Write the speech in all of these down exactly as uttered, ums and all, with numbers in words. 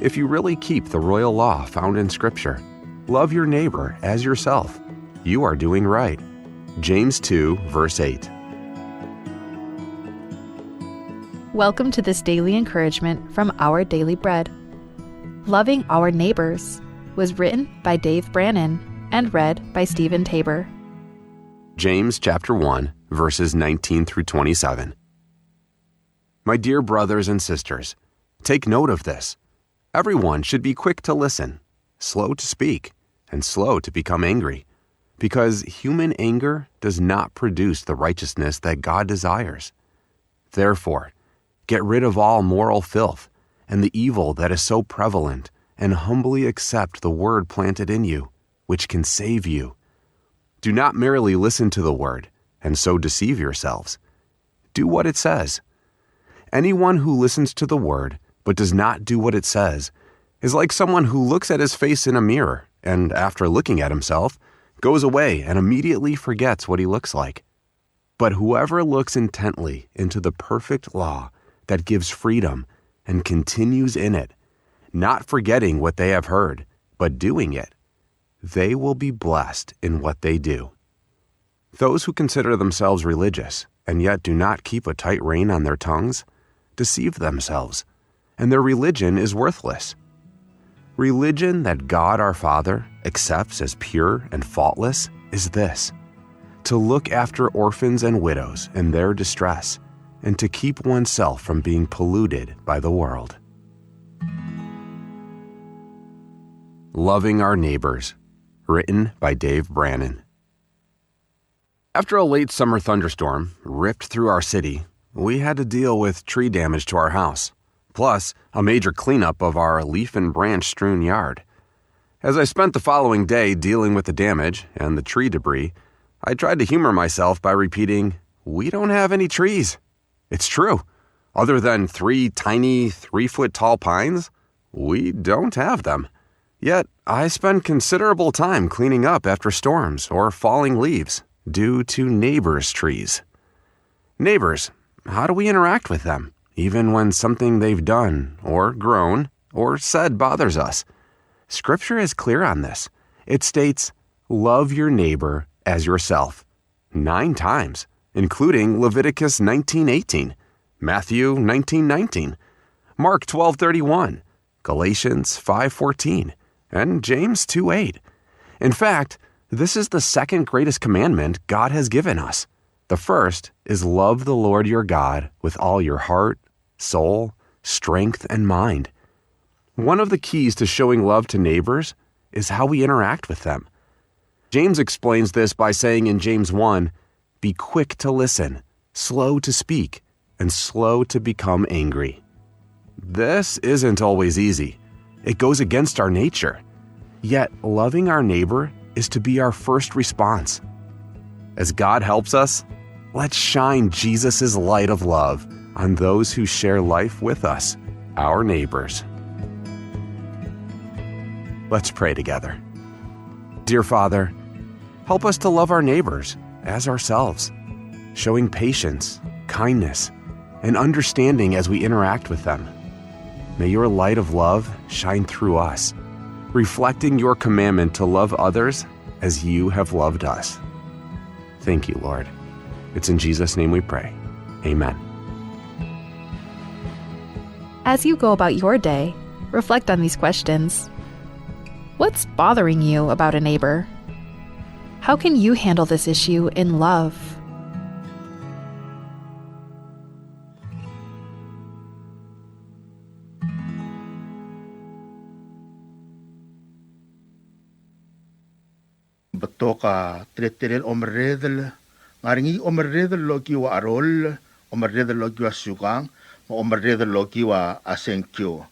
If you really keep the royal law found in Scripture, love your neighbor as yourself, you are doing right. James two, verse eight. Welcome to this daily encouragement from Our Daily Bread. Loving Our Neighbors was written by Dave Brannon and read by Stephen Tabor. James chapter one, verses nineteen through twenty-seven. My dear brothers and sisters, take note of this. Everyone should be quick to listen, slow to speak, and slow to become angry, because human anger does not produce the righteousness that God desires. Therefore, get rid of all moral filth and the evil that is so prevalent, and humbly accept the word planted in you, which can save you. Do not merely listen to the word and so deceive yourselves. Do what it says. Anyone who listens to the word but does not do what it says is like someone who looks at his face in a mirror and, after looking at himself, goes away and immediately forgets what he looks like. But whoever looks intently into the perfect law that gives freedom and continues in it, not forgetting what they have heard, but doing it, they will be blessed in what they do. Those who consider themselves religious and yet do not keep a tight rein on their tongues deceive themselves, and their religion is worthless. Religion that God our Father accepts as pure and faultless is this: to look after orphans and widows in their distress and to keep oneself from being polluted by the world. Loving Our Neighbors, written by Dave Brannon. After a late summer thunderstorm ripped through our city, we had to deal with tree damage to our house, plus a major cleanup of our leaf and branch strewn yard. As I spent the following day dealing with the damage and the tree debris, I tried to humor myself by repeating, "We don't have any trees." It's true. Other than three tiny, three-foot-tall pines, we don't have them. Yet, I spend considerable time cleaning up after storms or falling leaves due to neighbors' trees. Neighbors, how do we interact with them, even when something they've done or grown or said bothers us? Scripture is clear on this. It states, "Love your neighbor as yourself," nine times, including Leviticus nineteen eighteen, Matthew nineteen nineteen, Mark twelve thirty-one, Galatians five fourteen, and James two eight. In fact, this is the second greatest commandment God has given us. The first is, "Love the Lord your God with all your heart, soul, strength, and mind." One of the keys to showing love to neighbors is how we interact with them. James explains this by saying in James one, "Be quick to listen, slow to speak, and slow to become angry." This isn't always easy. It goes against our nature. Yet, loving our neighbor is to be our first response. As God helps us, let's shine Jesus' light of love on those who share life with us, our neighbors. Let's pray together. Dear Father, help us to love our neighbors as ourselves, showing patience, kindness, and understanding as we interact with them. May your light of love shine through us, reflecting your commandment to love others as you have loved us. Thank you, Lord. It's in Jesus' name we pray. Amen. As you go about your day, reflect on these questions. What's bothering you about a neighbor? How can you handle this issue in love? Betok a teletelel omerredel, ng ngar er ngii omerredel el okiu a cheroll, omerredel el okiu a siukang, me a omerredel el okiu a sengkio.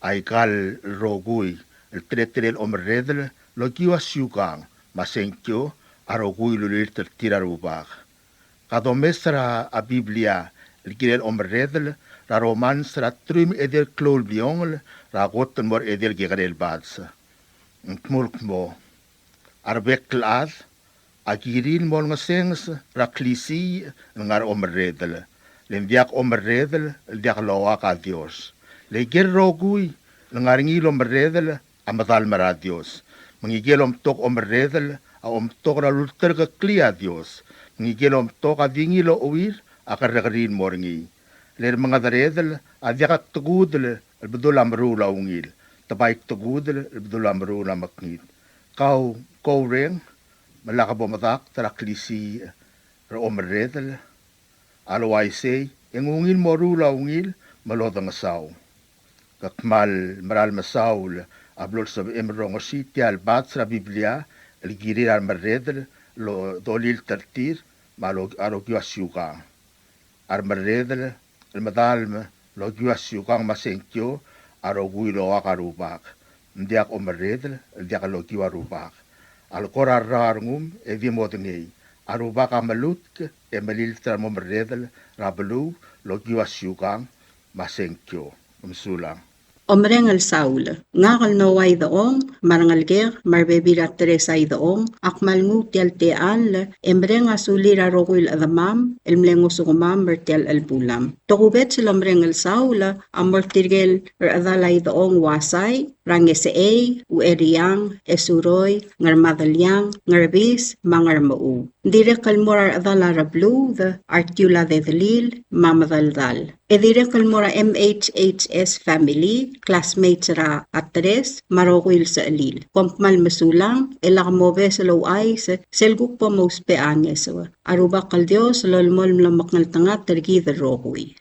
Aika el rokui el teletelel omerredel el okiu a siukang me a sengkio a rokui el ulilt er tir a Rubak. Ka domes er a Biblia el kirel omerredel er a Romans er a teruich me a edei el klou el bliongel er a kot el mo er a edei el kekerei el bades. Ng dmu el kmo, a rebek el chad a kirir el mo olengesenges er a klisiich el ngar er a omerredel, le ng diak omerredel el diak loak a Dios. Le ikel rokui Le ngar er ngii el omerredel a medalem er a Dios. Me ngike el omtok omerredel a omtok er a lulterekeklii a Dios. Me ngike el omtok a di ngii el ochuir a kerrekeriil el mo er ngii. Le remengederedel a diak a tekudel el bedul a meruul a ungil. Te bai tekudel el bedul a meruul a mekngit. Kau, koureng, me lak bo medakt er a klisiich er a omerredel. A le uaisei, e ng ungil moruul a ungil me lodengesau. Ke kmal meral mesaul a blo lsebechem el rongesii tia el bats er a Biblia el kirir a remerredel el dolilt er tir me a ro-, a rokiu a siukang. A remerredel el medalem el okiu a siukang me a sengkio a rokui el oak a Rubak. Ng diak omerredel el diak lokiu a Rubak. A le kora rrau a rengum e di modengei. A Rubak a melutk e melilt er a remomerredel er a beluu el okiu a siukang me a sengkio. Mesulang. Omereng el saul, ngak el Noah Idechong, me a rengelekek, me a rebebil er a Teresa Idechong, a kmal nguu tia el techall e mereng a sulir a rokui el chedemam el mle ngosukemam er tia el chelebulam. Tokubets el omereng el saul a mo er tirke el rechedal a Idechong Uasai, er a Ngesechei, Ucheriang, Esuroi, Ngermadeliang, Ngerbis, me a Ngermechuu. Ng dirrek el mo er a rechedal a rebluud, a retiul a dedelil, me a medeldall. E dirrek el mo er a M H H S family, classmates er a Atres, me a rokui el sechelil. Kom kmal mesulang, e lak mobes el ouchais sel kuk bo mousbech a ngeso. A Rubak el Dios a lolemolem el omekngeltengat er kid el rokui.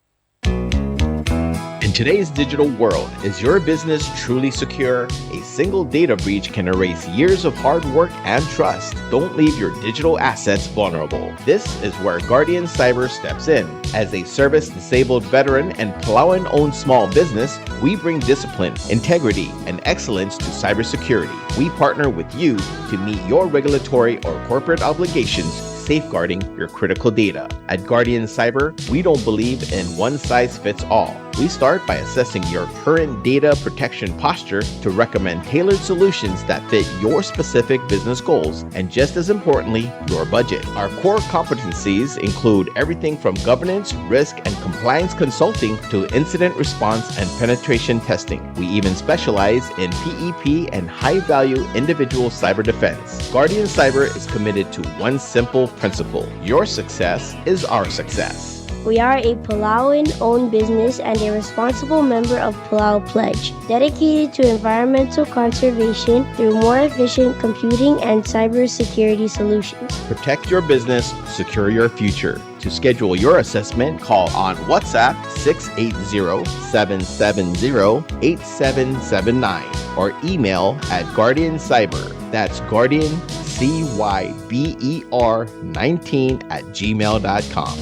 In today's digital world, is your business truly secure? A single data breach can erase years of hard work and trust. Don't leave your digital assets vulnerable. This is where Guardian Cyber steps in. As a service-disabled veteran and Palauan-owned small business, we bring discipline, integrity, and excellence to cybersecurity. We partner with you to meet your regulatory or corporate obligations, safeguarding your critical data. At Guardian Cyber, we don't believe in one size fits all. We start by assessing your current data protection posture to recommend tailored solutions that fit your specific business goals and, just as importantly, your budget. Our core competencies include everything from governance, risk, and compliance consulting to incident response and penetration testing. We even specialize in P E P and high-value individual cyber defense. Guardian Cyber is committed to one simple principle: your success is our success. We are a Palauan-owned business and a responsible member of Palau Pledge, dedicated to environmental conservation through more efficient computing and cybersecurity solutions. Protect your business, secure your future. To schedule your assessment, call on WhatsApp six eight zero, seven seven zero, eight seven seven nine or email at Guardian Cyber. That's Guardian C Y B E R nineteen at gmail dot com.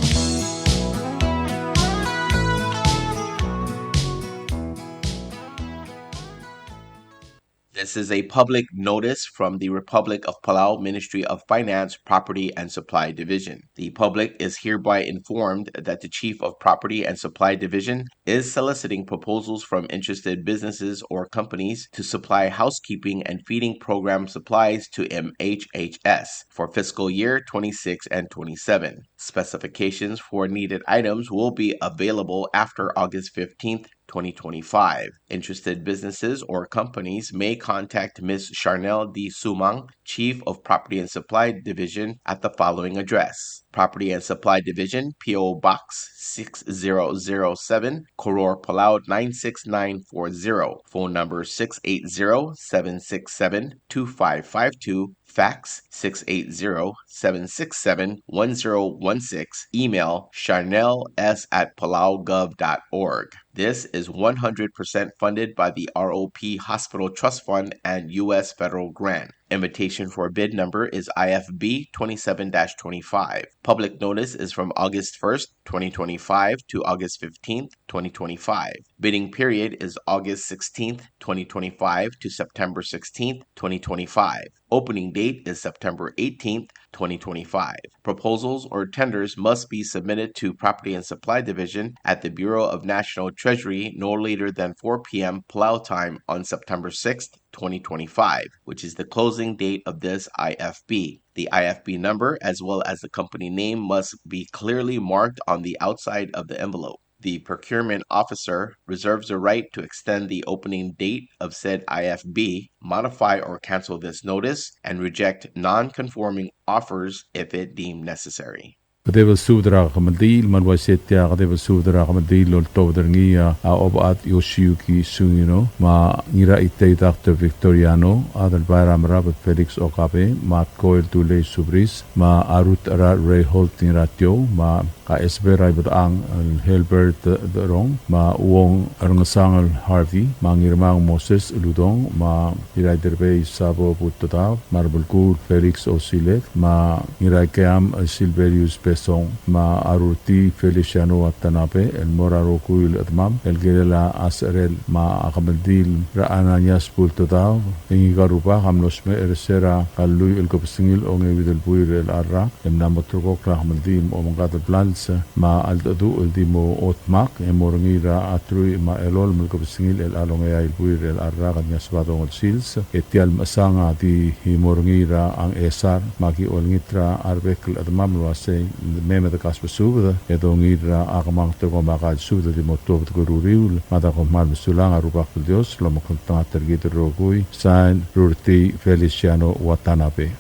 This is a public notice from the Republic of Palau Ministry of Finance, Property and Supply Division. The public is hereby informed that the Chief of Property and Supply Division is soliciting proposals from interested businesses or companies to supply housekeeping and feeding program supplies to M H H S for fiscal year twenty-six and twenty-seven. Specifications for needed items will be available after August fifteenth, twenty twenty-five. Interested businesses or companies may contact Miss Charnel D. Sumang, Chief of Property and Supply Division, at the following address: Property and Supply Division, P O Box six zero zero seven, Koror, Palau nine six nine four zero. Phone number six eight zero, seven six seven, two five five two. Fax six eight zero, seven six seven, one zero one six. Email charnels at palaugov dot org. This is one hundred percent funded by the R O P Hospital Trust Fund and U S federal grant. Invitation for bid number is I F B twenty-seven dash twenty-five. Public notice is from August first, twenty twenty-five to August fifteenth, twenty twenty-five. Bidding period is August sixteenth, twenty twenty-five to September sixteenth, twenty twenty-five. Opening date is September eighteenth, twenty twenty-five. Proposals or tenders must be submitted to Property and Supply Division at the Bureau of National Treasury no later than four p.m. Palau time on September sixth, twenty twenty-five, which is the closing date of this I F B. The I F B number, as well as the company name, must be clearly marked on the outside of the envelope. The procurement officer reserves the right to extend the opening date of said I F B, modify or cancel this notice, and reject non-conforming offers if it deemed necessary. Kedeb el subed er a kemeldiil, me a le uaisei e tia kedeb el subed er a kemeldiil el oltobed er ngii a Obechad Yoshiyuki Sugino, me a Ngiraitei Doctor Victoriano, Adelbai er a Merab el Felix Okabe, me a Tkoel Tulei Subris, me a Ruth er a Reinhold Ngiratiou, me a Kaesber er a Ibedechang el Helbert Derong, me a Uong er Ngesang el Harvey, me a Ngirmang Moses Uludong, me a Iraiderbei Sabo Butedab, me a Rebelkuul Felix Osilek, me a Ngiraikeam Silverius Besong, me a Rurtii Feliciano Watanabe, el mo er a rokui el chedemam el kirel a secherel me a kemeldiil er a Ananias Butedab, e ngika el rubak a mlo smecher er se er a lluich el kebesengil a ongeuid el buil er chelecha el rak, e mla mo ulterekokl a kemeldiil me a omengkad el blals me a cheldecheduch el di mo otmak, e mo er ngii er a truich me a elolem el kebesengil er chelecha el ongeai el buil er chelecha el rak el ngii a Sebadong el sils, e tia el mechesang a di mo er ngii er a Ngchesar, me aki olengit er a rebek el chedemam el uasei, me mei me de kasbesubed, e dongiil er a kemanget er kemiu me a kael subed el di mo tuobed er a uriul, me a da kom kmal mesulang, a Rubak el Dios a lomekngeltengat er kid el rokui. Sign, Rurtii Feliciano Watanabe.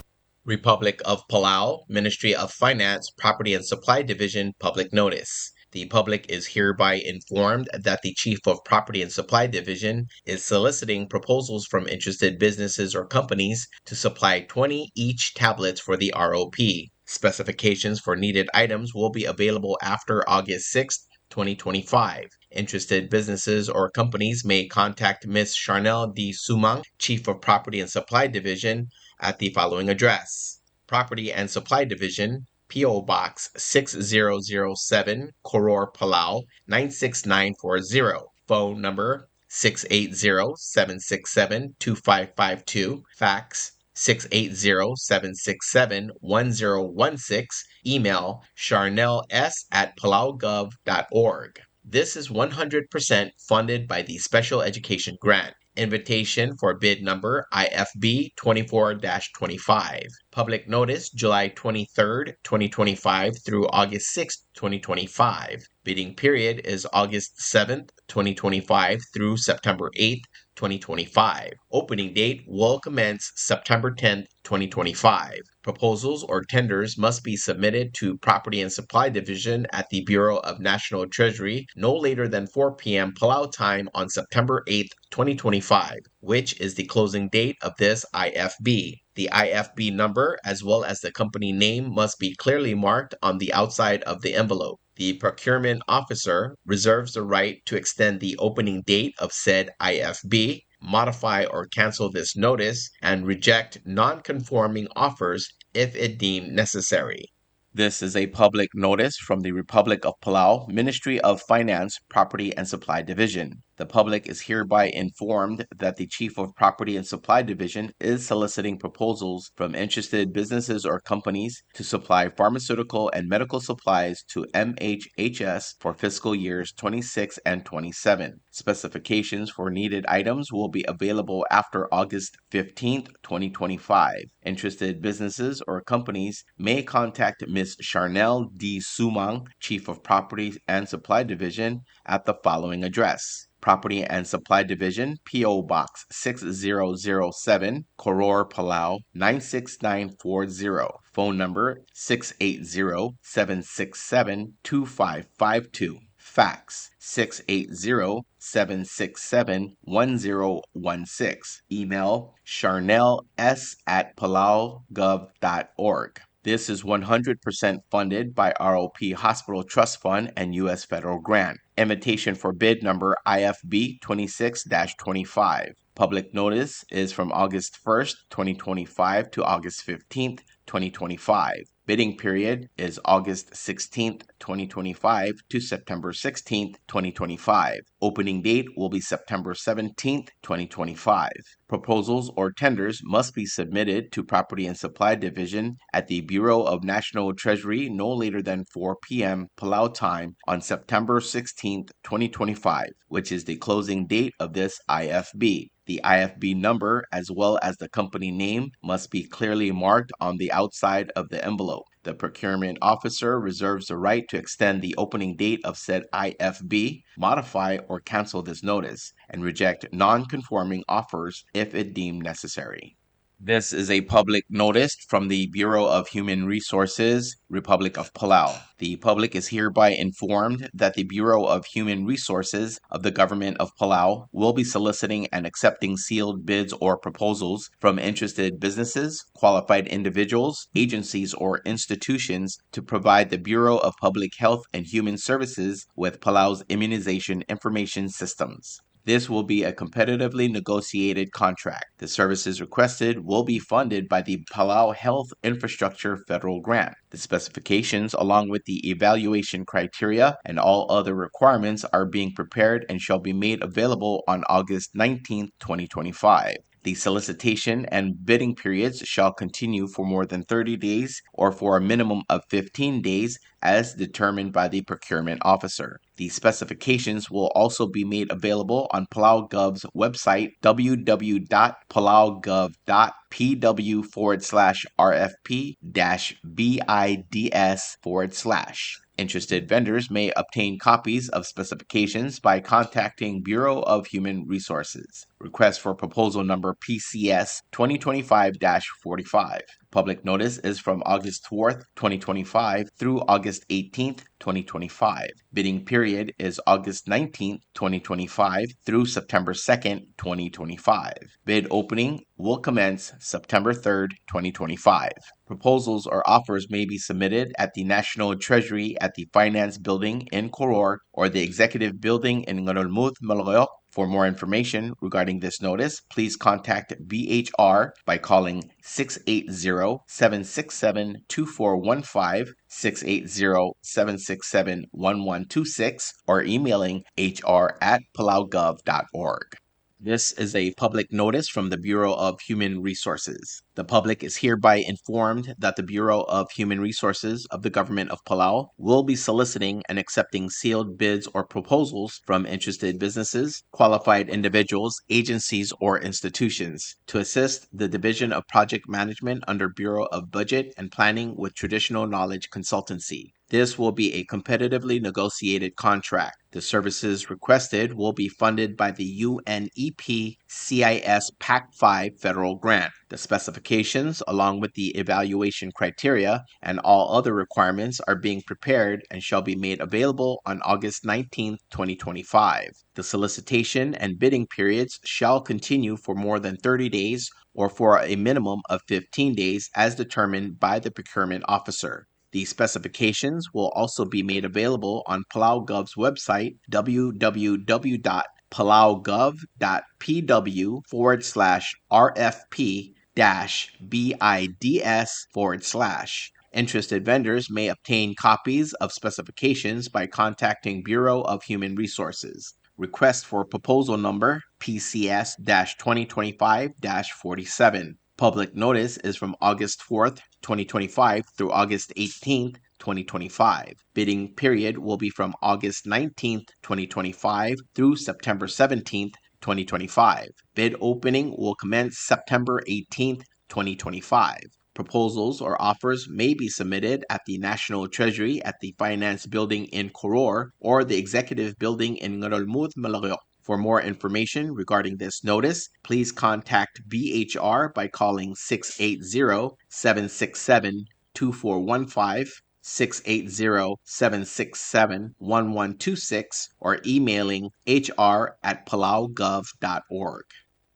Republic of Palau, Ministry of Finance, Property and Supply Division, public notice. The public is hereby informed that the Chief of Property and Supply Division is soliciting proposals from interested businesses or companies to supply twenty each tablets for the R O P. Specifications for needed items will be available after August sixth, twenty twenty-five. Interested businesses or companies may contact Miss Charnel D. Sumang, Chief of Property and Supply Division, at the following address: Property and Supply Division, P O Box six zero zero seven, Koror, Palau, nine six nine four zero. Phone number six eight zero, seven six seven, two five five two. Fax six eight zero, seven six seven, one zero one six. Email charnels at palaugov dot org. This is one hundred percent funded by the Special Education Grant. Invitation for bid number I F B twenty-four dash twenty-five. Public notice, July twenty-third, twenty twenty-five through August sixth, twenty twenty-five. Bidding period is August seventh, twenty twenty-five through September eighth, twenty twenty-five. Opening date will commence September tenth, twenty twenty-five. Proposals or tenders must be submitted to Property and Supply Division at the Bureau of National Treasury no later than four p.m. Palau time on September eighth, twenty twenty-five, which is the closing date of this I F B. The I F B number, as well as the company name, must be clearly marked on the outside of the envelope. The procurement officer reserves the right to extend the opening date of said I F B, modify or cancel this notice, and reject non-conforming offers if it deemed necessary. This is a public notice from the Republic of Palau, Ministry of Finance, Property and Supply Division. The public is hereby informed that the Chief of Property and Supply Division is soliciting proposals from interested businesses or companies to supply pharmaceutical and medical supplies to M H H S for fiscal years twenty-six and twenty-seven. Specifications for needed items will be available after August fifteenth, twenty twenty-five. Interested businesses or companies may contact Miss Charnel D. Sumang, Chief of Property and Supply Division, at the following address: Property and Supply Division, P O Box six zero zero seven, Koror, Palau, nine six nine four zero. Phone number six eight zero, seven six seven, two five five two. Fax six eight zero, seven six seven, one zero one six. Email charnels at palaugov dot org. This is one hundred percent funded by R O P Hospital Trust Fund and U S federal grant. Invitation for bid number I F B twenty-six dash twenty-five. Public notice is from August first, twenty twenty-five to August fifteenth, twenty twenty-five. Bidding period is August sixteenth, twenty twenty-five to September sixteenth, twenty twenty-five. Opening date will be September seventeenth, twenty twenty-five. Proposals or tenders must be submitted to Property and Supply Division at the Bureau of National Treasury no later than four p.m. Palau time on September sixteenth, twenty twenty-five, which is the closing date of this I F B. The I F B number, as well as the company name, must be clearly marked on the outside of the envelope. The procurement officer reserves the right to extend the opening date of said I F B, modify or cancel this notice, and reject non-conforming offers if it deemed necessary. This is a public notice from the Bureau of Human Resources, Republic of Palau. The public is hereby informed that the Bureau of Human Resources of the Government of Palau will be soliciting and accepting sealed bids or proposals from interested businesses, qualified individuals, agencies, or institutions to provide the Bureau of Public Health and Human Services with Palau's immunization information systems. This will be a competitively negotiated contract. The services requested will be funded by the Palau Health Infrastructure Federal Grant. The specifications, along with the evaluation criteria and all other requirements, are being prepared and shall be made available on August nineteenth, twenty twenty-five. The solicitation and bidding periods shall continue for more than thirty days or for a minimum of fifteen days as determined by the procurement officer. The specifications will also be made available on Palau Gov's website, w w w dot palau gov dot p w forward slash r f p dash b i d s forward slash. Interested vendors may obtain copies of specifications by contacting Bureau of Human Resources. Request for proposal number P C S twenty twenty-five dash forty-five. Public notice is from August fourth, twenty twenty-five through August eighteenth, twenty twenty-five. Bidding period is August nineteenth, twenty twenty-five through September second, twenty twenty-five. Bid opening will commence September third, twenty twenty-five. Proposals or offers may be submitted at the National Treasury at the Finance Building in Koror or the Executive Building in Ngerulmud, Melekeok. For more information regarding this notice, please contact B H R by calling six eight zero, seven six seven, two four one five, six eight zero, seven six seven, one one two six, or emailing H R at palaugov dot org. This is a public notice from the Bureau of Human Resources. The public is hereby informed that the Bureau of Human Resources of the Government of Palau will be soliciting and accepting sealed bids or proposals from interested businesses, qualified individuals, agencies, or institutions to assist the Division of Project Management under Bureau of Budget and Planning with traditional knowledge consultancy. This will be a competitively negotiated contract. The services requested will be funded by the U N E P C I S PAC five federal grant. The specifications, along with the evaluation criteria and all other requirements, are being prepared and shall be made available on August nineteenth, twenty twenty-five. The solicitation and bidding periods shall continue for more than thirty days or for a minimum of fifteen days as determined by the procurement officer. The specifications will also be made available on Palau Gov's website, w w w dot palau gov dot p w forward slash r f p dash b i d s forward slash. Interested vendors may obtain copies of specifications by contacting Bureau of Human Resources. Request for proposal number P C S dash twenty twenty-five dash forty-seven. Public notice is from August fourth, twenty twenty-five through August eighteenth, twenty twenty-five. Bidding period will be from August nineteenth, twenty twenty-five through September seventeenth, twenty twenty-five. Bid opening will commence September eighteenth, twenty twenty-five. Proposals or offers may be submitted at the National Treasury at the Finance Building in Koror or the Executive Building in Ngerulmud, Melekeok. For more information regarding this notice, please contact B H R by calling six eight zero, seven six seven, two four one five, six eight zero, seven six seven, one one two six, or emailing H R at palaugov dot org.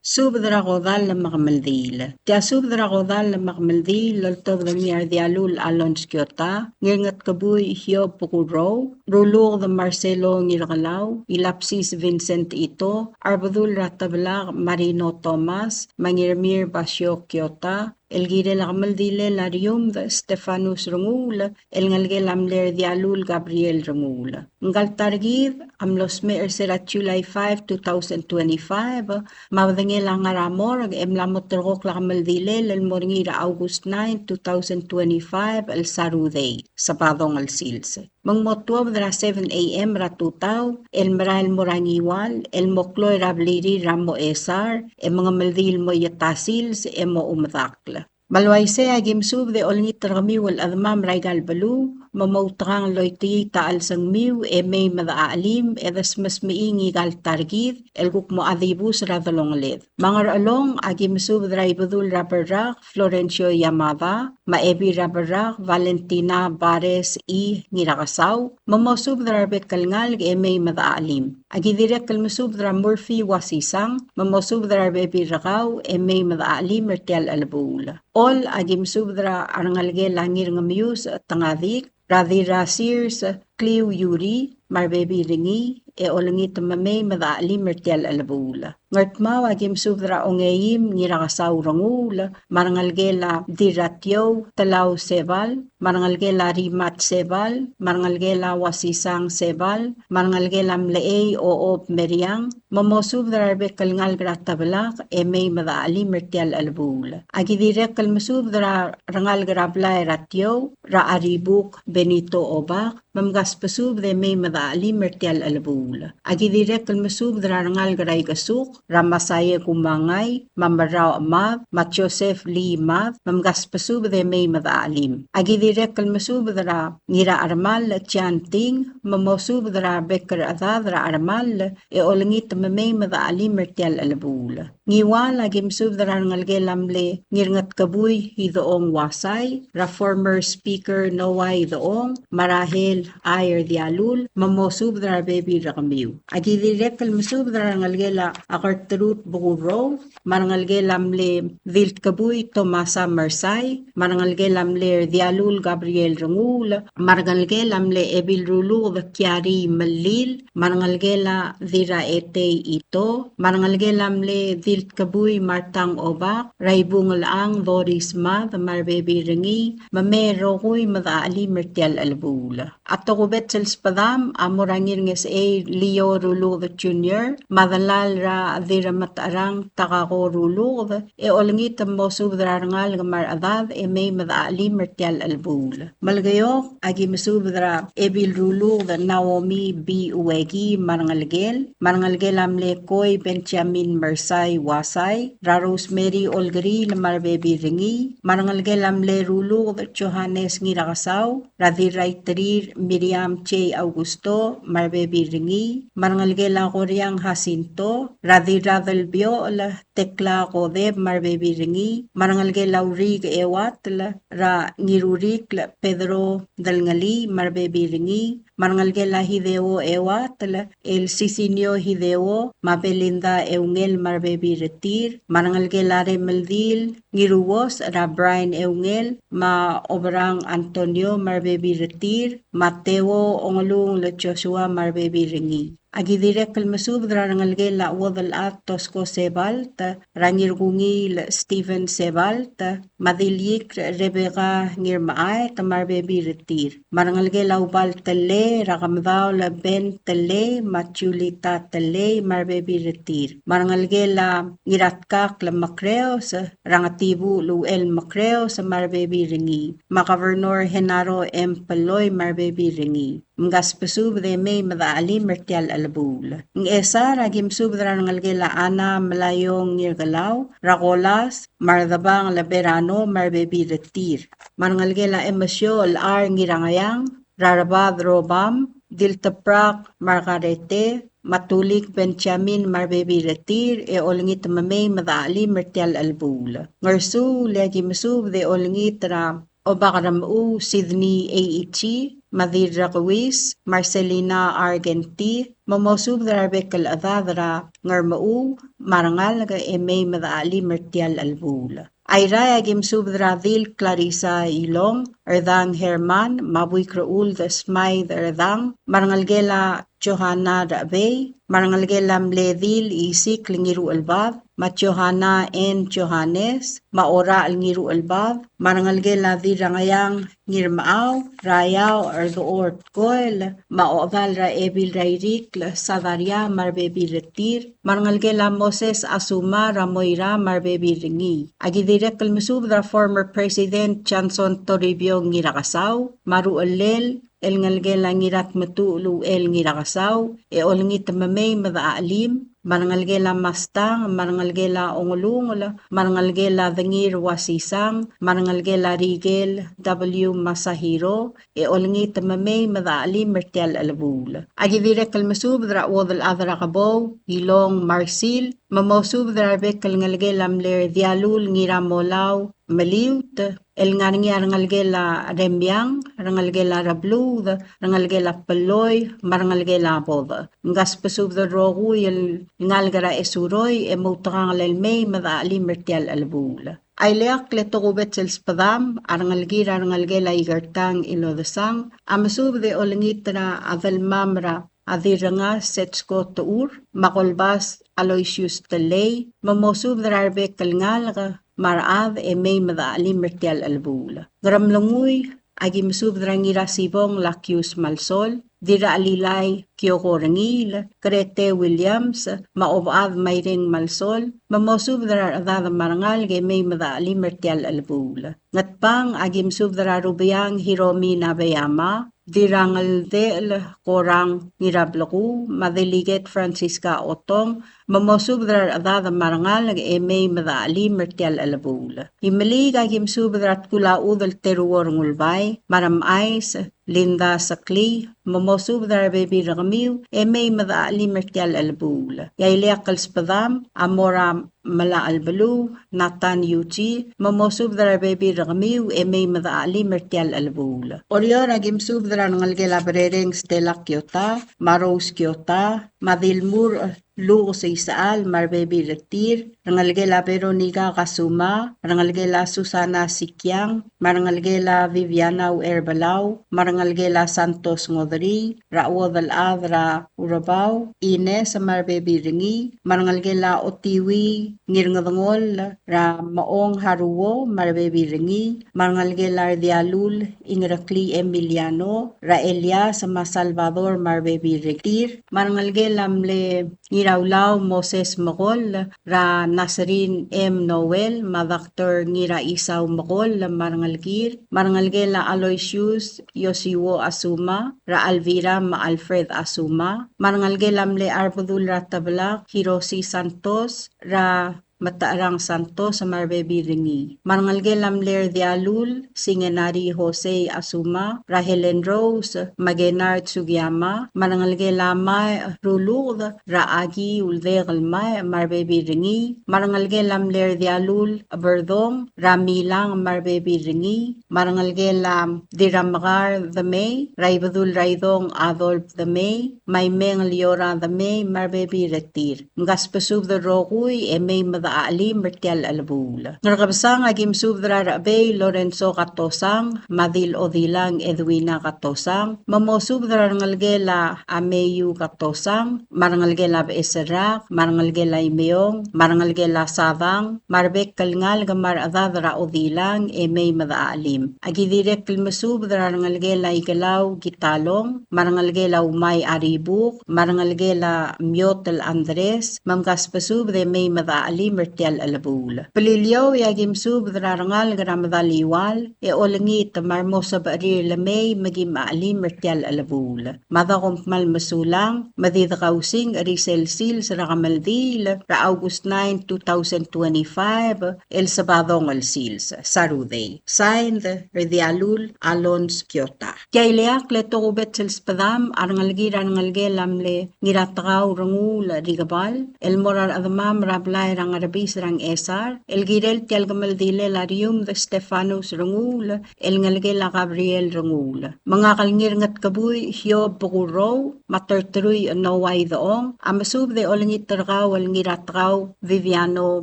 Subed er a kodall me a kemeldiil. Tia subed er a kodall me a kemeldiil el oltobed er ngii a Rdialul Alonz Kiota, Ngirngetkebui Hiob Bekurrou, Ruluked Marcelo Ngirkelau, Ilapsis Vincent Ito, Arbedul er a Tebelak Marino Thomas, me a Ngirmir Basio Kiota, el kirel a kemeldilel a Riumd Stefanus Renguul, el ngelekel a mle Rdialul Gabriel Renguul. Ngka el ta er kid a mlo smecher er se er a July five, two thousand twenty-five, me a bedengel a ngar er a morgue e mla mo terrekokl a kemeldilel el mo er ngii er a August nine, two thousand twenty-five, el Sarudei, Sabadong el sils. Me ng mo tuobed er a seven A M er a tutau el merael el mo er a Ngiwal el mo kloi er a blirir er a Moesar e mengemeldiil el mo ieta sils e mo omedakl. Me le uaisei a ki mesubed e olengit er kemiu el chedemam er aika el beluu, me moutekangel el oitii a chelsengmiu e mei me dechachelim e desmesmechii ngika el ta er kid el kuk mo chad dibus er a delongeled. Me a Ngerchelong a ki mesubed er a Ibedul er a Berrak Florencio Yamada, me a Ebil er a Berrak Valentina Bares I. Ngirakesau, me mosubed er a rebek el ngalek e mei me dechachelim. A ki dirrek el mesubed er a Murphy Wasisang, me mosubed er a rebebil er kau e mei me dechachelim er tia el chelebuul. Chol a ki mesubed er a rengelekel a Ngirngemius Tengadik, er a Dirrasirs Kliu Yuri, me a rebebil er ngii, e olengit me mei me dechachelim er tia el chelebuul. Ngardmau a ki mesubed er a Ongeim Ngirakesau Renguul, me a rengelekel a Dirratiou Telau Sebal, me a rengelekel a Rimat Sebal, me a rengelekel a Wasisang Sebal, me a rengelekel a Mlechei Ochob Meriang, me mosubed er a rebek el ngalek er a Tebelak e mei me dechachelim er tia el chelebuul. A ki dirrek el mesubed er a rengalek er a blai er a Tiou, er a Aribuk Benito Obak, me mkasbesubed e mei me dechachelim er tia el chelebuul. A ki dirrek el mesubed er a rengalek er a Ikesuk, er a Masaia Kumangai, me a Merrau Chemad, me a Joseph Lee Mad, me mkasbesubed e mei me dechachelim. A ki dirrek el mesubed er a Ngirachermall Chianting, me mosubed er a rebek el chedad er a Chermall, e olengit me mei me dechachelim er tia el chelebuul. Ngiwal a ki mesubed er a rengelekel a mle Ngirngetkebui Idechong Wasai, er a former speaker Noah Idechong, me a Rahel Ayer Dialul, me mosubed er a rebebil er kemiu. A ki dirrek el mesubed er a rengelekel a Kertrud Bekurrou, me a rengelekel a mle Diltkebui Tomasa Mersai, me a rengelekel a mle Rdialul Gabriel Renguul, me a rengelekel a mle Ebil Ruluked Kiari Melil, me a rengelekel a Dirraetei Ito, me a rengelekel a mle Diltkebui Martang Obak, er a Ibungelchang Doris Mad, me a rebebil er ngii, me mei el rokui me dechachelim er tia el chelebuul. A tokubets el sbedam a mo er a Ngirngesechei Leo Ruluked Junior, me a delal er a Dirremetecherang Takako Ruluked, e olengit me mosubed er a rengalek me a rechedad e mei me dechachelim er tia el chelebuul. Melekeok a ki mesubed er a Ebil Ruluked Naomi B. Ueki me a rengelekel, me a rengelekel a mle Koi Benjamin Mersai Wasai, er a Rosemary Olkeriil me a rebebil er ngii, me a rengelekel a mle Ruluked Johannes Ngirakesau, er a Dirraiterir Miriam J. Augusto me a rebebil er ngii, me a rengelekel a Koriang Jacinto, er a Dirradelbiochel Tekla Kodeb me a rebebil er ngii, me a rengelekel a Uriik Euatel, er a Ngirurikl Pedro Delngelii me a rebebil er ngii, me a rengelekel a Hideo Euatel, el Sisinio Hideo, me a Belinda Eungel me a rebebil er tir, me a rengelekel a Remeldil Ngiruos, er a Brian Eungel, me a Oberang Antonio me a rebebil er tir, me a Teo Ongelungel Joshua me a rebebil er ngii. A ki dirrek el mesubed er a rengelekel a Uodelchad Tosko Sebalt, er a Ngirkungiil Stephen Sebalt, me a Diliik Rebecca Ngirmechaet me a rebebil er tir. Me a rengelekel a Ubal Tellei, er a Kemedaol Ben Tellei, me a Julita Tellei me a rebebil er tir. Me a rengelekel a Ngiratkakl Mekreos, er a Ngetibuchel Uchel Mekreos me a rebebil er ngii. Me a Governor Genaro M. Pelloi me a rebebil er ngii. Mkasbesubed e mei me dechachelim er tia el chelebuul. Ngchesar a ki mesubed er a rengelekel a Ana Melaiong Ngirkelau, er a Kolas, me a Redebangel Berano me a rebebil er tir. Me a rengelekel a Emesiochel Ar Ngirangeang, er a Rebad Robam, Diltebrak Margarete, me a Tulik Benjamin me a rebebil er tir, e olengit me mei me dechachelim er tia el chelebuul. Ngersuul e a ki mesubed e olengit er a Obak er a Mechuu Sydney Eichi, me a Dirrakuis Marcelina Argenti, me mosubed er a rebek el chedad er a Ngermechuu me a rengalek e mei me dechachelim er tia el chelebuul. Airai a ki mesubed er a Dil Clarissa Ilong, er a Dang Herman, me a Buik Rechuld Smaid er a Dang, me a rengelekel a Johanna Rechebei, me a rengelekel a mle Dil Isikl Ngiruchelbad, me a Johanna N. Johannes, me a Orachel Ngiruchelbad, me a rengelekel a Dirrangeang Ngirmechau, er a Iaoch er a Dechor Tkoel, me a ochedal er a Ebil er a Irikl Sadaria me a rebebil er tir, me a rengelekel a Moses Asuma er a Moira me a rebebil er ngii. A ki dirrek el mesubed er a former President Johnson Toribiong Ngirakesau, me a ruchellel el ngelekel a Ngiratmetuchl Uchel Ngirakesau, e olengit me mei me dechachelim, me a rengelekel a Mastang, me a rengelekel a Ongelungel, me a rengelekel a Dengir Wasisang, me a rengelekel a Rikel W. Masahiro, e olengit me mei me dechelim er tia el chelebuul. Aki dirrek el mesubed er a chuodel chad er a Kebou, Ilong Marsil, me mosubed er a rebek el ngelekel a mle Rdialul Ngiramolau Meliut, el ngar er ngii a rengelekel a Remiang, rengelekel a Rebluud, rengelekel a Peloi, me a rengelekel a Bodech. Mkasbesubed el rokui el ngalek er a Esuroi, e moutekangel el mei me dechelim er tia el chelebuul. A ileakl e tokubets el sbedam a rengelekir a rengelekel a Ikertang Ilodesang, a mesubed e olengit er a delmam er a Dirrengas Setsko Techur, me a Kolbas Aloysius Telei, me mosubed er a rebek el ngalek me a rechad e mei me dechelim er tia el chelebuul. Ngeremlengui, aki mesubed er a Ngirasibong Lakius Malsol, Dirrachelilai Kioko Rengiil, Krete Williams, me a Obechad Maireng Malsol, me mosubed er a rechedad me a rengalek e mei me dechelim er tia el chelebuul. Ngatpang, aki mesubed er a Rubiang Hiromi Nabeyama, Dirrangeldechel Korang Ngirableku, me a Delegate Francisca Otong, me mosubed er a rechedad me a rengalek e mei me dechelim er tia el chelebuul. Imeliik, aki mesubed er a Tkulachudel Teruor Ngulbai, me a Remchais Linda Seklii, me mosubed er a rebebil er kemiu e mei me dechelim er tia el chelebuul. E a ileakl el sbedam a mo er a Melachelbeluu Nathan Yuji, me mosubed er a rebebil er kemiu e mei me dechelim er tia el chelebuul. Oreor, aki mesubed er a rengelekel a Berereng Stella Kiota, me a Rose Kiota, me a Dilmur Lukes Isechal me a rebebil er tir, rengelekel a Veronica Kasuma, rengelekel a Susana Sikiang, me a rengelekel a Viviana Ucherbelau, me a rengelekel a Santos Ngodrii, er a chuodel chad er a Urebau Ines me a rebebil er ngii, me a rengelekel a Otiui Ngirngedengoll, er a Mechong Haruo me a rebebil er ngii, me a rengelekel a Rdialul Ingereklii Emiliano, er a Elias me a Salvador me a rebebil er tir, me a rengelekel a mle Ngiraulau Moses Mekoll, er a Nasrin M. Noel, me a Doctor Ngiraisau Mekoll, me a rengelekir, me a rengelekel a Aloysius Yosiwo Asuma, er a Elvira me a Alfred Asuma, me a rengelekel a mle Arbedul er a Teblak Hiroshi Santos, er a Metecherang Santos me a rebebil er ngii. Me a rengelekel a mle Rdialul Singenari Jose Asuma, er a Helen Rose me a Kennard Sugiyama, me a rengelekel a Mae Ruluked, er a Aki Uldekel Mae me a rebebil er ngii. Me a rengelekel a mle Rdialul Berdong, er a Milang me a rebebil er ngii. Me a rengelekel a Dirramekar Demei, er a Ibedul er a Idong Adolf Demei, me a Imengel Iora Demei me a rebebil er tir. Mkasbesubed el rokui e mei me dechelim er tia el chelebuul. Ngerkebesang, aki mesubed er a Rechebei Lorenzo Katosang, me a Dil Odilang Edwina Katosang, me mosubed er a rengelekel a Meiu Katosang, me a rengelekel a Becheserrak, me a rengelekel a Imeong, me a rengelekel a Sadang, me a rebek el ngalek me a rechedad er a Odilang e mei me dechelim. Aki dirrek el mesubed er a rengelekel a Ikelau Kitalong, me a rengelekel a Umai Aribuk, me a rengelekel a Miotel Andres, me mkasbesubed e mei me dechelim er tia el chelebuul. Beliliou, e aki mesubed er a rengalek er a Medaliual, e olengit me a remo sebechir el mei me kim chelim er tia el chelebuul. Me a da kom kmal mesulang, me di dekausing er isel sils er a kemeldiil er a August nine, two thousand twenty-five, el Sabadong el sils, Sarudei. Signed, Rdialul Alons Kiota. Tia ileakl e tokubets el sbedam a rengelekir a rengelekel a mle Ngiratekau Renguul Rikebal, el mo er a rechedemam er a blai er a Ngerebis er a Ngchesar, el kirel tia el kemeldilel a Riumd Stefanus Renguul, el ngelekel a Gabriel Renguul. Me ngak el Ngirngetkebui Hiob Bekurrou, me a Terterui Noah Idechong, a mesubed e olengit er kau el Ngiratekau Viviano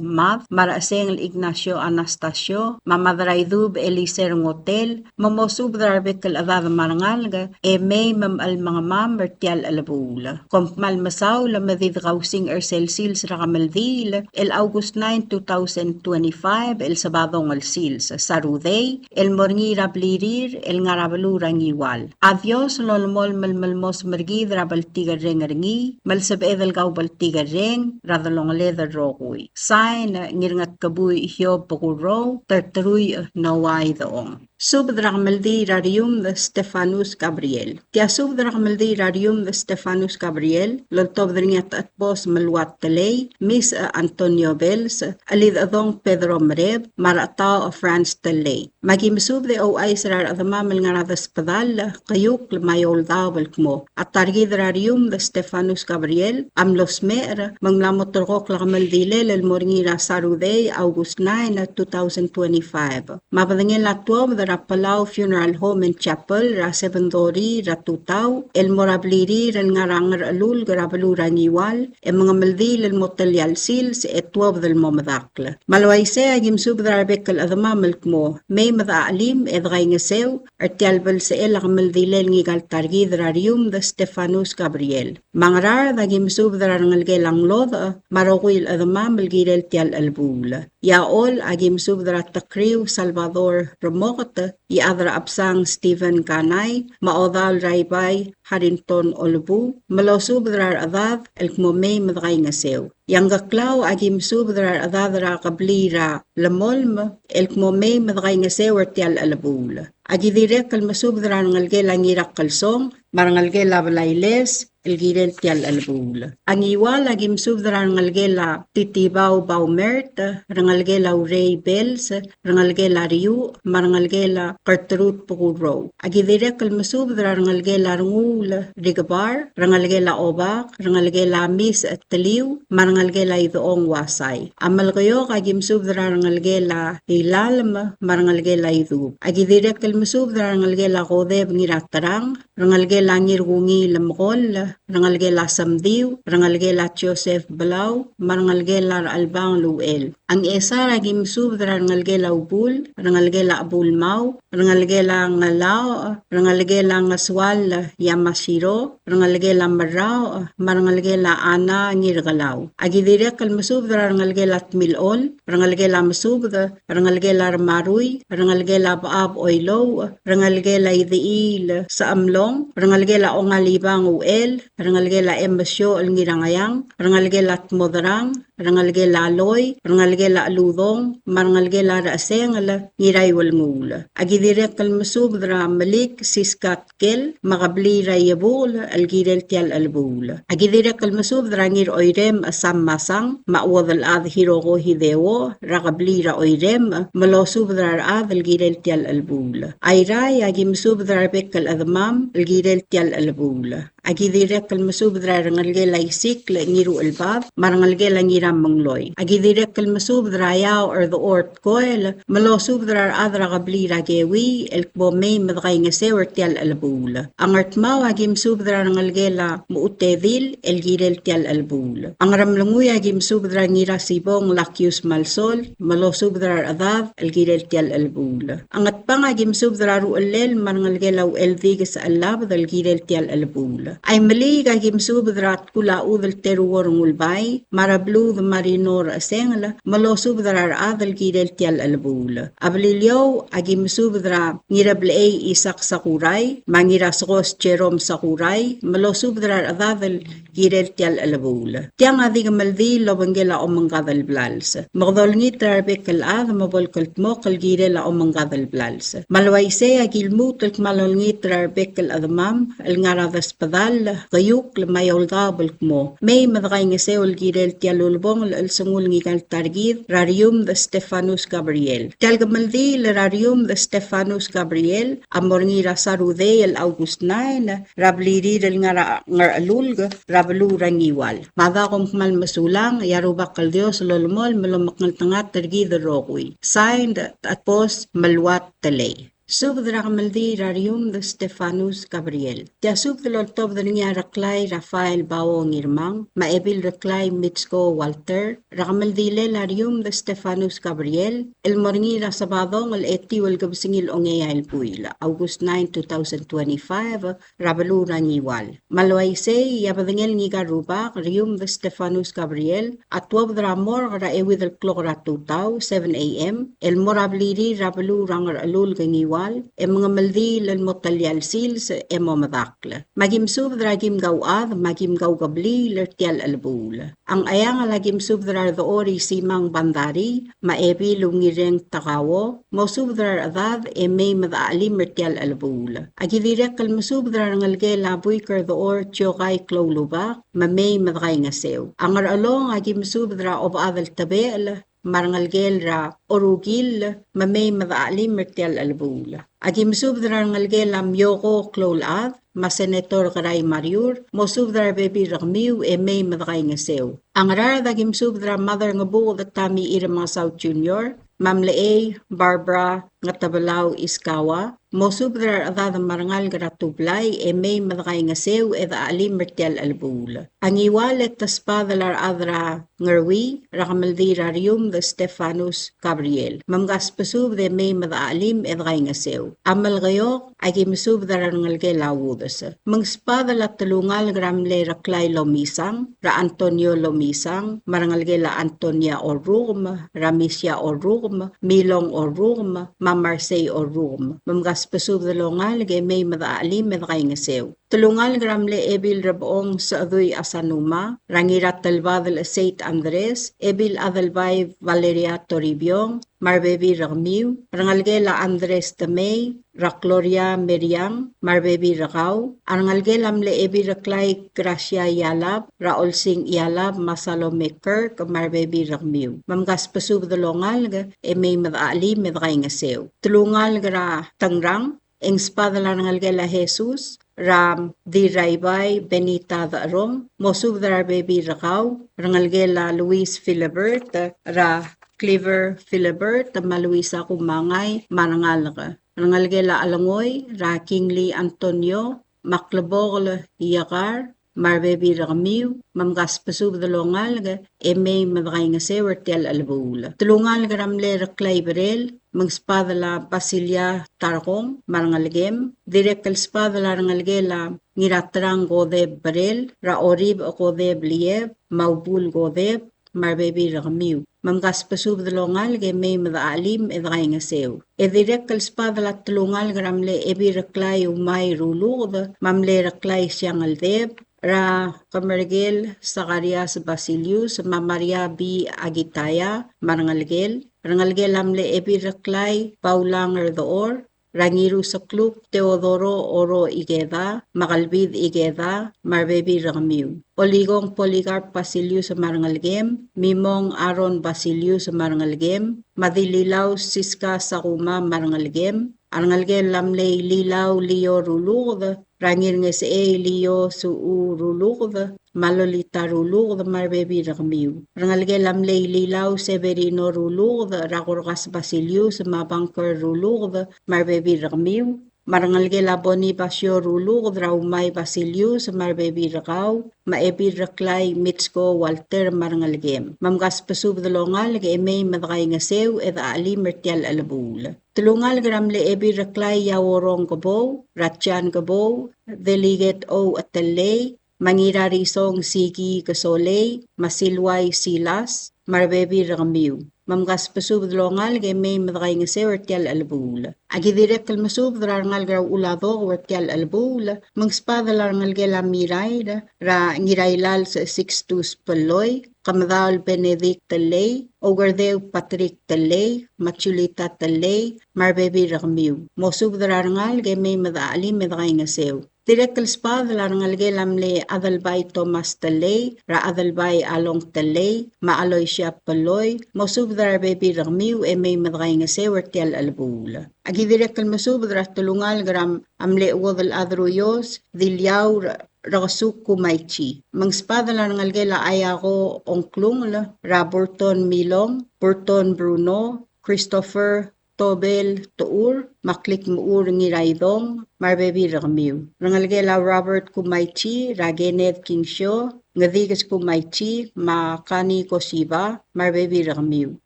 Mad, me a Rechesengel Ignacio Anastasio, me a Madraidub Eliser Ngotel, me mosubed er a rebek el chedad me a rengalek, e mei me mchelemengemam er tia el chelebuul. Kom kmal mesaul me di dekausing er sel sils er a kemeldiil, el August nine, two thousand twenty-five, el Sabadong el sils, Sarudei, el mo er ngii er a blirir el ngar er a beluu er a Ngiwal. A Dios lolemolem el melmos me er kid er a bltikerreng er ngii, me le sebeched el kau bltikerreng er a delongeled el rokui. Sain, Ngirngetkebui Hiob Bekurrou, Terterui Noah Idechong. Subed er a kemeldiil er a Riumd Stephanus Gabriel. Tia subed er a kemeldiil er a Riumd Stephanus Gabriel, el oltobed er ngii a Techedbos Meluat Telei, Miss Antonio Bells, Chelidechedong Pedro Mereb, me a Rechetaoch Franz Telei. Me aki mesubed e ouchais er a rechedemam el ngar er a Desbedall, Keiukl me a Eouldaob el kmo a ta er kid er a Riumd Stephanus Gabriel a mlo smecher, me ng mla mo terrekokl a kemeldilel el mo er ngii er a Saturday, August nine, two thousand twenty-five. Me a bedengel a tuobed er a Palau Funeral Home and Chapel er a seven thirty er a tutau el mo er a blirir el ngar er a Ngerchelulk er a beluu er a Ngiwal, e mengemeldiil el mo telia el sils e tuobed el mo medakl. Me a le uaisei e aki mesubed er a rebek el chedemam el kmo mei me dechachelim e dekaingeseu er tia el belsechel a kemeldilel ngika el ta er kid er a Riumd Stephanus Gabriel. Me a Ngaraard e aki mesubed er a rengelekel a Nglodech me a rokui el chedemam el kirel tia el chelebuul. E a Choll e aki mesubed er a Tekriu Salvador Remoket, Iechad er a Chebsang Stephen Kanai, me a Odaol er a Ibai Harrington Olbuu, me losubed er a rechedad el kmo mei me dekaingeseu. E a Ngkeklau e aki mesubed er a rechedad er a kebliil er a Lemolem el kmo mei me dekaingeseu er tia el chelebuul. Aki dirrek el mesubed er a rengelekel a Ngirakelsong, me a rengelekel a Blailes, el kirel tia el chelebuul. A Ngiwal e aki mesubed er a rengelekel a Titibau Baumert, rengelekel a Urei Bells, rengelekel a Riuch, me a rengelekel a Kertrud Bekurrou. Aki dirrek el mesubed er a rengelekel a Renguul Rikebar, rengelekel a Obak, rengelekel a Mis Teliu, me a rengelekel a Idechong Uasai. A Melekeok e aki mesubed er a rengelekel a Ilalem, me a rengelekel a Idub. Aki dirrek el mesubed er a rengelekel a Kodeb Ngiraterang, rengelekel a Ngirkungiil Mekoll, rengelekel a Semdiu, rengelekel a Joseph Belau, me a rengelekel a Rechelbang Luchel. A Ngchesar e aki mesubed er a rengelekel a Ubul, rengelekel a Chebulmau, rengelekel a Ngelaoch, rengelekel a Ngesuall Yamashiro, rengelekel a Merraoch, me a rengelekel a Ana Ngirkelau. Aki dirrek el mesubed er a rengelekel a Tmilchol, rengelekel a Mesubed, rengelekel a Remarui, rengelekel a Bechab Oilouch, rengelekel a Idechiil Sechemlong, rengelekel a Ongalibang Uchel, rengelekel a Emesiochel Ngirangeang, rengelekel a Tmoderang, rengelekel a Loi, rengelekel a Cheludong, me a rengelekel a Rechesengel Ngiraiuelnguul. Aki dirrek el mesubed er a Melik Siskat Kel, me a kebliil er a Iebukel el kirel tia el chelebuul. Aki dirrek el mesubed er a Ngir Oirem Sam Masang, me a Uodelchad Hiroko Hideo, er a kebliil er a Oirem, me losubed er a rechad el kirel tia el chelebuul. Airai e aki mesubed er a rebek el chedemam el kirel tia el chelebuul. Aki dirrek el mesubed er a rengelekel a Isikl Ngiruchelbad, me a rengelekel a Ngiramengloi. Aki dirrek el mesubed er a Eaoch er Dechor Koel, me losubed er a rechad er a kebliil er a Keui el kmo mei me dekaingeseu er tia el chelebuul. A Ngardmau e aki mesubed er a rengelekel a Mechutedil el kirel tia el chelebuul. A Ngeremlengui e aki mesubed er a Ngirasibong Lakius Malsol, me losubed er a rechedad el kirel tia el chelebuul. A Ngatpang e aki mesubed er a Ruchellel me a rengelekel a Ucheldikes Chellabed el kirel tia el chelebuul. A Imeliik e aki mesubed er a Kulachudel Teruor Ngulbai, me a Rebluud Marino Rechesengel, me losubed er a rechad el kirel tia el chelebuul. A Beliliou e aki mesubed er a Ngirablechei Isak Sakurai, me a Ngirasekos Jerome Sakurai, me losubed er a rechedad el kirel tia el chelebuul. Tiang a di kemeldiil el obengkel a omengkad el blals. Me kede olengit er a rebek el chad me bo el kldmokl el kirel a omengkad el blals. Me a le uaisei e aki lmuut el kmal olengit er a rebek el chedemam el ngar er a Desbedall, Keiukl me a Eouldaob el kmo mei me dekaingeseu el kirel tia el ulebongel el chelsengul ngika el ta er kid er a Riumd Stephanus Gabriel. Tia el kemeldiil er a Riumd Stephanus Gabriel a mo er ngii er a Sarudei el August nine er a blirir el ngar er a Ngerchelulk er a beluu er a Ngiwal. Me a da kom kmal mesulang, e a Rubak el Dios a lolemolem el omekngeltengat er kid el rokui. Signed, Techedbos Meluat Telei. Subed er a kemeldiil er a Riumd Stephanus Gabriel. Tia subed el oltobed er ngii a Reklai Rafael Bao Ngirmang, me a Ebil Reklai Mitsko Walter, er a kemeldilel a Riumd Stephanus Gabriel, el mo er ngii er a Sebadong el etiu el kebesengil a ongeai el buil, August nine, two thousand twenty-five, er a beluu er a Ngiwal. Me a le uaisei, e a bedengel ngika el rubak, Riumd Stephanus Gabriel, a tuobed er a morgue er a euid el klok er a tutau, seven A M, el mo er a blirir er a beluu er a Ngerchelulk Ngiwal, e mengemeldiil el mo telial sils e mo medakl. Me a ki mesubed er a Kim Kauchad me a Kim Kaukebliil er tia el chelebuul. A Ngcheangel a ki mesubed er a Redechor Isimang Bandarii me a Ebil Ungireng Takao, mosubed er a rechedad e mei me dechachelim er tia el chelebuul. A ki dirrek el mesubed er a rengelekel a Buik er Dechor Tiokai Kloulubak me mei me dekaingeseu. A Ngerchelong a ki mesubed er a Obechad el Tebechel me a rengelekel er a Orukill me mei me dechachelim er tia el chelebuul. A ki mesubed er a rengelekel a Mioko Kloulechad me a Senator Kerai Mariur, mosubed er a rebebil er kemiu e mei me dekaingeseu. A Ngaraard a ki mesubed er a Mother Ngebuked Tommy Remengesau Junior me a Mlechei Barbara Ngetebelau Iskawa, mosubed er a rechedad me a rengalek er a Tublai e mei me dekaingeseu e dechachelim er tia el chelebuul. A Ngiwal e te sbadel a rechad er a Ngerui er a kemeldiil er a Riumd Stefanus Gabriel, me mkasbesubed e mei me dechachelim e dekaingeseu. A Melekeok a ki mesubed er a rengelekel a Udes. Me ng sbadel a telungalek er a mle Reklai Lomisang, er a Antonio Lomisang me a rengelekel a Antonia Orrukem, er a Misia Orrukem, Milong Orrukem me a Marsei Orrukem, me mkasbesubed el ongalek e mei me dechachelim e dekaingeseu. Telungalek er a mle Ebil Rebechong Sechedui Asanuma, er a Ngiratelbadel Seit Andres, Ebil Adelbai Valeria Toribiong me a rebebil er kemiu, rengelekel a Andres Temei, er a Gloria Meriang me a rebebil er kau, a rengelekel a mle Ebil Reklai Gracia Ialab, er a Olsing Ialab me a Salome Kirk me a rebebil er kemiu, me mkasbesubed el ongalek e mei me dechachelim e dekaingeseu. Telungalek er a Tengrang, e ng sbadel a rengelekel a Jesus, er a Dirraibai Benita Decherong, mosubed er a rebebil er kau, rengelekel a Louis Philibert, er a Cleaver Philibert me a Louisa Kumangai me a rengalek. Rengelekel a Chelengoi, er a Kingly Antonio me a Klebokel Iekar, me a rebebil er kemiu, me mkasbesubed el ongalek e mei me dekaingeseu er tia el chelebuul. Telungalek er a mle Reklai Berel, me ng sbadel a Basilia Tarkong me a rengelekem, dirrek el sbadel a rengelekel a Ngiraterang Kodeb Berel, er a Oribech Kodeb Lieb me a Ubul Kodeb me a rebebil er kemiu, me mkasbesubed el ongalek e mei me dechachelim e dekaingeseu. E dirrek el sbadel a telungalek er a mle Ebil Reklai Umai Ruluked me a mle Reklai Siangeldeb, er a Kemerkel Sakarias Basilius me a Maria B. Akitaya me a rengelekel, rengelekel a mle Ebil Reklai Paulang Erdechor, er a Ngirusekluk Teodoro Oro Ikeda me a Kelbid Ikeda me a rebebil er kemiu. Olikong Polycarp Basilius me a rengelekem, Mimong Aaron Basilius me a rengelekem, me a Dililau Siska Sakuma me a rengelekem, a rengelekel a mle Ililau Lio Ruluked, er a Ngirngesechei Lio Suchu Ruluked, me a Lolita Ruluked me a rebebil er kemiu. Rengelekel a mle Ililau Severino Ruluked, er a Korkas Basilius me a Banker Ruluked me a rebebil er kemiu. Me a rengelekel a Bonifacio Ruluked, er a Umai Basilius me a rebebil er kau, me a Ebil Reklai Mitsko Walter me a rengelekem. Me mkasbesubed el ongalek e mei me dekaingeseu e dechachelim er tia el chelebuul. Telungalek er a mle Ebil Reklai Iaorong Kebou, er a Jan Kebou, Delegate O. Etelei, me a Ngirarisong Siki Kesolei, me a Silwai Silas me a rebebil er kemiu. Me mkasbesubed el ongalek e mei me dekaingeseu er tia el chelebuul. A ki dirrek el mesubed er a rengalek er a Uladok er tia el chelebuul, me ng sbadel a rengelekel a Mirair, er a Ngirailals Sixtus Peloi, Kemedaol Benedict Telei, Oukerdeu Patrick Telei, me a Julita Telei me a rebebil er kemiu. Mosubed er a rengalek e mei me dechachelim e dekaingeseu. Dirrek el sbadel a rengelekel a mle Adelbai Thomas Telei, er a Adelbai Along Telei me a Aloisia Peloi, mosubed er a rebebil er kemiu e mei me dekaingeseu er tia el chelebuul. A ki dirrek el mesubed er a telungalek er a mle Uodel Adruios, Diliau, er a Kesuk Kumaichi. Me ng sbadel a rengelekel a Aiako Ongklungel, er a Burton Milong, Burton Bruno, Christopher Tobel Techur, me a Klikmechur Ngiraidong me a rebebil er kemiu. Rengelekel a Robert Kumaichi, er a Kenneth Kingsio, Ngedikes Kumaichi me a Kani Kosiba me a rebebil er kemiu.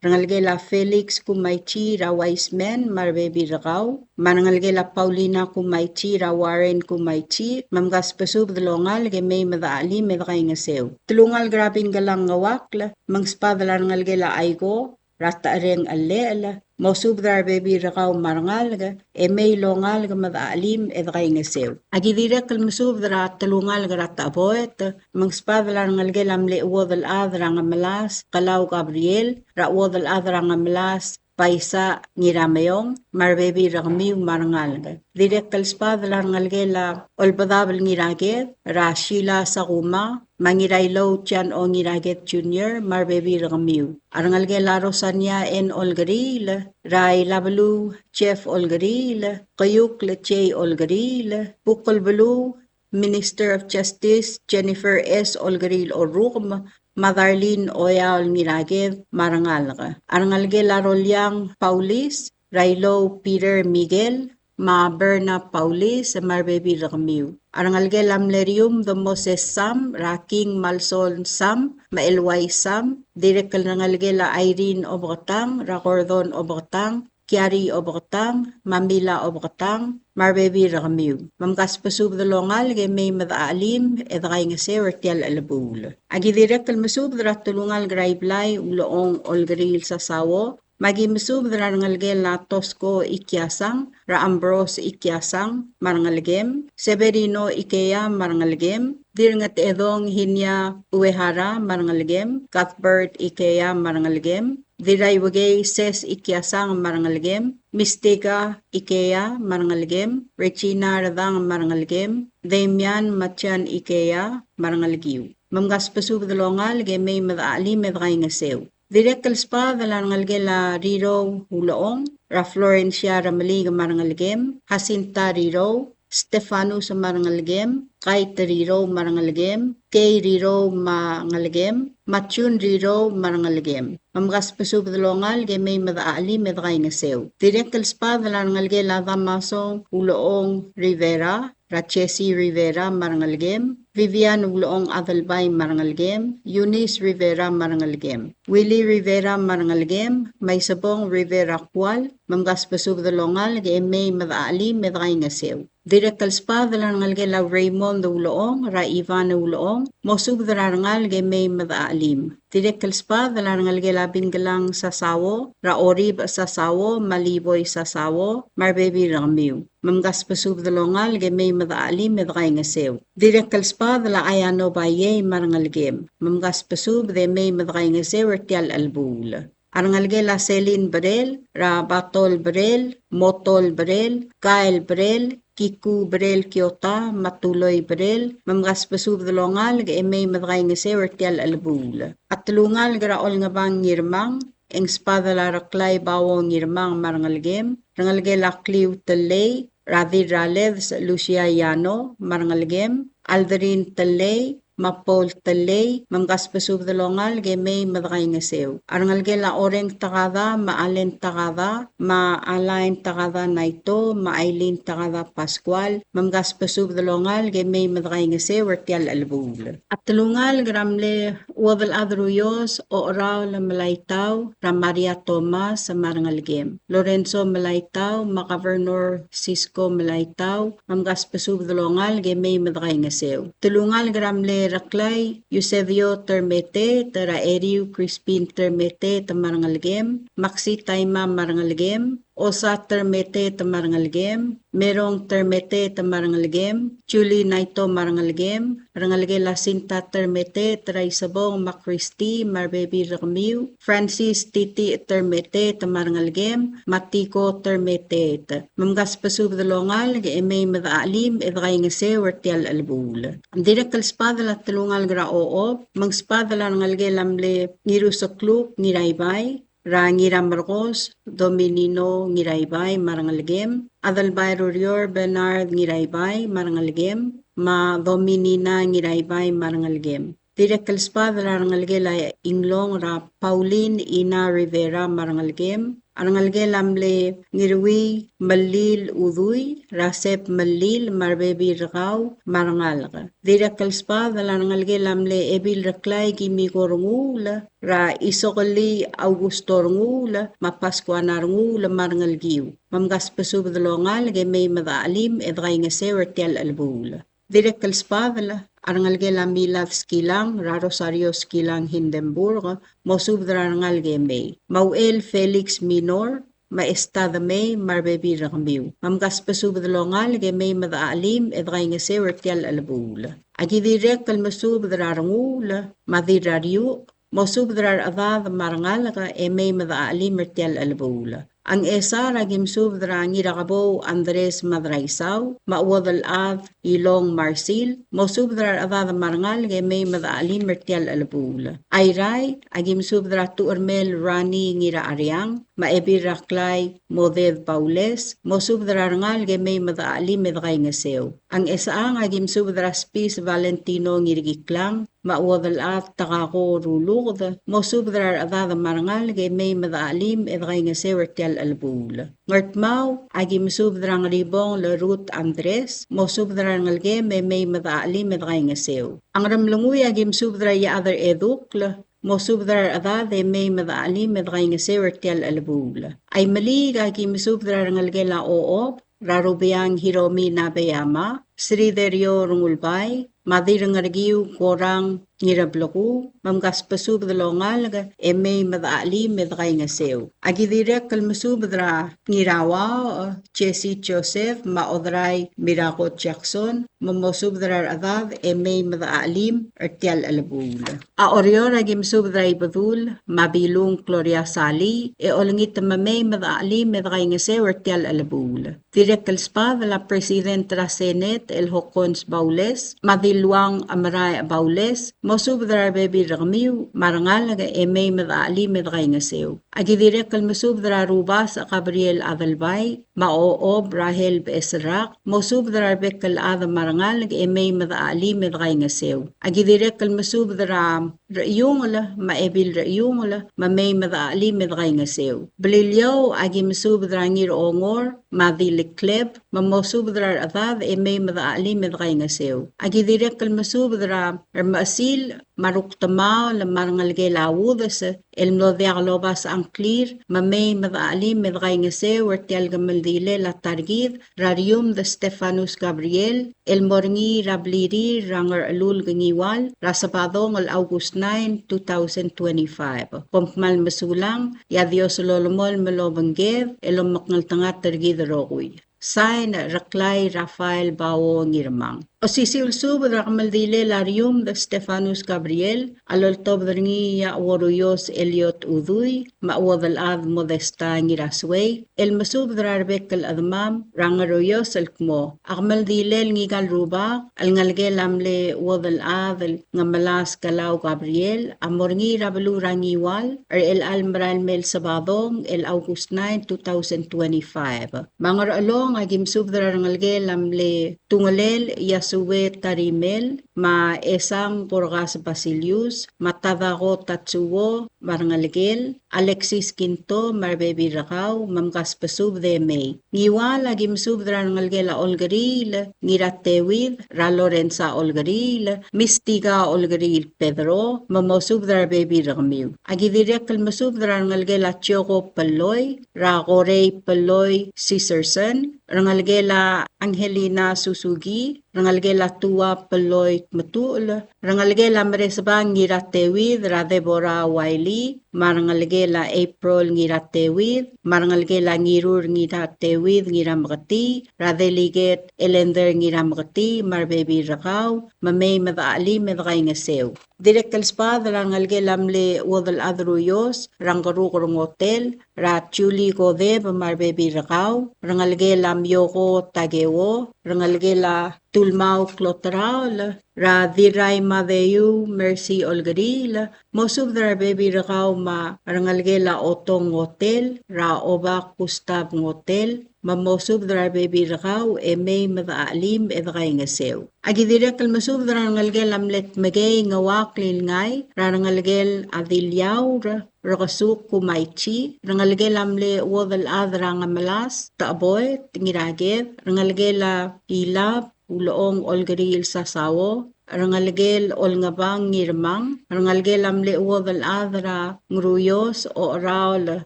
Rengelekel a Felix Kumaichi, er a Wiseman me a rebebil er kau, me a rengelekel a Paulina Kumaichi, er a Warren Kumaichi, me mkasbesubed el ongalek e mei me dechachelim e dekaingeseu. Telungalek er a Bingkelang Ngeuakl, me ng sbadel a rengelekel a Aiko, er a Techereng Chelechel, mosubed er a rebebil er kau me a rengalek, e mei el ongalek me dechachelim e dekaingeseu. Aki dirrek el mesubed er a telungalek er a Taboet, me ng sbadel a rengelekel a mle chuodel chad er a Ngemelas, Kelau Gabriel, er a chuodel chad er a Ngemelas, Baisa Ngirameong, me a rebebil er kemiu me a rengalek. Dirrek el sbadel a rengelekel a Olbedabel Ngiraked, er a Sheila Sakuma, me a Ngirailou John O. Ngiraked Junior, me a rebebil er kemiu. A rengelekel a Rosania N. Olkeriil, er a Ilabeluu Jeff Olkeriil, Keiukl J. Olkeriil, Bukelbeluu Minister of Justice Jennifer S. Olkeriil Orrukem, me a Darlene Oyaol Ngiraked me a rengalek. A rengelekel a Roliang Paulis, er a Ilou Peter Miguel, me a Berna Paulis, me a rebebil er kemiu. A rengelekel a mle Rium de Moses Sam, er a King Malsol Sam, me a Elwai Sam, dirrek el rengelekel a Irene Obeketang, er a Gordon Obeketang, Kiari Obeketang, me a Mila Obeketang, me a rebebil er kemiu. Me mkasbesubed el ongalek e mei me dechachelim e dekaingeseu er tia el chelebuul. Aki dirrek el mesubed er a telungalek er a Iblai Ulechong Olkeriil Sasao, me aki mesubed er a rengelekel a Tosko Ikiasang, er a Ambrose Ikiasang, me a rengelekem, Severino Ikea, me a rengelekem, Dirngetedong Hinia Uehara, me a rengelekem, Cuthbert Ikea, me a rengelekem, Dirraiuekei Ses Ikiasang me a rengelekem, Mistika Ikea me a rengelekem, Regina Redang me a rengelekem, Damian me a Jan Ikea me a rengelekiu. Me mkasbesubed el ongalek e mei me dechachelim e dekaingeseu. Dirrek el sbadel a rengelekel a Rirou Ulechong, er a Florencia Remeliik me a rengelekem, Jacinta Rirou, Stefanus me a rengelekem, Kait Rirou me a rengelekem, Kei Rirou me a rengelekem, me a Jun Rirou me a rengelekem. Me mkasbesubed el ongalek e mei me dechachelim e dekaingeseu. Dirrek el sbadel a rengelekel a Damaso Ulechong Rivera, er a Jesse Rivera me a rengelekem, Vivian Ulechong Adelbai me a rengelekem, Eunice Rivera me a rengelekem, Willy Rivera me a rengelekem, me a Isebong Rivera Kual, me mkasbesubed el ongalek e mei me dechachelim e dekaingeseu. Dirrek el sbadel a rengelekel a Raymond Ulechong, er a Ivan Ulechong, mosubed er a rengalek e mei me dechachelim. Dirrek el sbadel a rengelekel a Bingkelang Sasao, er a Orib Sasao, me a Liboi Sasao, me a rebebil er kemiu. Me mkasbesubed el ongalek e mei me dechachelim e dekaingeseu. Dirrek el sbadel a Ayano Baiei me a rengelekem. Me mkasbesubed e mei me dekaingeseu er tia el chelebuul. A rengelekel a Selin Berel, er a Batol Berel, Motol Berel, Kael Berel, Kiku Berel Kiota, me a Tuloi Berel, me mkasbesubed el ongalek e mei me dekaingeseu er tia el chelebuul. A telungalek er a Olngebang Ngirmang, e ng sbadel a Reklai Bao Ngirmang me a rengelekem, rengelekel a Kliu Telei, er a Dirraled Lucia Yano me a rengelekem, Aldrin Telei, me a Paul Telei, me mkasbesubed el ongalek e mei me dekaingeseu. A rengelekel a Oreng Takada, me a Allen Takada, me a Alain Takada Naito, me a Aileen Takada Pascual, me mkasbesubed el ongalek e mei me dekaingeseu er tia el chelebuul. A telungalek er a mle chuodel chad er a Uios, Ocheraol Melaitau, er a Maria Thomas me a rengelekem, Lorenzo Melaitau, me a Governor Cisco Melaitau, me mkasbesubed el ongalek e mei me dekaingeseu. Telungalek er a mle Reklai, Eusebio Termeteet, er a Eriu Crispin Termeteet me a rengelekem, Maxi Taima me a rengelekem, Osa Termeteet me a rengelekem, Merong Termeteet me a rengelekem, Julie Naito me a rengelekem, rengelekel a Sinta Termeteet, er a Isebong me a Christy me a rebebil er kemiu, Francis Titi Termeteet me a rengelekem, me a Tiko Termeteet. Me mkasbesubed el ongalek e mei me dechachelim e dekaingeseu er tia el chelebuul. Dirrek el sbadel a telungalek er a Ochob, me ng sbadel a rengelekel a mle Ngirusekluk Ngiraibai, er a Ngiramerkos Dominino Ngiraibai me a rengelekem, Adelbai Rurior Bernard Ngiraibai me a rengelekem, me a Dominina Ngiraibai me a rengelekem. Dirrek el sbadel a rengelekel a Inglong er a Pauline Ina Rivera me a rengelekem, a rengelekel a mle Ngirui Melil Udui, er a Sep Melil me a rebebil er kau me a rengalek. Dirrek el sbadel a rengelekel a mle Ebil Reklai Kimiko Renguul, er a Isokelii Augusto Renguul, me a Pascuana Renguul me a rengelekiu. Me mkasbesubed el ongalek e mei me dechachelim e dekaingeseu er tia el chelebuul. Dirrek el sbadel a rengelekel a Milad Skilang, er a Rosario Skilang Hindenburg, mosubed er a rengalek e mei. Me a Uchel Felix Minor, me a Esta Demei, me a rebebil er kemiu. Me mkasbesubed el ongalek e mei me dechachelim e dekaingeseu er tia el chelebuul. Aki dirrek el mesubed er a Renguul, me a Dirrariuch, mosubed er a rechedad me a rengalek e mei me dechachelim er tia el chelebuul. A Ngchesar aki mesubed er a Ngirakebou Andres Madraisau, me a Uodelchad Ilong Marsil, mosubed er a rechedad me a rengalek e mei me dechachelim er tia el chelebuul. Airai, aki mesubed er a Tuchermel Rani Ngirachereang, me a Ebil er a Klai Moded Baules, mosubed er a rengalek e mei me dechachelim e dekaingeseu. A Ngchesechang aki mesubed er a Spis Valentino Ngirkiklang, me a Uodelchad Takako Ruluked, mosubed er a rechedad me a rengalek e mei me dechachelim e dekaingeseu er tia el chelebuul. Ngardmau, aki mesubed er a Ngeribongel Ruth Andres, mosubed er a rengelekem e mei me dechachelim e dekaingeseu. A Ngeremlengui, aki mesubed er a Iechad er Edukl, mosubed er a rechedad e mei me dechachelim e dekaingeseu er tia el chelebuul. A Imeliik, aki mesubed er a rengelekel a Ochob, er a Rubeang Hiromi Nabeyama, Sriderio Rengulbai, me a Dirrengerkiu Korang Ngirableku, me mkasbesubed el ongalek e mei me dechachelim e dekaingeseu. Aki dirrek el mesubed er a Ngirauaoch Jesse Joseph, me a Oderai Mirako Jackson, me mosubed er a rechedad e mei me dechachelim er tia el chelebuul. A Oreor, aki mesubed er a Ibedul me a Bilung Gloria Salii, e olengit me mei me dechachelim e dekaingeseu er tia el chelebuul. Dirrek el sbadel a President er a Senate el Hokkons Baules, me a Diluang Amaraech Baules, mosubed er a rebebil er kemiu me a rengalek e mei me dechachelim e dekaingeseu. Aki dirrek el mesubed er a Rubasech Gabriel Adelbai, me a Ochob Rahel Becheserrak, mosubed er a rebek el chad me a rengalek e mei me dechachelim e dekaingeseu. Aki dirrek el mesubed er a Rechiungel, me a Ebil Rechiungel, me mei me dechachelim e dekaingeseu. Beliliou, aki mesubed er a Ngirongor, me a Dilikleb, me mosubed er a rechedad e mei me dechachelim e dekaingeseu. Aki dirrek el mesubed er a Remechesil, me a Rukdemaol, me a rengelekel a Udes, el mlo diak lobasech a ngklir, me mei me dechachelim e dekaingeseu er tia el kemeldilel a ta er kid, er a Riumd Stephanus Gabriel, el mo er ngii er a blirir er a Ngerchelulk Ngiwal, er a Sabadong el August nine, two thousand twenty-five. Kom kmal mesulang, e a Dios a lolemolem el obengked, el omekngeltengat er kid el rokui. Sign, Reklai Raphael Bao Ngirmang. Osisiu el subed er a kemeldilel a Riumd Stephanus Gabriel, a loltobed er ngii a Uoruios Eliot Udui, me a Uodelchad Modesta Ngirasuei, el mesubed er a rebek el chedemam er a Ngeruios el kmo, a kemeldilel ngika el rubak el ngelekel a mle Uodelchad el Ngemelas Kalau Gabriel, a mo er ngii er a beluu er a Ngiwal, er chelecha el merael mei el Sabadong, el August nine, two thousand twenty-five. Me a Ngerchelong, aki mesubed er a rengelekel a mle Tungelel Yasue Tarimel, me a Esang Borgas Basilius, me a Tadako Tatsuo, me a rengelekel, Alexis Kinto, me a rebebil er kau, me mkasbesubed e mei. Ngiwal, aki mesubed er a rengelekel a Olkeriil Ngirateuid, er a Lorenza Olkeriil, Mistika Olkeriil Pedro, me mosubed er a rebebil er kemiu. Aki dirrek el mesubed er a rengelekel a Joko Peloi, er a Korei Peloi Siserson, rengelekel a Angelina Suzuki, rengelekel a Tua Peloi Tmetuchl, rengelekel a Meresebang Ngirateuid, er a Deborah Wiley, me a rengelekel a April Ngirateuid, me a rengelekel a Ngirur Ngirateuid Ngirameketii, er a Delegate Elender Ngirameketii, me a rebebil er kau, me mei me dechachelim e dekaingeseu. Dirrek el sbadel a rengelekel a mle Uodelchad Ruios, er a Ngeruk er a Ngotel, er a Julie Kodeb me a rebebil er kau, rengelekel a Mioko Takeo, rengelekel a Tulmau Kloteraol, er a Dirrai Madeiu Mercy Olkeriil, mosubed er a rebebil er kau me a rengelekel a Otong Ngotel, er a Obak Gustav Ngotel, me mosubed er a rebebil er kau e mei me dechachelim e dekaingeseu. Aki dirrek el mesubed er a rengelekel a mle Tmekei Ngeuakl Ilngai, er a rengelekel a Diliaur, Rekesuk Kumaichi, rengelekel a mle Uodelchad er a Ngemelas, Techeboet Ngiraked, rengelekel a Ilab, Ulechong Olkeriil Sasao, rengelekel Olngebang Ngirmang, rengelekel a mle Uodelchad er a Ngeruios Ocheraol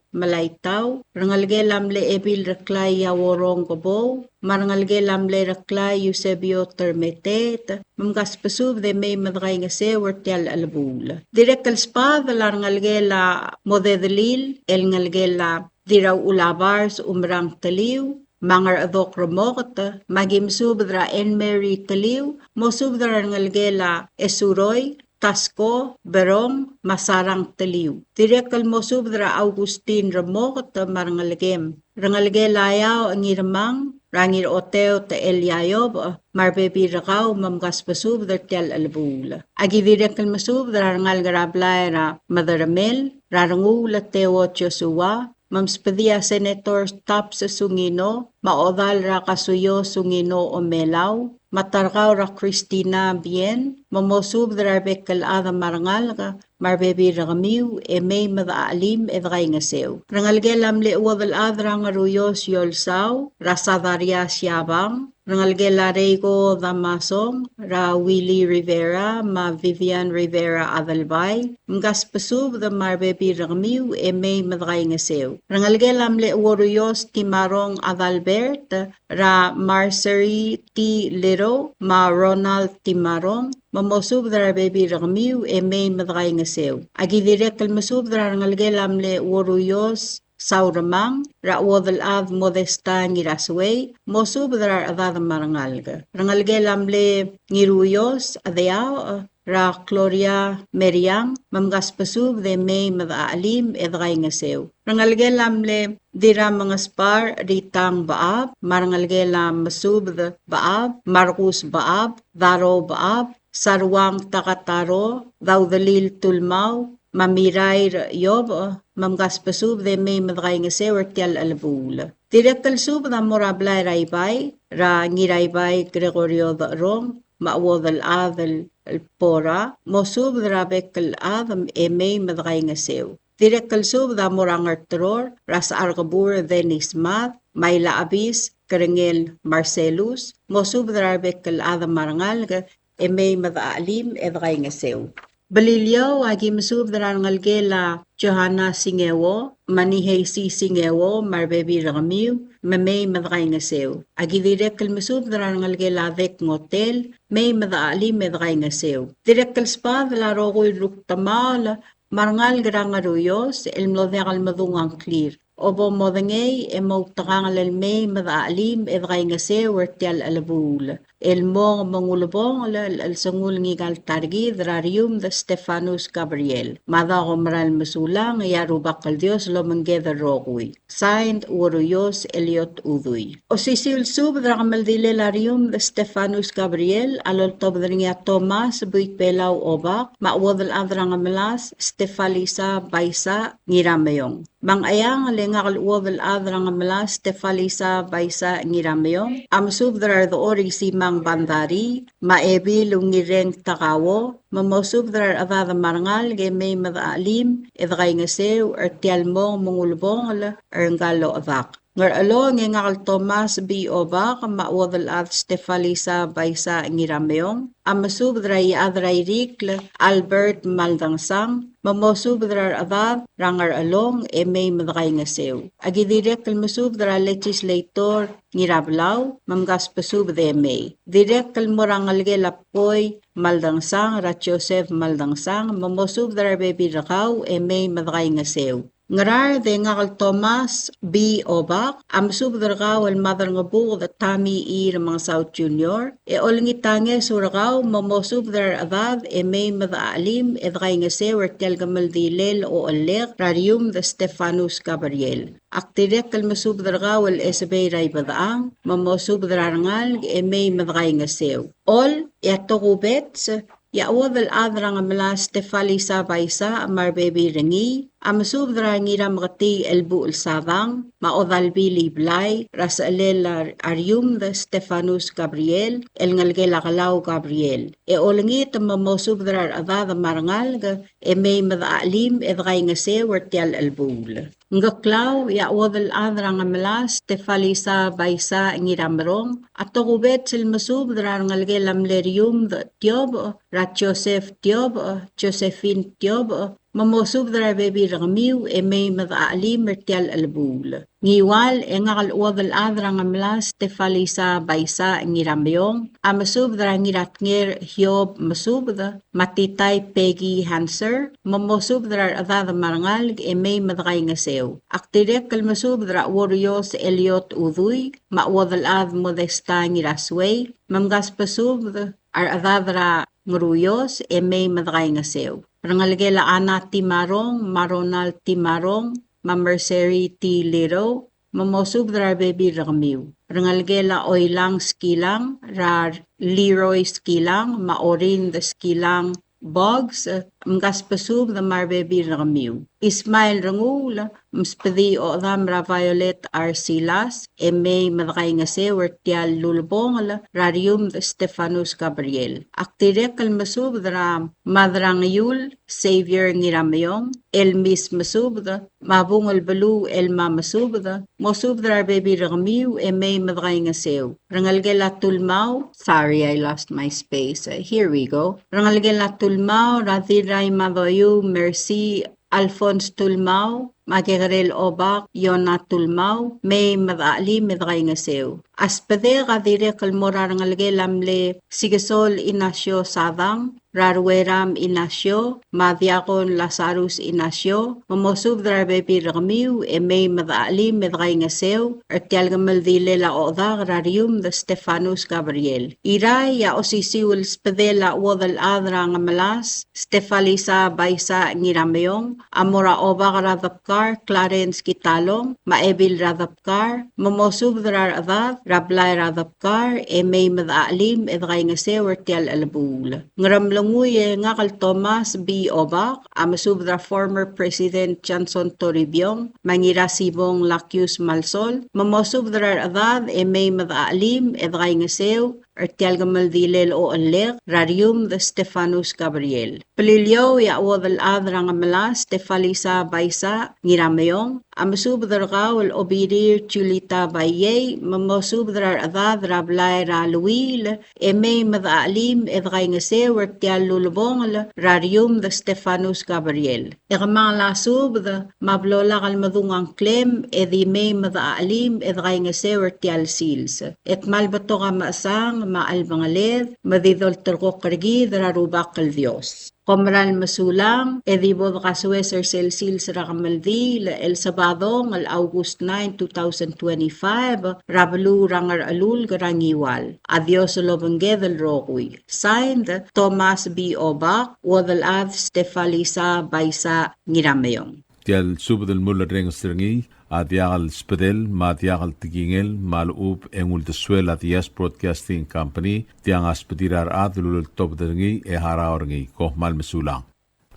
Melaitau, rengelekel a mle Ebil Reklai Iaworong Kebou, me a rengelekel a mle Reklai Eusebio Termeteet, me mkasbesubed e mei me dekaingeseu er tia el chelebuul. Dirrek el sbadel a rengelekel a Modedelil, el ngelekel a Dirrauchul a Bars Umerang Teliu, me a Ngerchedok Remoket, me aki mesubed er a Anne Mary Teliu, mosubed er a rengelekel a Esuroi, Tasko, Berong, me a Sarang Teliu. Dirrek el mosubed er a Augustin Remoket me a rengelekem. Rengelekel a Eaoch Ngirmang, er a Ngirchoteot Elia Iobech, me a rebebil er kau me mkasbesubed er tia el chelebuul. Aki dirrek el mesubed er a rengalek er a blai er a Mederemel, er a Renguul Teo Joshua, me msbedii a Senator Taps Sungino, me a Odal er a Kasuio Sungino Omelau, me a Tarkau er a Christina Bien, me mosubed er a rebek el chad me a rengalek, me a rebebil er kemiu, e mei me dechachelim e dekaingeseu. Rengelekel a mle chuodel chad er a Ngeruios Iolsau, er a Sadaria Siabang, rengelekel a Reiko Damasong, er a Willy Rivera, me a Vivian Rivera Adelbai, mkasbesubed me a rebebil er kemiu, e mei me dekaingeseu. Rengelekel a mle Uoruios Timarong Adalbert, er a Marjorie T. Little, me a Ronald Timarong, me mosubed er a rebebil er kemiu, e mei me dekaingeseu. Aki dirrek el mesubed er a rengelekel a mle Uoruios Sauremang, er a chuodel chad Modesta Ngirasuei, mosubed er a rechedad me a rengalek. Rengelekel a mle Ngiruios Chedeaoch, er a Gloria Meriang, me mkasbesubed e mei me dechachelim e dekaingeseu. Rengelekel a mle Dirramengespar Ritang Bechab, me a rengelekel a Mesubed Bechab, Markus Bechab, Darou Bechab, Saruang Takataro, Daudelil Tulmau, me a Mirair Iobech, me mkasbesubed e mei me dekaingeseu er tia el chelebuul. Dirrek el subed a mo er a blai er a Ibai, er a Ngiraibai Gregorio Decherong, me a chuodel chad el Pora, mosubed er a bek el chad e mei me dekaingeseu. Dirrek el subed a mo er a Ngerteror, er a Secharkebur Dennis Mad, me a Ilachebis Kerengel Marcelus, mosubed er a rebek el chad me a rengalek, e mei me dechachelim e dekaingeseu. Beliliou, aki mesubed er a rengelekel a Johanna Singeo, me a Niheisi Singeo, me a rebebil er kemiu, me mei me dekaingeseu. Aki dirrek el mesubed er a rengelekel a Dek Ngotel, mei me dechachelim e dekaingeseu. Dirrek el sbadel a rokui el rukdemaol, me a rengalek er a Ngeruios, el mlo diak el medung a ngklir. Obo modengei e moutekangel el mei me dechachelim e dekaingeseu er tia el chelebuul. El mong me ng ulebongel el chelsengul ngika el ta er kid er a Riumd Stephanus Gabriel. Me a dako mera el mesulang, e a Rubak el Dios lomengked el rokui. Signed, Uoruios Eliot Udui. Osisiu el subed er a kemeldilel a Riumd Stephanus Gabriel a loltobed er ngii a Thomas Buik Belau Obak, me a chuodel chad er a Ngemelas Stefalisa Baisa Ngirameong. Me a Ngcheangel e ngak el chuodel chad er a Ngemelas Stefalisa Baisa Ngirameong a mesubed er a Redechor Isimang Bandarii, me a Ebil Ungireng Takao, me mosubed er a rechedad me a rengalek e mei me dechachelim e dekaingeseu er tia el mong me ng ulebongel er ngka el ochedak. Ngerchelong e ngak el Thomas B. Obak, me a chuodel chad Stefalisa Baisa Ngirameong a mesubed er a Iechad er a Irikl Albert Maldangesang, me mosubed er a rechedad er a Ngerchelong e mei me dekaingeseu. Aki dirrek el mesubed er a Legislator Ngirabelau, me mkasbesubed e mei. Dirrek el mo er a ngelekel a Pkoi Maldangesang, er a Joseph Maldangesang, me mosubed er a rebebil er kau e mei me dekaingeseu. Ngaraard e ngak el Thomas B. Obak a mesubed er kau el Maderangebuked Tommy E. Remengesau Junior, e olengit a ngeso er kau me mosubed er a rechedad e mei me dechachelim e dekaingeseu er tia el kemeldilel ochellek er a Riumd Stephanus Gabriel. Ak dirrek el mesubed er kau el Esebei er a Ibedechang, me mosubed er a rengalek e mei me dekaingeseu. Chol, e a tokubets, e a chuodel chad er a Ngemelas Stefalisa Baisa me a rebebil er ngii, a mesubed er a Ngirameketii Elbuchel Sadang, me a Odalbil Iblai, er a sechelel a Riumd Stephanus Gabriel, el ngelekel a Kelau Gabriel. E olengit me mosubed er a rechedad me a rengalek, e mei me dechachelim e dekaingeseu er tia el chelebuul. Ngkeklau, e a chuodel chad er a Ngemelas Stefalisa Baisa Ngiramerong a tokubets el mesubed er a rengelekel a mle Riumd Tiobech, er a Joseph Tiobech, Josephine Tiobech, me mosubed er a rebebil er kemiu e mei me dechachelim er tia el chelebuul. Ngiwal, e ngak el chuodel chad er a Ngemelas Stefalisa Baisa Ngirameong, a mesubed er a Ngiratnger Hiob Mesubed, me a Titai Peggy Hanser, me mosubed er a rechedad me a rengalek e mei me dekaingeseu. Ak dirrek el mesubed er a Uorios Eliot Udui, me a chuodel chad Modesta Ngirasuei, me mkasbesubed a rechedad er a Ngeruios e mei me dekaingeseu. Rengelekel a Ana Timarong, me a Ronald Timarong, me a Mercery T. Liro, me mosubed er a rebebil er kemiu. Rengelekel a Oilang Skilang, er a Leroy Skilang, me a Orind Skilang Boggs, mkasbesubed me a rebebil er kemiu. Ismael Renguul, msbedii a ochedam er a Violet Arsilas, e mei me dekaingeseu er tia el ulebongel er a Riumd Stefanus Gabriel. Ak dirrek el mesubed er a Madrang Iul Xavier Ngirameong, el Mis Mesubed, me a Bung el Beluu el Elma Mesubed, mosubed er a rebebil er kemiu e mei me dekaingeseu. Rengelekel a Tulmau, sorry, I lost my space. Uh, here we go. Rengelekel a Tulmau, er a Dirrai Madoiu, Mercy, Alphonse Tulmau, me a Kekerel Obak, Yona Tulmau, mei me dechachelim e dekaingeseu. A sbedek a dirrek el mo er a rengelekel a mle Sikesol Inacio Sadang, er a Rueram Inacio, me a Diakon Lazarus Inacio, me mosubed er a rebebil er kemiu e mei me dechachelim e dekaingeseu er tia el kemeldilel a ochedak er a Riumd Stefanus Gabriel. Irrai, a osisiu el sbedel a chuodel chad er a Ngemelas Stefalisa Baisa Ngirameong a mo er a Obak er a Debkar Clarence Kitalong, me a Ebil er a Debkar, me mosubed er a rechedad er a blai er a Debkar e mei me dechachelim e dekaingeseu er tia el chelebuul. Ngeremlengui, e ngak el Thomas B. Obak a mesubed er a former President Johnson Toribiong, me a Ngirasibong Lakius Malsol, me mosubed er a rechedad e mei me dechachelim e dekaingeseu er tia el kemeldilel ochellek er a Riumd Stefanus Gabriel. Beliliou, e a chuodel chad er a Ngemelas Stefalisa Baisa Ngirameong a mesubed er kau el Obirir Julita Baiei, me mosubed er a rechedad er a blai er a Luil e mei me dechachelim e dekaingeseu er tia el ulebongel er a Riumd Stefanus Gabriel. E kemanget el subed me a blo lak el medung a ngklem e di mei me dechachelim e dekaingeseu er tia el sils. E kmal betok a mechesang me a chelbengeled me di dolterekokl er kid er a Rubak el Dios. Kom meral mesulang, e di bo dekasoes er sel sils er a kemeldiil el Sabadong el August nine, two thousand twenty-five, er a beluu er a Ngerchelulk er a Ngiwal. A Dios el obengked el rokui. Signed, Thomas B. Obak, chuodel chad Stefalisa Baisa Ngirameong. Tia el subed el mulerrenges er ngii a diak el sbedel me a diak el tekingel me a lechub e ng uldesuel a Diaz Broadcasting Company, tiang a sbedir a rechad el uleltobed er ngii e harau er ngii. Kom kmal mesulang.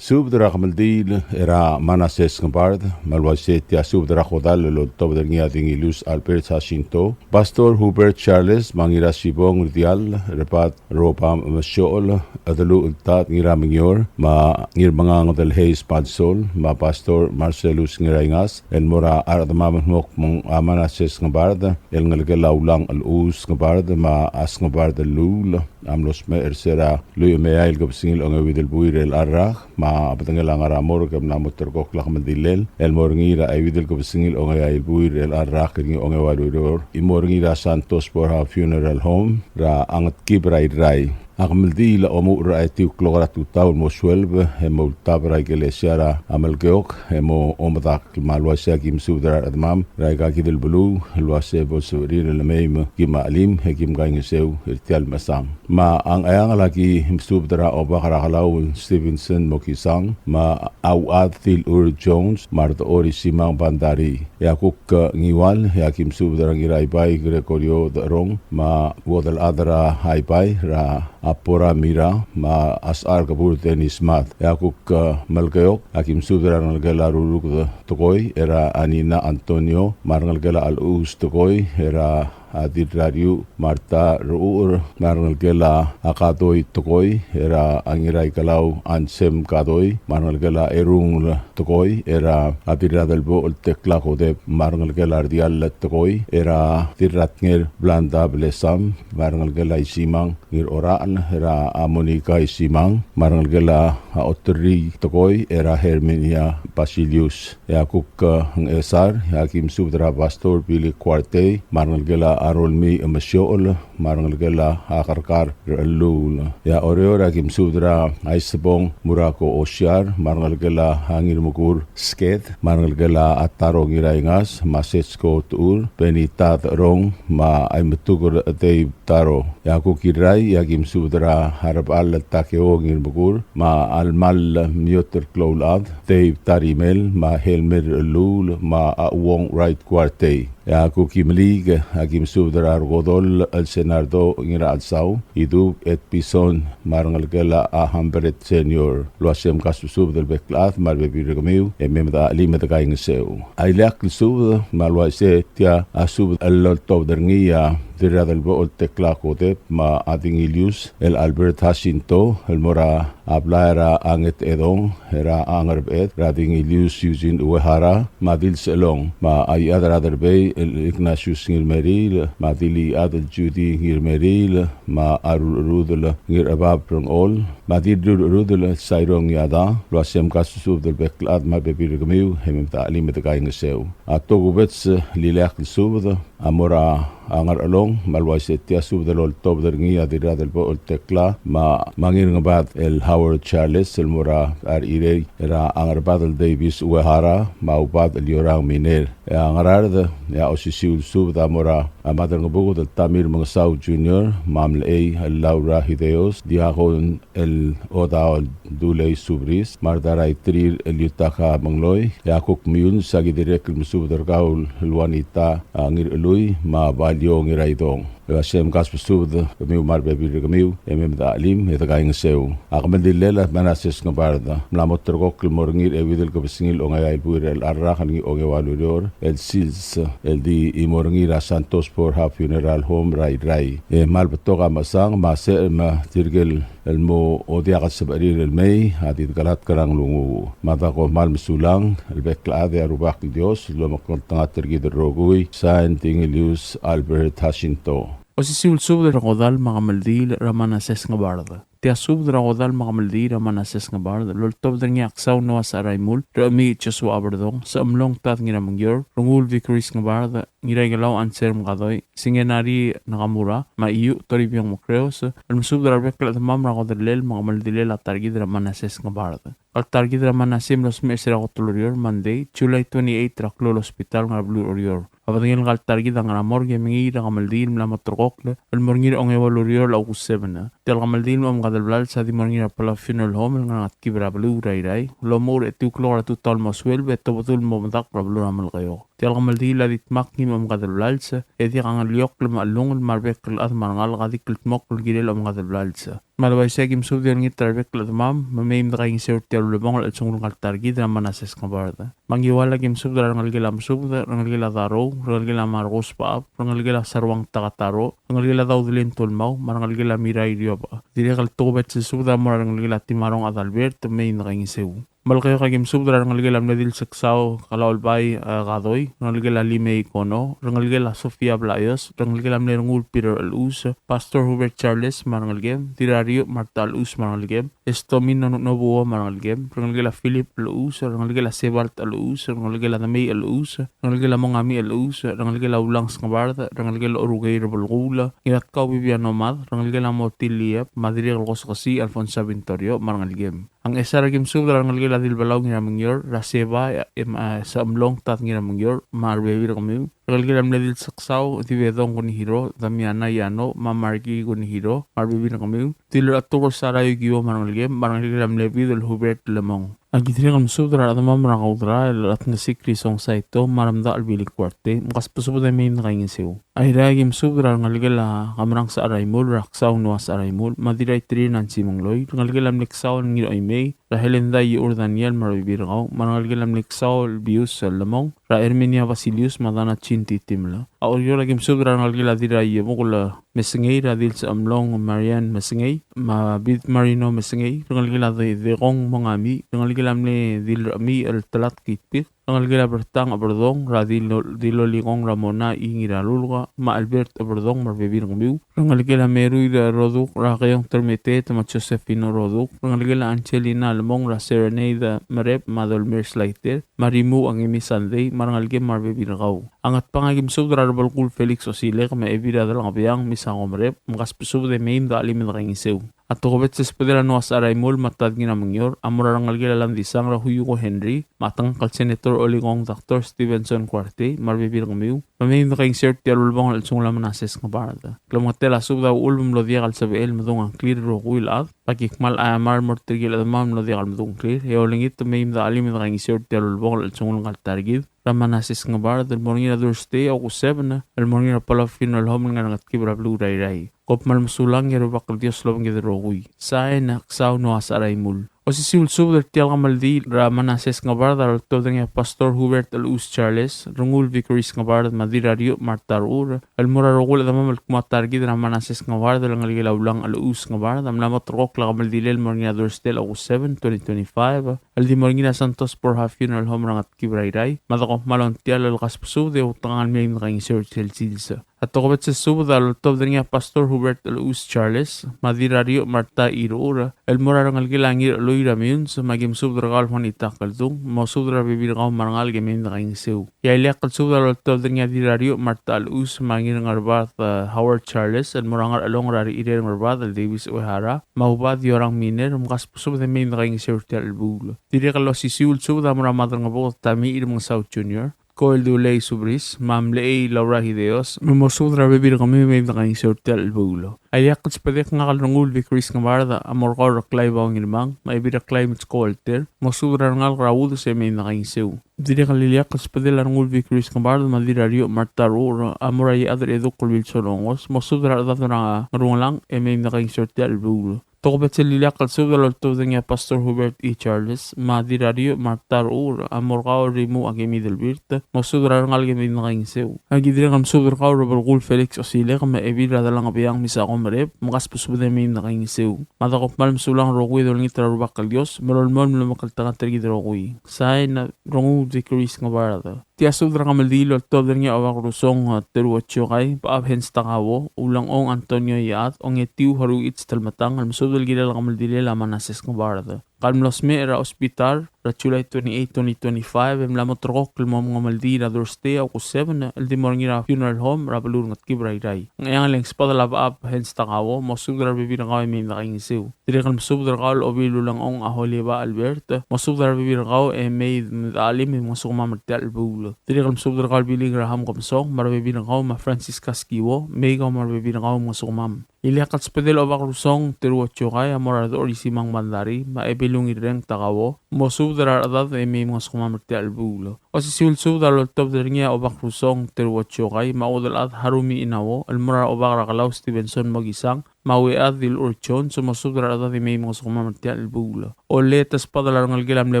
Subed er a kemeldiil er a Manases Ngebard, me a le uaisei tia subed er a kodall el oltobed er ngii a Dingilus Albert Jacinto, Pastor Hubert Charles, me a Ngirasibong Dial, Rebat Roba Mesiochel, Adeluchel Tad Ngiramengior, me a Ngirmengangedel Hayes Madsol, me a Pastor Marcellus Ngiraingas, el mo er a rechedemam el mo kmo a Manases Ngebard, el ngelekel a Ulang el Us Ngebard, me a As Ngebard el Lul, a mlo smecher er se er a lluich me a eai el kebesengil a ongeuid el buil er chelecha el rak, me a bedengel a ngar er a morgue e mla mo ulterekokl a kemeldilel el mo er ngii er a euid el kebesengil a ongeai el buil er chelecha el rak er ngii a ongeua el ureor, e mo er ngii er a Santos Borja Funeral Home er a Ngetkib er a Irrai. A kemeldiil a omuchel er a etiu el klok er a tutau el mo sueleb e mo ultab er a ikelesia er a Melekeok e mo omedakl. Me a le uaisei a ki mesubed er a rechedemam er aika kid el beluu el uaisei bo lsebechir el mei me ki mla chelim e ki mkaingeseu er tia el mechesang. Me a Ngcheangel a ki mesubed er a Obak er a Kelau Stevenson Mokisang, me a Auchad Tilur Jones, me a Rdechor Isimang Bandari. E a kuk Ngiwal, e a ki mesubed er a Ngiraibai Gregorio Decherong, me a chuodel chad er a Aibai, er a Apora Mira, me a Sechar Kebur Dennis Mad. E a kuk Melekeok, a ki mesubed er a rengelekel a Ruruk Tekoi, er a Anina Antonio, me a rengelekel a Alus Tekoi, er a a Dirrariu Marta Ruur, me a rengelekel a Kadoi Tekoi, er a Ngiraikelau Ansem Kadoi, me a rengelekel a Erungel Tekoi, er a Dirradelbochel Tekla Kodep, me a rengelekel a Rdiall Tekoi, er a Dirratnger Blanda Blesam, me a rengelekel a Isimang Ngirorachel, er a Monica Isimang, me a rengelekel a Oterri Tekoi, er a Herminia Basilius. E a kuk, e, Ngchesar, e a ki mesubed er a Pastor Billy Kuartei, me a rengelekel a Rolmii Emesiochel, me a rengelekel a Kerkar Rechelluul. E a Oreor, e a ki mesubed er a Isebong Murako Osiar, me a rengelekel a Ngirmekur Sked, me a rengelekel a Taro Ngiraingas, me a Setsko Tuur, Benita Terong, me a Aimetuker Dave Taro. E a kuk Irrai, e a ki mesubed er a Rebechall Takeo Ngirmekur, me a Almal Mioter Kloulchad, Dave Tarimel, me a Helmer Luul, me a Uong Wright Kuartei. E a kuk Imeliik, e a ki mesubed er a Rekodol el Senardo Ngirachelsau, Idub Edpison, me a rengelekel a Hambret Senior. El uasei mkasbesubed el bek el chad, me a rebebil er kemiu, e mei me de chelim e de kaingeseu. A ileakl el subed, me a le uaisei tia a subed el loltobed er ngii a Dirradelbochel Tekla Kodep, me a Dingilius el Albert Jacinto, el mo er a blai er a Ngetedong, er a Ngerbeched, er a Dingilius Eugene Uehara, me a Dilselong, me a Iechad er a Derbei el Ignatius Ngirmeriil, me a Diliechad el Judy Ngirmeriil, me a Rurcherudel Ngirchebab Rengchol, me a Dirrurcherudel Sairong Iada, el uasei mkasbesubed el bek el chad me a rebebil er kemiu, e mei me de chelim e de kaingeseu. A tokubets el ileakl el subed, a mo er a Ngerchelong, me a le uaisei tia subed el oltobed er ngii a Dirradelbochel Tekla, me a, me a Ngirngebad el Howard Charles, el mo er a Rechirei, er a Ngerbad el Davis Uehara, me a Ubad el Yorang Miner. E a Ngaraard, e a osisiu el subed a mo er a Madrengebuked el Tamir Mengesau Junior, me a Mlechei el Laura Hideos, Diakon el Odaol Dulei Subris, me a Rdaraiterir el Yutaka Mengloi, e a kuk Meyuns, a ki dirrek el mesubed er kau el Juanita, a, Ngirchelui, me a Balio Ngiraidong. El uasei mkasbesubed kemiu me a rebebil er kemiu, e mei me de chelim e de kaingeseu. A kemeldillel a Manases Ngebard, mla mo ulterekokl el mo er ngii er a euid el kebesengil a ongeai el buil er a rak el ngii a ongeua el ureor, el sils, el di mo er ngii er a Santos Borja Funeral Home er a Irrai. E kmal betok a mechesang, me a se, me tirke el el mo diak el sebechir el mei, a di dekelatk er a nglunguuch. Me a dako kmal mesulang el bek el chad, e a Rubak el Dios a lomekngeltengat er kid el rokui. Sain, Dingelius Albert Jacinto. Osisiu el subed er a kodall me a kemeldiil er a Manases Ngebard. Tia subed er a kodall me a kemeldiil er a Manases Ngebard el oltobed er ngii a Ksau Noah Secheraimul, Rechemiich Joshua Aberdong, Sechemlong Tad Ngiramengior, Rengul Vicris Ngebard, Ngiraikelau Anselm Kadoi, Singenari Nakamura, me a Iu Toribiong Mokreos, el mesubed er a rebek el chedemam er a kodellel me a kemeldilel a ta er kid er a Manases Ngebard. Ngka el ta er kid er a Manases a mlo smecher er a kot el ureor, Monday, July twenty-eight, er a klou el hospital el ngar er a beluu er Oreor. A bedengel ngka el ta er kid a ngar er a morgue e mengiil er a kemeldiil el mla mo ulterekokl el mo er ngii er a ongeua el ureor el August seven. Tia el kemeldiil me a omengades el blals a di mo er ngii er a Palau Funeral Home el ngar er a Ngetkib er a beluu er a Irrai el omuchel er a etiu el klok er a tutau el mo sueleb e tobedul el mo medakl er a beluu er a Melekeok. Tia el kemeldiil a di dmak ngii me a omengades el blals, e diak a ngeliokl me a chelungel me a rebek el chad me a rengalek a di kldmokl el kirel a omengades el blals. Me a le uaisei e aki mesubed e olengit er a rebek el chedemam, me mei me dekaingeseu er tia el ulebongel el chelsengul ngka el ta er kid er a Manases Ngebard. Me a Ngiwal e aki mesubed er a rengelekel a Mesubed, rengelekel a Darou, rengelekel a Marcos Baab, rengelekel a Saruang Takataro, rengelekel a Daudelin Tolmau, me a rengelekel a Mirai Rioba. Dirrek el tokubets el subed a mo er a rengelekel a Timarong Adalbert, mei me dekaingeseu. Melekeok e aki mesubed er a rengelekel a mle Dilseksau Kalaulbai, e, Kadoi, rengelekel a Limei Kono, rengelekel a Sofia Blaios, rengelekel a mle Rengul Peter Elus, Pastor Hubert Charles me a rengelekem, Dirrariu Marta Elus me a rengelekem, Estomino Nobuo me a rengelekem, rengelekel a Philip Elus, rengelekel a Sebalt Elus, rengelekel a Demei Elus, rengelekel a Mongami Elus, rengelekel a Ulangs Ngebard, rengelekel a Orukei Rebelkuul, Ngiratkau Bibiano Mad, rengelekel a Motiliep, me a dirrek el Kosekesii Alfonsa Bintorio me a rengelekem. A Ngchesar e aki mesubed er a rengelekel a Dilbelau Ngiramengior, er a Seba, e, me a Sechemlong Tad Ngiramengior, me a rebebil er kemiu. Rengelekel a mle Dilseksau Dibedong Kunihiro, Damiana Iano, me a Marki Kunihiro, me a rebebil er kemiu. Dilrechetuker Sara Yukio me a rengelekem, me a rengelekel a mle Bidel Hubert Lemong. Aki dirrek el mesubed er a rechedemam er a Kaudra, el Ratngesik Risong Saito, me a Remdachel Billy Kuartei, mkasbesubed e mei me dekaingeseu. A Irrai e aki mesubed er a rengelekel a Kamerang Secheraimul, er a Ksau Noah Secheraimul, me a Dirraiterir Nancy Mengloi, rengelekel a mle Ksau el Ngiroimei, er a Helenda Iur Daniel me a rebebil er kau, me a rengelekel a mle Ksau el Bius el Lemong, er a Herminia Basilius me a Dana Chin Titiml. A Oreor a ki mesubed er a rengelekel a Dirraiebukl Mesengei, er a Dilsechemlong Marian Mesengei, me a Bid Marino Mesengei, rengelekel a Di-, Dikong Mongami, rengelekel a mle Dilrechemiich el Telat Kitpik, rengelekel a Bertang Eberdong, er a Dilo-, Dilolikong Ramona Ingiralulk, me a Albert Eberdong, me a rebebil er kemiu, rengelekel a Merui er a Roduk, er a Keong Termeteet, me a Josephine Roduk, rengelekel a Angelina Lemong, er a Serenade Merep, me a Dolmer Slaiter, me a Rimu Angemi Sunday, me a rengelekem me a rebebil er kau. A Ngatpang a ki mesubed er a Rebelkuul Felix Osilek, me a Ebil er a Delangebiang, Misako Merep, me kasbesubed e mei me de chelim e de kaingeseu. A tokubets el subedel a Noah Saraimul me a Tad Ngiramengior, a mo er a rengelekel a Landisang er a Huyuko Henry, me a tengkel Senator Olikong Doctor Stevenson Kuartei, me a rebebil er kemiu, me mei me de kaingeseu er tia el ulebongel el chelsengul a Manases Ngebard. Klemengetel a subed a uchul me mlo diak el sebechel el medung a ngklir el rokui el chad, me a ki kmal aiamar el mo er tirke el chedemam el mlo diak el medung a ngklir, e olengit me mei me de chelim e de kaingeseu er tia el ulebongel el chelsengul ngka el ta er kid er a Manases Ngebard, el mo er ngii er a Thursday, August seven, el mo er ngii er a Palau Funeral Home el ngar er a Ngetkib er a beluu er a Irrai. Kom kmal mesulang e a Rubak el Dios a lobengkid el rokui. Sain, Ksau Noah Saraimul. Osisiu el subed er tia el kemeldiil er a Manases Ngebard a loltobed er ngii a Pastor Hubert Elus Charles, Rengul Vicaris Ngebard, me a Dirrariuch Marta Rur, el mo er a rokui el chedemam el kmo a ta er kid er a Manases Ngebard el ngelekel a Ulang Elus Ngebard a mla mo ulterekokl a kemeldilel el mo er ngii er a Thursday, August seven, twenty twenty-five, el di mo er ngii er a Santos Borja Funeral Home er a Ngetkib er a Irrai, me a de kom kmal ongtiall el kasbesubed e outekangel mei me de kaingeseu er sel sils. A tokubets el subed a loltobed er ngii a Pastor Hubert Elus Charles, me a Dirrariuch Marta Irur, el mo er a rengelekel a Ngirchelui er a Meyuns, me a ki mesubed er kau el Juanita Keldung, mosubed er a rebebil er kau me a rengalek e mei me de kaingeseu. E a ileakl el subed a loltobed er ngii a Dirrariuch Marta Elus, me a Ngirngerbad, eh, Howard Charles, el mo er a Ngerchelong er a Rechirel Ngerbad el Davis Uehara, me a Ubad Yorang Miner, me kasbesubed e mei me de kaingeseu er tia el chelebuul. Dirrek el osisiu el subed a mo er a Madrengebuked Tamiich Remengesau Junior, Koel Dulei Subris, me a Mlechei Laura Hideos, me mosubed er a rebebil er kemiu e mei me de kaingeseu er tia el chelebuul. A ileakl el subedek ngak el Rengul Vicaris Ngebard a mo er kau el Reklai Bao Ngirmang, me a Ebil Reklai Mitsko Walter, mosubed er a rengalek er a Udes e mei me de kaingeseu. Dirrek el ileakl el subedel a Rengul Vicaris Ngebard me a Dirrariuch Marta Rur a mo er a Iechad er a Eduk el Wilson Ongos, mosubed er a rechedad er a Ngerungelang e mei me de kaingeseu er tia el chelebuul. Tokubets el ileakl el subed a loltobed er ngii a Pastor Hubert E. Charles, me a Dirrariuch Marta Rur a mo er kau el Rimu Akemi Delbirt, mosubed er a rengalek e mei me de kaingeseu. A ki dirrek el mesubed er kau el Rebelkuul Felix Osilek, me a Ebil er a Delangebiang Misako Merep, me kasbesubed e mei me de kaingeseu. Me a de kom kmal mesulang el rokui e dolengit er a Rubak el Dios me lolemolem el omekngeltengat er kid el rokui. Sain, Rengul Vicaris Ngebard. Tia subed er a kemeldiil a loltobed er ngii a Obak Rusong, eh, Teruo Chiokai, Bechab Hens Takao, Ulengchong Antonio Iechad, Ongetiu Haruichi Telmetang, el mesubed el kirel a kemeldilel a Manases Ngebard. Ka el mlo smecher er a hospital er a July twenty-eight, twenty twenty-five, e mla mo ulterekokl el mo mengemeldiil er a Thursday, August seven, el di mo er ngii er a funeral home er a beluu er a Ngetkib er a Irrai. Ngcheangel e ng sbedel a Bechab Hens Takao, mosubed er a rebebil er kau e mei me de kaingeseu. Dirrek el mesubed er kau el Obil Ulengchong a Holiba Albert, mosubed er a rebebil er kau e mei me de chelim e mngesukemam er tia el chelebuul. Dirrek el mesubed er kau el Billy Graham Kemesong, me a rebebil er kau, me a Francisca Skiwo, mei kau me a rebebil er kau mngesukemam. Ileakl el subedel Obak Rusong Teruo Chiokai a mo er a Redechor Isimang Bandari, me a Ebilung Irreng Takao, mosubed er a rechedad e mei mngesukemam er tia el chelebuul. Osisiu el subed a loltobed er ngii a Obak Rusong Teruo Chiokai, me a Uodelchad Harumi Inao, el mo er a Obak er a Kelau Stevenson Mokisang, me a Uead Dilur Jones, mosubed er a rechedad e mei mngesukemam er tia el chelebuul. Ollei e te sbedel a rengelekel a mle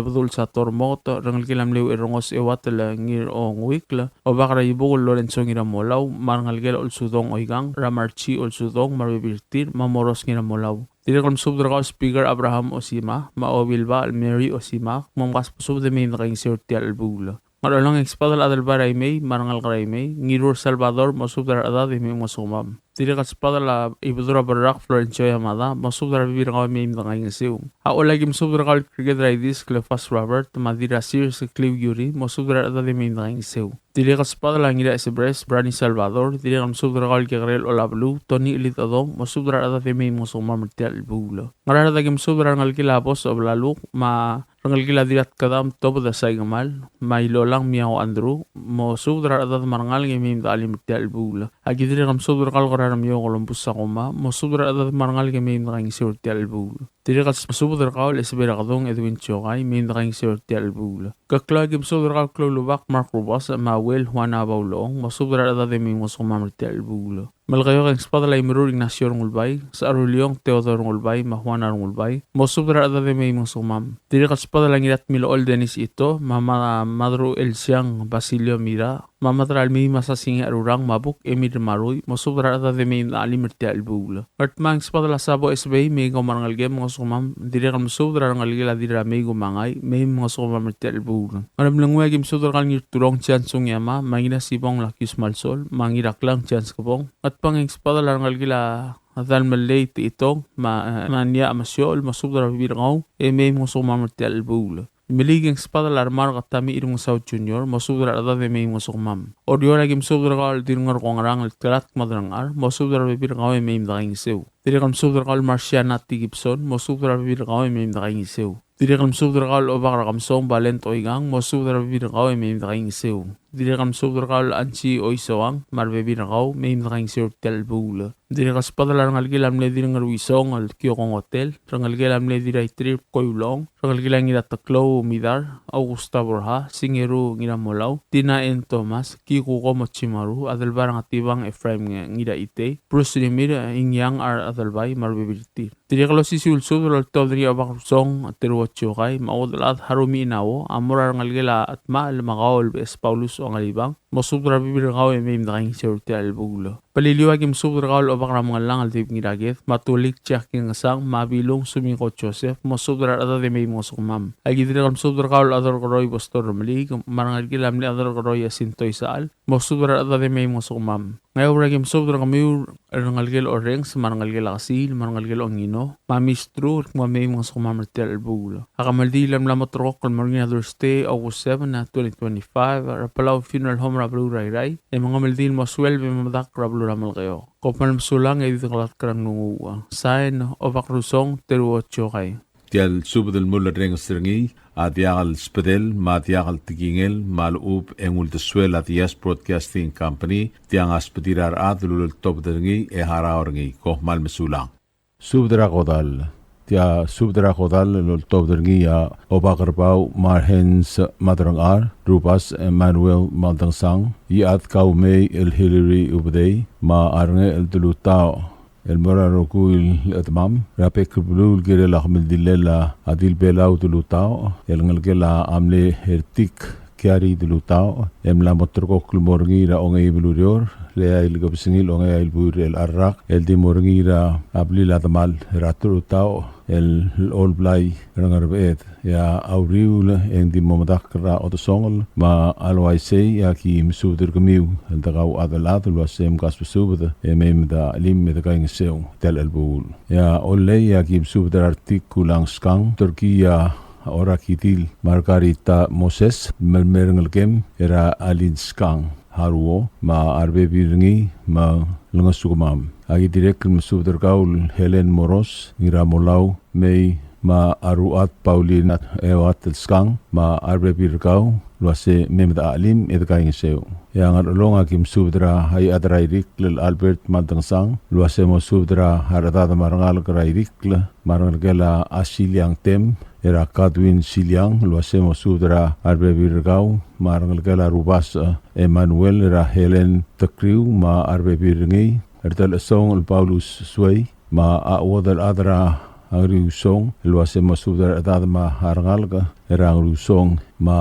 Bedul Sator Mot, rengelekel a mle Uerengos Euatel Ngirongeuikl, Obak er a Ibukel Lorenzo Ngiramolau, me a rengelekel a Olsudong Oikang, er a Marchi Olsudong, me a rebebil er tir, me a Moros Ngiramolau. Dirrek el mesubed er kau el Speaker Abraham Osima, me a Obilbachel Mary Osima, me mkasbesubed e mei me de kaingeseu er tia el chelebuul. Ngerchelong e ng sbedel a Adelbai er a Imei, me a rengalek er a Imei, Ngirur Salvador, mosubed er a rechedad e mei mngesukemam. Dirrek el sbedel a Ibedul er a Berrak Florencio Yamada, mosubed er a rebebil er kau e mei me de kaingeseu. A Ollei e ki mesubed er kau el Kirked er a Idis Cleophas Robert, me a Dirrasir Sekliu Yuri, mosubed er a rechedad e mei me de kaingeseu. Dirrek el sbedel a Ngiraesebres Brani Salvador, dirrek el mesubed er kau el Kekerel Olabeluu, Tony Elid Odong, mosubed er a rechedad e mei mngesukemam er tia el chelebuul. Ngaraard a ki mesubed er a rengelekel a Bos Obelaluk, me a rengelekel a Dirratkedam Tobed Saikemal, me a Ilolang Miao Andrew, mosubed er a rechedad me a rengalek e mei me de chelim er tia el chelebuul. A ki dirrek el mesubed er kau el Kerarmio Columbus Sakuma, mosubed er a rechedad me a rengalek e mei me de kaingeseu er tia el chelebuul. Dirrek el subed er kau el Esebei er a Kedung Edwin Chokai, mei me dekaingeseu er tia el chelebuul. Keklau, aki mesubed er kau el Kloulubak Mark Rubas, me a Uel Juana Baulong, mosubed er a rechedad e mei mngosukemam er tia el chelebuul. Melekeok, e ng sbadel a Imerur Ignacio Rengulbai, Secharuleong Theodore Rengulbai, me a Juana Rengulbai, mosubed er a rechedad e mei mngosukemam. Dirrek el sbadel a Ngiratmilechol Dennis Ito, me a Ma-, Madru Elsiang Basilio Mira, me a Madralmii Masasinge Arurang, me a Buk Emil Marui, mosubed er a rechedad e mei me dechelim er tia el chelebuul. Ngardmau, e ng sbadel a Sabo Esebei, mei kau me a rengelekem, mngosukemam. Dirrek el mesubed er a rengelekel a Dirramei Kumangai, mei mngosukemam er tia el chelebuul. Ngeremlengui, aki mesubed er kau el Ngirturong Chance Sugiyama, me a Ngirasibong Lakius Malsol, me a Ngiraklang Chance Kebong. Ngatpang, e ng sbadel a rengelekel a Dalmelei Techitong, me a, me a Nia Mesiol, mosubed er a rebebil er kau e mei mngosukemam er tia el chelebuul. Imeliik, e ng sbadel a Remark Tommy Irungesau Junior, mosubed er a rechedad e mei mngosukemam. Oreor, aki mesubed er kau el Dirngerkongerang el Tkelatk Madrangar, mosubed er a rebebil er kau e mei me dekaingeseu. Dirrek el mesubed er kau el Marciana T. Gibson, mosubed er a rebebil er kau e mei me dekaingeseu. Dirrek el mesubed er kau el Obak er a Kemsong Valent Oikang, mosubed er a rebebil er kau e mei me dekaingeseu. Dirrek el mesubed er kau el Ansi Oisoang, me a rebebil er kau, mei me dekaingeseu er tia el chelebuul. Dirrek el sbadel a rengelekel a mle Dirngeruisong el Kiokong Hotel, rengelekel a mle Dirraitrir Koiulong, rengelekel a Ngirateklou Midar, Augusta Borja, Singeru Ngiramolau, Tina N. Thomas, Kikuko Mochimaru, Adelbai er a Ngatibang Ephraim Ngiraitei, Bruce Rimirch, Ingiang R. Adelbai, me a rebebil er tir. Dirrek el osisiu el subed el oltobed er ngii a Obak Rusong Teruo Chiokai, me a Uodelchad Harumi Inao, a mo er a rengelekel a Atmachel me a Kaol Beches Paulus Ongalibang, mosubed er a rebebil er kau e mei me dekaingeseu er tia el chelebuul. Beliliou, aki mesubed er kau el Obak er a Mengellang el Dave Ngiraked, me a Tulik Jack Ngesang, me a Bilung Sumiko Joseph, mosubed er a rechedad e mei mngosukemam. Aki dirrek el mesubed er kau el Chad er a Keroi Pastor Remeliik, me a rengelekel a mle Chad er a Keroi Jacinto Isechal, mosubed er a rechedad e mei mngosukemam. Ngeaur, aki mesubed er kemiu el rengelekel Orrenges, me a rengelekel a Kesiil, me a rengelekel Ongino, me a Mistru, el kmo mei mngosukemam er tia el chelebuul. A kemeldiil a mla mo ulterekokl el mo er ngii er a Thursday, August seven, twenty twenty-five, er a Palau Funeral Home er a beluu er a Irrai, e mengemeldiil el mo sueleb e mo medakl er a beluu er a Melekeok. Kom kmal mesulang e di dekelatk er a nglunguuch. Sain, Obak Rusong Teruo Chiokai. Tia el subed el mulerrenges er ngii a diak el sbedel me a diak el tekingel me a lechub e ng uldesuel a Diaz Broadcasting Company. Tiang a sbedir a rechad el uleltobed er ngii e harau er ngii. Kom kmal mesulang. Subed er a kodall. Tia subed er a kodall el oltobed er ngii a Obak er Bau Marhens Madrangchar, Rubas Emmanuel Maldangesang, Iechad Kaumei el Hillary Ubedei, me a Rengechel Delutaoch, el mo er a rokui el chedemam er a bek el beluu el kirel a kemeldillel a Dilbelau Delutaoch, el ngelekel a mle Ertik Kiari Delutaoch, e mla mo ulterekokl el mo er ngii er a ongeim el ureor, er a eai el kebesengil ongeai el buil er chelecha el rak, el di mo er ngii er a blil a demal er a Delutaoch el Olblai er a Ngerbeched. E a uriul e ng di mo medakl er a odesongel me a le uaisei e aki mesubed er kemiu el dekau a chad el chad el uase mkasbesubed e mei me dechelim e dekaingeseu tia el chelebuul. E a Ollei e aki mesubed er a Artik Kulang Skang, Turkey a Orakidil Margarita Moses, me le mei er a ngelekem er a Alin Skang Haruo, me a rebebil er ngii me lengesukemam. Aki dirrek el mesubed er kau el Helen Moros, Ngiramolau, mei me a Ruat Paulina Eoat el Skang, me a rebebil er kau, el uase mei me dechelim e dekaingeseu. E a Ngerchelong aki mesubed er a Iechad er a Irikl el Albert Maldangesang, el uase mosubed er a rechedad me a rengalek er a Irikl, me a rengelekel a Siliang Tem, er a Kadwin Siliang, el uase mosubed er a rebebil er kau, me a rengelekel a Rubas, e, Emmanuel, er a Helen Tekriu, me a rebebil er ngii, er a Telesong el Paulus Suei, me a Uodelchad er a Ngeriusong, el uase mosubed er a rechedad me a rengalek er a Ngeriusong, me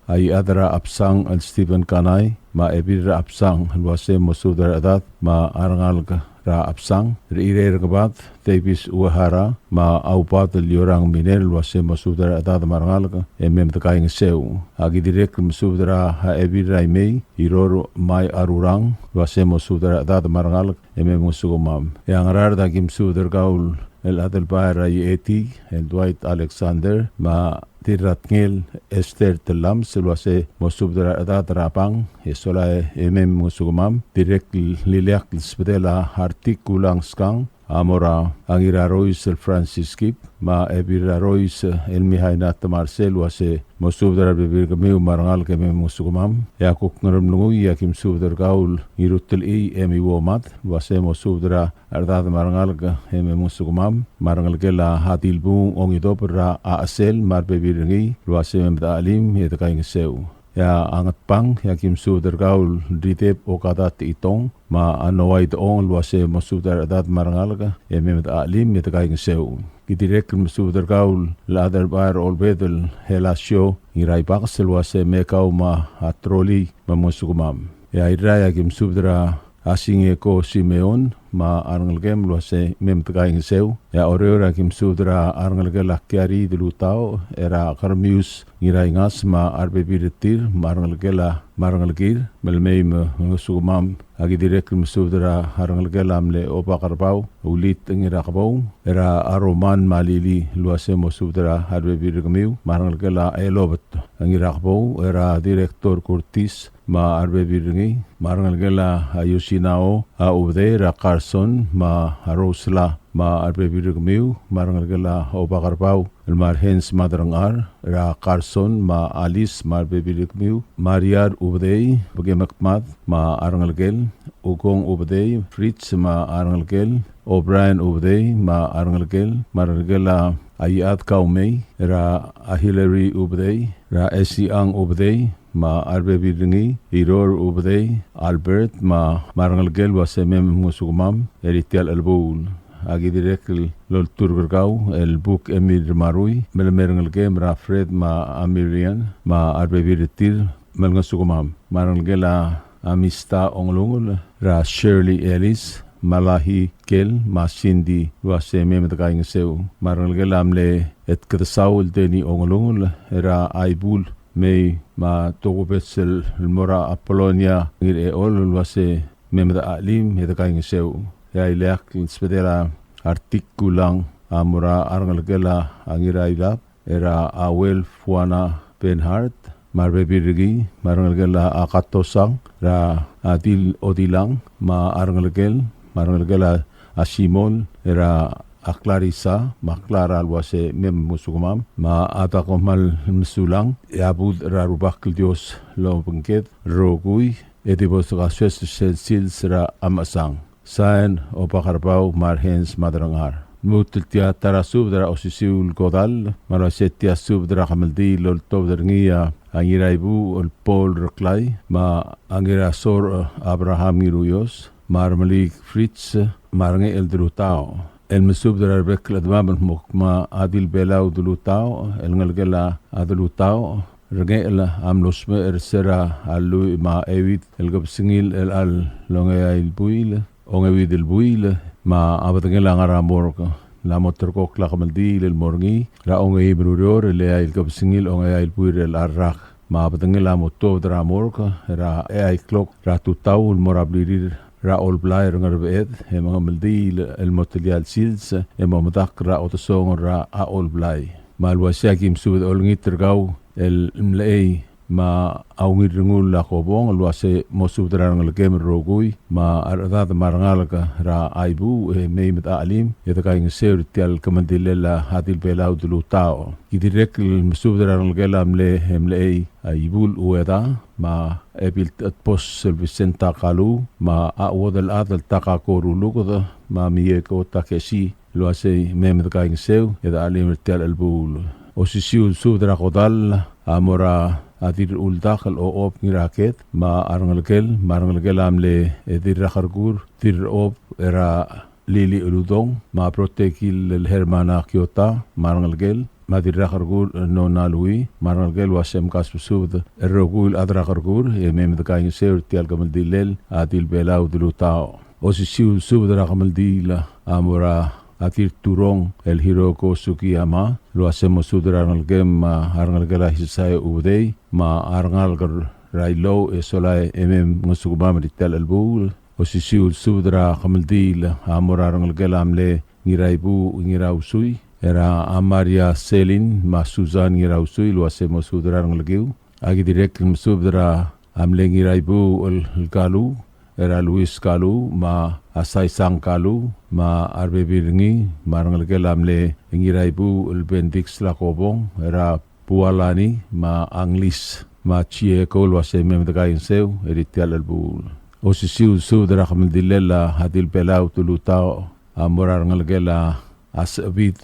a Iechad er a Absang el Stephen Kanai, me a Ebil er a Absang, el uase mosubed er a rechedad me a rengalek er a Absang, er a Irei er a Ngebad, Davis Uehara, me a Aubad el Iorang Miner, el uase mosubed er a rechedad me a rengalek e mei me dekaingeseu. Aki dirrek el mesubed er a Ebil er a Imei, Iror Mai Arurang, el uase mosubed er a rechedad me a rengalek e mei mngosukemam. E a Ngaraard aki mesubed er kau el Adelbai er a Ieti, el Dwight Alexander, me a Dirratngel Esther Tellames, el uase mosubed er a rechedad er a Bang, e sola e mei mngosukemam. Dirrek el ileakl el sbedel a Artik Kulang Skang, a mo er a Ngirarois el Francis Kip, me a Ebil er a Rois el Mihaina Temarsel, el uase mo subed er a rebebil er kemiu me a rengalek e mei me ngosukemam. E a kuk Ngeremlengui, e aki mesubed er kau el Ngirutelchii e Miuomad, el uase mo subed er a rechedad me a rengalek e mei me ngosukemam, me a rengelekel a Dilbung Ongidobel er a Chesel me a rebebil er ngii, el uase mei me dechelim e dekaingeseu. E a Ngatpang, e aki mesubed er kau el Rideb Okada Techitong, me a Noah Idechong, el uase mo subed er a rechedad me a rengalek e mei me dechelim e dekaingeseu. Ki dirrek el mesubed er kau el Adelbai er a Olbedel Helasio Ngiraibakes, el uase mei kau me a Troli me mngosukemam. E a Irrai, e aki mesubed er a Singeko Simeon me a rengelekem, el uase mei me dekaingeseu. E a Oreor, e aki mesubed er a rengelekel a Kiari Delutao, er a Kermius Ngiraingas me a rebebil er tir me a rengelekel a me a rengelekir, me le mei me ngosukemam. Aki dirrek el mesubed er a rengelekel a mle Obakerbau Ulit Ngirakebou, er a Roman me a Lili, el uase mo subed er a rebebil er kemiu me a rengelekel a Elobet Ngirakebou, er a Director Curtis me a rebebil er ngii, me a rengelekel a Yosinao a Ubedei, er a Carson me a Rosela me a rebebil er kemiu, me a rengelekel a Obakerbau el Marhens Maderengar, er a Carson me a Alice me a rebebil er kemiu, Mariar Ubedei, Bekemekmad me a rengelekel, Ukong Ubedei, Fritz me a rengelekel, O'Brien Ubedei me a rengelekel, me a rengelekel a Iad Kaumei, er a Hillary Ubedei, er a Esiang Ubedei me a rebebil er ngii, Iror Ubedei, Albert me a rengelekel, el uase mei me ngosukemam er tia el chelebuul. Aki dirrek el olturk er kau el Buk Emil Marui, me le mei a rengelekem, er a Fred me a Miriam me a rebebil er tir, me le ngosukemam. Me a rengelekel a Amista Ongelungel, er a Shirley Ellis, Malahi Kel me a Cindy, el uase mei me dekaingeseu. Me a rengelekel a mle Etkedesau el Deni Ongelungel, er a Aibul, mei me a tokubets el mo er a Apolonia Ngirechol, el uase mei me dechelim e dekaingeseu. E a ileakl el subedel a Artik Kulang a mo er a rengelekel a Ngirailab, er a Auel Fuana Benhart me a rebebil er ngii, me a rengelekel a Katosang, er a Adil Odilang me a rengelekel, me a rengelekel a Simon, er a Clarissa me a Clara, el uase mei me ngosukemam, me a Dakomal Mesulang, e a budech er a Rubak el Dios el obengked el rokui, e di bo dekasoes er sel sils er a mechesang. Sain, Obakerbau Marhens Maderengar. Lmuut el tia ta er a subed er a osisiu el kodall, me a le uase tia subed er a kemeldiil el oltobed er ngii a Ngiraibuuch el Paul Reklai, me a Ngirasor Abraham Ngiruios, me a Remeliik Fritz, me a Rengechel Delutao. El mesubed er a rebek el chedemam el kmo kmo a Dilbelau Delutao, el ngelekel a Delutao, Rengechel a mlo smecher er se er a lluich me a euid el kebesengil er chelecha el ongeai el buil, ongeuid el buil, me a bedengel a ngar er a morgue. El mo ulterekokl a kemeldiil el mo er ngii er a ongeim el ureor el eai el kebesengil ongeai el buil er chelecha el rak. Me a bedengel a mo tuobed er a morgue er a eai el klok er a tutau el mo er a blirir er a Olblai er a Ngerbeched, e mengemeldiil el mo telia el sils e mo medakl er a odesongel er a Olblai. Me a le uaisei e aki mesubed e olengit er kau el mlechei me a Ungil Rengul a Kobong el uase mo subed er a rengelekem el rokui me a rechedad me a rengalek er a Aibuuch e mei me dechelim e dekaingeseu er tia el kemeldilel a Dilbelau Delutao. Ki dirrek el mesubed er a rengelekel a mle mlechei a Ibul Ueda, me a Ebil Techedbos el Vicenta Kalu, me a Uodelchad el Takako Ruluked, me a Mieko Takesi, el uasei mei me dekaingeseu e dechelim er tia el chelebuul. Osisiu el subed er a kodall a mo er a Dirrechuldak el Ochob Ngiraked, me a rengelekel, me a rengelekel a mle Dirrakerkur Dirrechob er a Lili Uludong, me a Brotekil el Hermana Kiota, me a rengelekel, me a Dirrakerkur Nona Lui, me a rengelekel, el uase mkasbesubed el rokui el chad er a Kerkur e mei me dekaingeseu er tia el kemeldilel a Dilbelau Delutao. Osisiu el subed er a kemeldiil a mo er a Dirturong el Hiroko Sugiyama, el uase mo subed er a rengelekem, me a rengelekel a Hisai Ubedei, me a rengalek er a Ilou e Solai e mei me ngosukemam er tia el chelebuul. Osisiu el subed er a kemeldiil a mo er a rengelekel a mle Ngiraibuuch Ngirausui, er a Maria Selin me a Susan Ngirausui, el uase mo subed er a rengelekiu. Aki dirrek el mesubed er a mle Ngiraibuuch el, el Kalu, er a Luis Kalu, me a a Saisang Kalu, me a rebebil er ngii, me a rengelekel a mle Ngiraibuuch el Bendix Lakobong, er a Bualani, me a Anglis, me a Chieko el uase mei me dekaingeseu er tia el chelebuul. Osisiu el subed er a kemeldillel a Dilbelau Tulutau a mo er a rengelekel a Sebid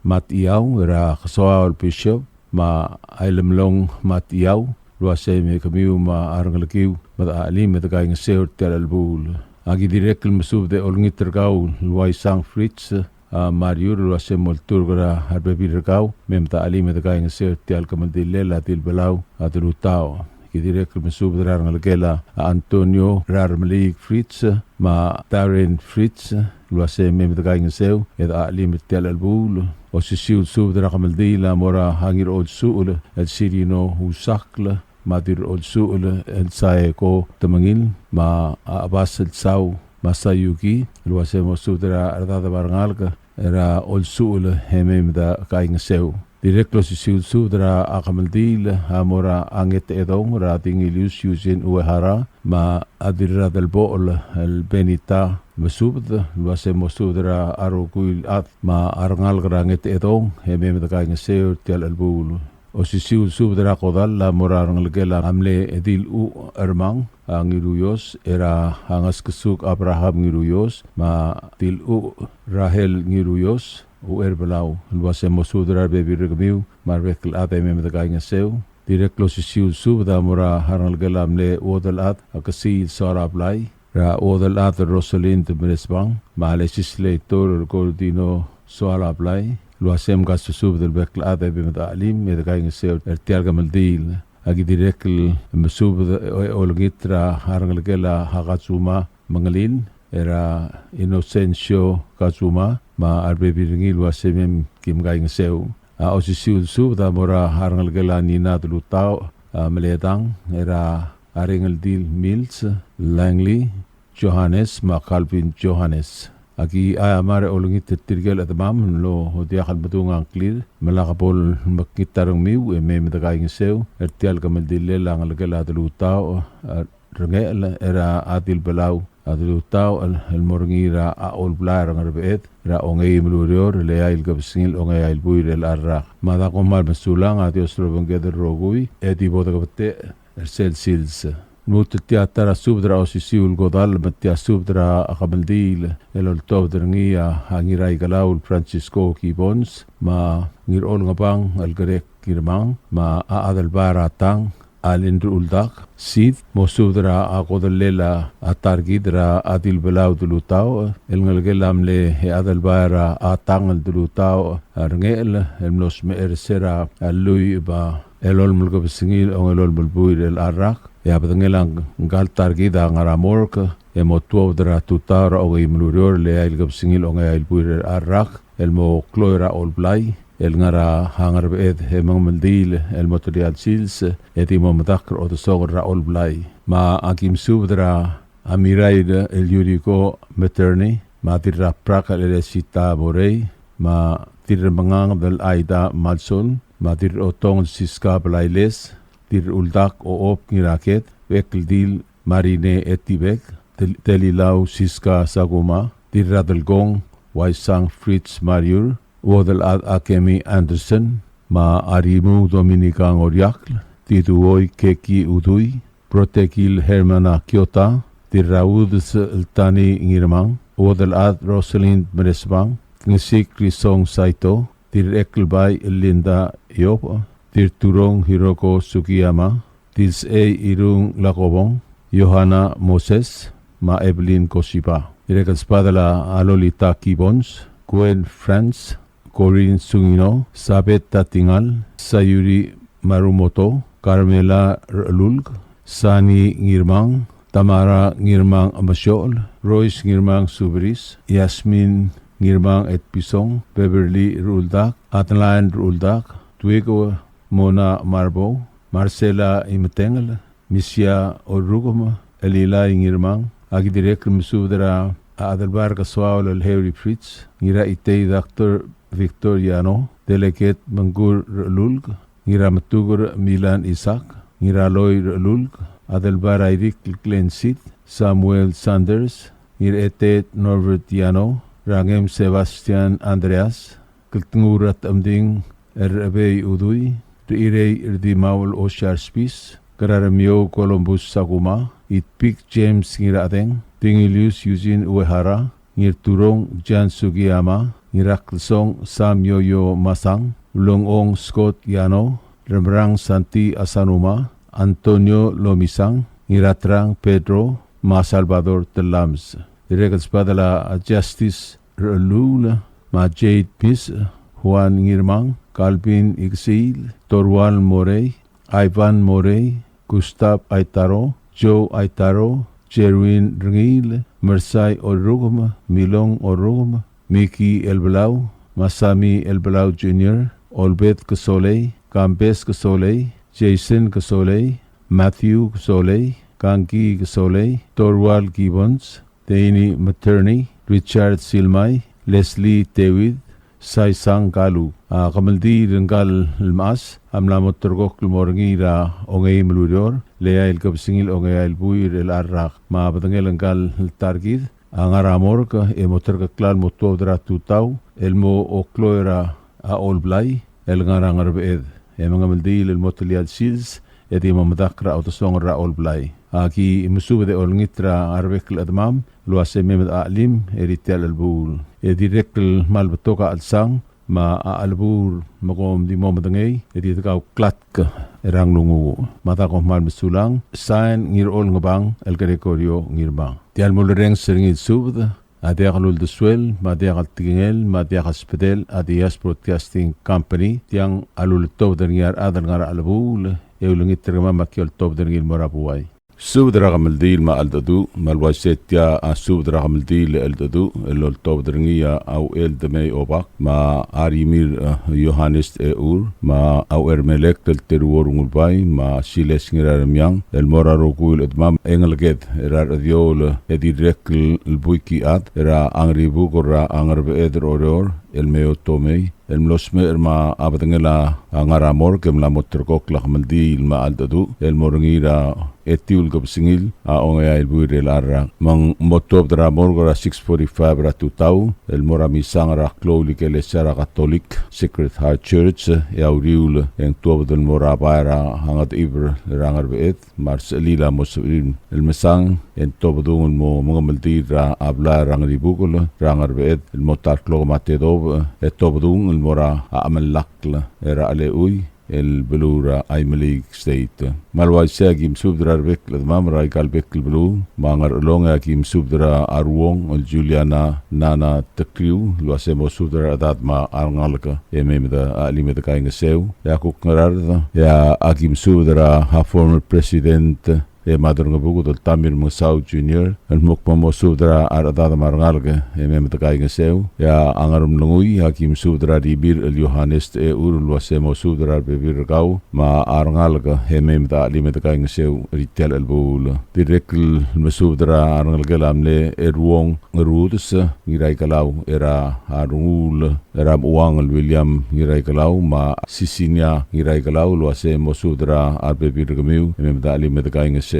Matiau, er a Kesoaol Bishop, me a Ilemlong Matiau, el uase mei kemiu me a rengelekiu me dechelim me dekaingeseu er tia el chelebuul. Aki dirrek el mesubed e olengit er kau el Uaisang Fritz, a Mariur, el uase mo olturk er a rebebil er kau, me mei me dechelim me dekaingeseu er tia el kemeldillel a Dilbelau Tulutau. Aki dirrek el mesubed er a rengelekel a Antonio er a Remeliik Fritz, me a Darren Fritz, el uase mei me dekaingeseu e dechelim er tia el chelebuul. Osisiu el subed er a kemeldiil a mo er a Ngirolsuchel el Sirino Usakl, me a Dirrolsuchel el Saeko Temengil, me a Abas el Sau, me a Sayuki, el uase mo subed er a rechedad me a rengalek er a Olsuchel e mei me dekaingeseu. Dirrek el osisiu el subed er a kemeldiil a mo er a Ngetedong er a Dingilius Eugene Uehara, me a Dirradelbochel el Benita Mesubed, el uase mo subed er a rokui el chad me a rengalek er a Ngetedong e mei me dekaingeseu er tia el chelebuul. Osisiu el subed er a kodall a mo er a rengelekel a mle Diluch Ermang, a Ngiruios, er a Ngeskesuk Abraham Ngiruios, me a Diluch Rahel Ngiruios, Ucherbelau, el uase mo subed er a rebebil er kemiu me a rebek el chad e mei me dekaingeseu. Dirrek el osisiu el subed a mo er a rengelekel a mle Uodelchad a Kesiil Soalablai, er a Uodelchad Rosalind Meresbang, me a Legislator Gordino Soalablai, el uase mkasusubed el bek el chad e mei me dechelim me dekaingeseu er tia el kemeldiil. Aki dirrek el mesubed e olengit er a rengelekel a Hakatsuma Mengelil, er a Inocencio Katsuma, me a rebebil er ngii el uase mei me kim kaingeseu. A osisiu el subed a mo er a rengelekel a Nina Delutau, a Meledang, er a Arengeldil Mills, Langley Johannes, me a Calvin Johannes. Aki aiamar e olengit er tirke el chedemam el mlo diak el medung a ngklir, me lak bo lemekngit a rengmiu e mei me dekaingeseu er tia el kemeldillel a ngelekel a Delutau, a Rengechel, er a Dilbelau a Delutau, el, el mo er ngii er a Olblai er a Ngerbeched, er a ongeim el ureor, el eai el kebesengil ongeai el buil er chelecha el rak. Me a da kom kmal mesulang, a Dios lobengked el rokui, e di bo dekebetech er sel sils. Lmuut el tia ta er a subed er a osisiu el kodall, me tia subed er a kemeldiil el oltobed er ngii a Ngiraikelau el Francisco Gibbons, me a Ngirolngebang el Greg Ngirmang, me a Adelbai er a Tang, Alin Ruldak, Sid, mo subed er a kodellel a ta er kid er a Dilbelau Delutau, el ngelekel a mle Adelbai er a Tang el Delutau, a Rengechel, el mlo smecher er se er a lluich me a elolem el kebesengil ongelolem el buil er chelecha el rak, e a bedengel a ngka el ta er kid a ngar er a morgue, e mo tuobed er a tutau er a ongeim el ureor el eai el kebesengil ongeai el buil er chelecha el rak, el mo kloi er a Olblai, el ngar er a Ngerbeched, e mengemeldiil el mo telia el sils, e di mo medakl er a odesongel er a Olblai. Me aki mesubed er a Mirair el Yuriko Materne, me a Dirraprak el Eresita Borei, me a Dirremengang el Aida Malsol, me a Dirrotong el Siska Blailes, Dirruldak Oop Ngiraked, Bekeldil Marine Etibek, Del-, Delilau Siska Sakuma, Dirradelkong Waisang Fritz Mariur, Uodelchad Akemi Anderson, me a Arimung Dominica Ngoriakl, Diduoi Keki Udui, Protekil Hermana Kiota, Dirraudes el Tani Ngirmang, Uodelchad Rosalind Meresbang, Ngesik Risong Saito, Dirrekelbai Linda Iop, Dirturong Hiroko Sugiyama, Dilsei Irung Lakobong, Yohana Moses, me a Evelyn Kosiba. Dirrek el sbadel a Lolita Gibbons, Gwen Franz, Corinne Sungino, Sabet Tatingal, Sayuri Marumoto, Carmela Rechelulk, Sani Ngirmang, Tamara Ngirmang Mesiochel, Royce Ngirmang Subris, Yasmin Ngirmang Etpison, Beverly Ruldak, Adeline Ruldak, Tuiko Mona Marbo, Marcela Imetengel, Misia Orukem, Elilai Ngirmang. Aki dirrek el mesubed er a Adelbai er a Kesoaol el Harry Fritz, Ngiraitei Doctor Victor Yano, Delegate Mengkur Rechelulk, Ngirametuker Milan Isaac, Ngiraloi Rechelulk, Adelbai er a Irikl Glenn Seid, Samuel Sanders, Ngiraetet Norbert Yano, Rangem Sebastian Andreas, Kltngur Ratmding, Rebei Udui, Rirei Rdimau el Osiar Spis, Keraremiou Columbus Sakuma, Itpik James Ngiradeng, Dingilius Eugene Uehara, Ngirturong Jan Sugiyama, Ngiraklsong Sam Yoyo Masang, Ulengong Scott Yano, Remerang Santi Asanuma, Antonio Lomisang, Ngiratrang Pedro, me a Salvador Telames. Dirrek el sbadel a Justice Rellul, me a Jade Pis, Juan Ngirmang, Calvin Iksiil, Torual Morei, Ivan Morei, Gustav Aitaro, Joe Aitaro, Jerwin Rengiil, Mersai Orrukem, Milong Orrukem, Miki Elbelau, Masami Elbelau Junior, Olbeth Kesolei, Kambes Kesolei, Jason Kesolei, Matthew Kesolei, Kanki Kesolei, Torual Gibbons, Deini Materney, Richard Silmai, Leslie David, Saisang Kalu. A kemeldiil er ngka el mechas a mla mo terrekokl el mo er ngii er a ongeim el ureor, el eai el kebesengil a ongeai el buil er chelecha el rak. Me a bedengel ngka el ta er kid a ngar er a morgue e mo terkeklel el mo tuobed er a tutau el mo okloi er a Olblai el ngar er a Ngerbeched. E mengemeldiil el mo telia el sils e di mo medakl er a odesongel er a Olblai. Aki mesubed e olengit er a rebek el chedemam el uase mei me de chelim er tia el chelebuul. E dirrek el kmal betok a chelsang me a chelebuul me kom di mo medengei e di dekauklatk er a nglunguuch. Me a da kom kmal mesulang. Sain Ngirolngebang el Gregorio Ngirmang. Tia el mulerrenges er ngii el subed a diak luldesuel, me a diak tekingel, me a diak sbedel a Diaz Broadcasting Company. Tiang a lultobed er ngii a rechad el ngar er a chelebuul e ulengit er kemam me aki oltobed er ngii el mo er a buai. Subed er a kemeldiil me a cheldecheduch, me a le uaisei tia a subed er a kemeldiil el cheldecheduch el oltobed er ngii a Auchel Demei Obak, me a Rimir, e, Johannes Eur, me a Auchermelek el Teruor Ngulbai, me a Siles Ngiraremiang, el mo er a rokui el chedemam e ngeleked er a rechediou el e dirrek el buik a chad er a Ngeribukel er a Ngerbeched er Oreor el me otomei el mlo smecher me a bedengel a ngar er a morgue e mla mo terrekokl a kemeldiil me a cheldecheduch el mo er ngii er a etiu el kebesengil a ongeai el buil er chelecha el rak. Me ng mo tuobed er a morgue er a six forty-five er a tutau el mo er a misang er a klou el ikelesia er a Catholic Sacred Heart Church, e a uriul e ng tuobed el mo er a bai er a Ngedechibel er a Ngerbeched, me a resechelil a mo sebechir el mesang e ng tobedung el mo mengemeldiil er a blai er a Ngeribukel er a Ngerbeched el mo ta el klok me a tedobech, e tobedung el mo er a Chemelakl er a Chelechui el beluu er a Imeliik State. Me a le uaisei aki mesubed er a rebek el chedemam er aika el bek el beluu, me a Ngerchelong e aki mesubed er a Ruong el Juliana Nana Tekriu el uase mo subed er a rechedad me a rengalek e mei me de chelim e de kaingeseu. E a kuk Ngaraard e aki mesubed er a former president e Maderngebuked el Tommy Remengesau Junior el mo kmo mo subed er a rechedad me a rengalek e mei me de kaingeseu. E a Ngeremlengui e aki mesubed er a Rimir el Johannes Techeur el uase mo subed er a rebebil er kau me a rengalek e mei me de chelim e de kaingeseu er tia el chelebuul. Dirrek el mesubed er a rengelekel a mle Eruong Ngerudes Ngiraikelau er a Rengul er a Mechuang el William Ngiraikelau me a Sisinia Ngiraikelau el uase mo subed er a rebebil er kemiu e mei me de chelim e de kaingeseu.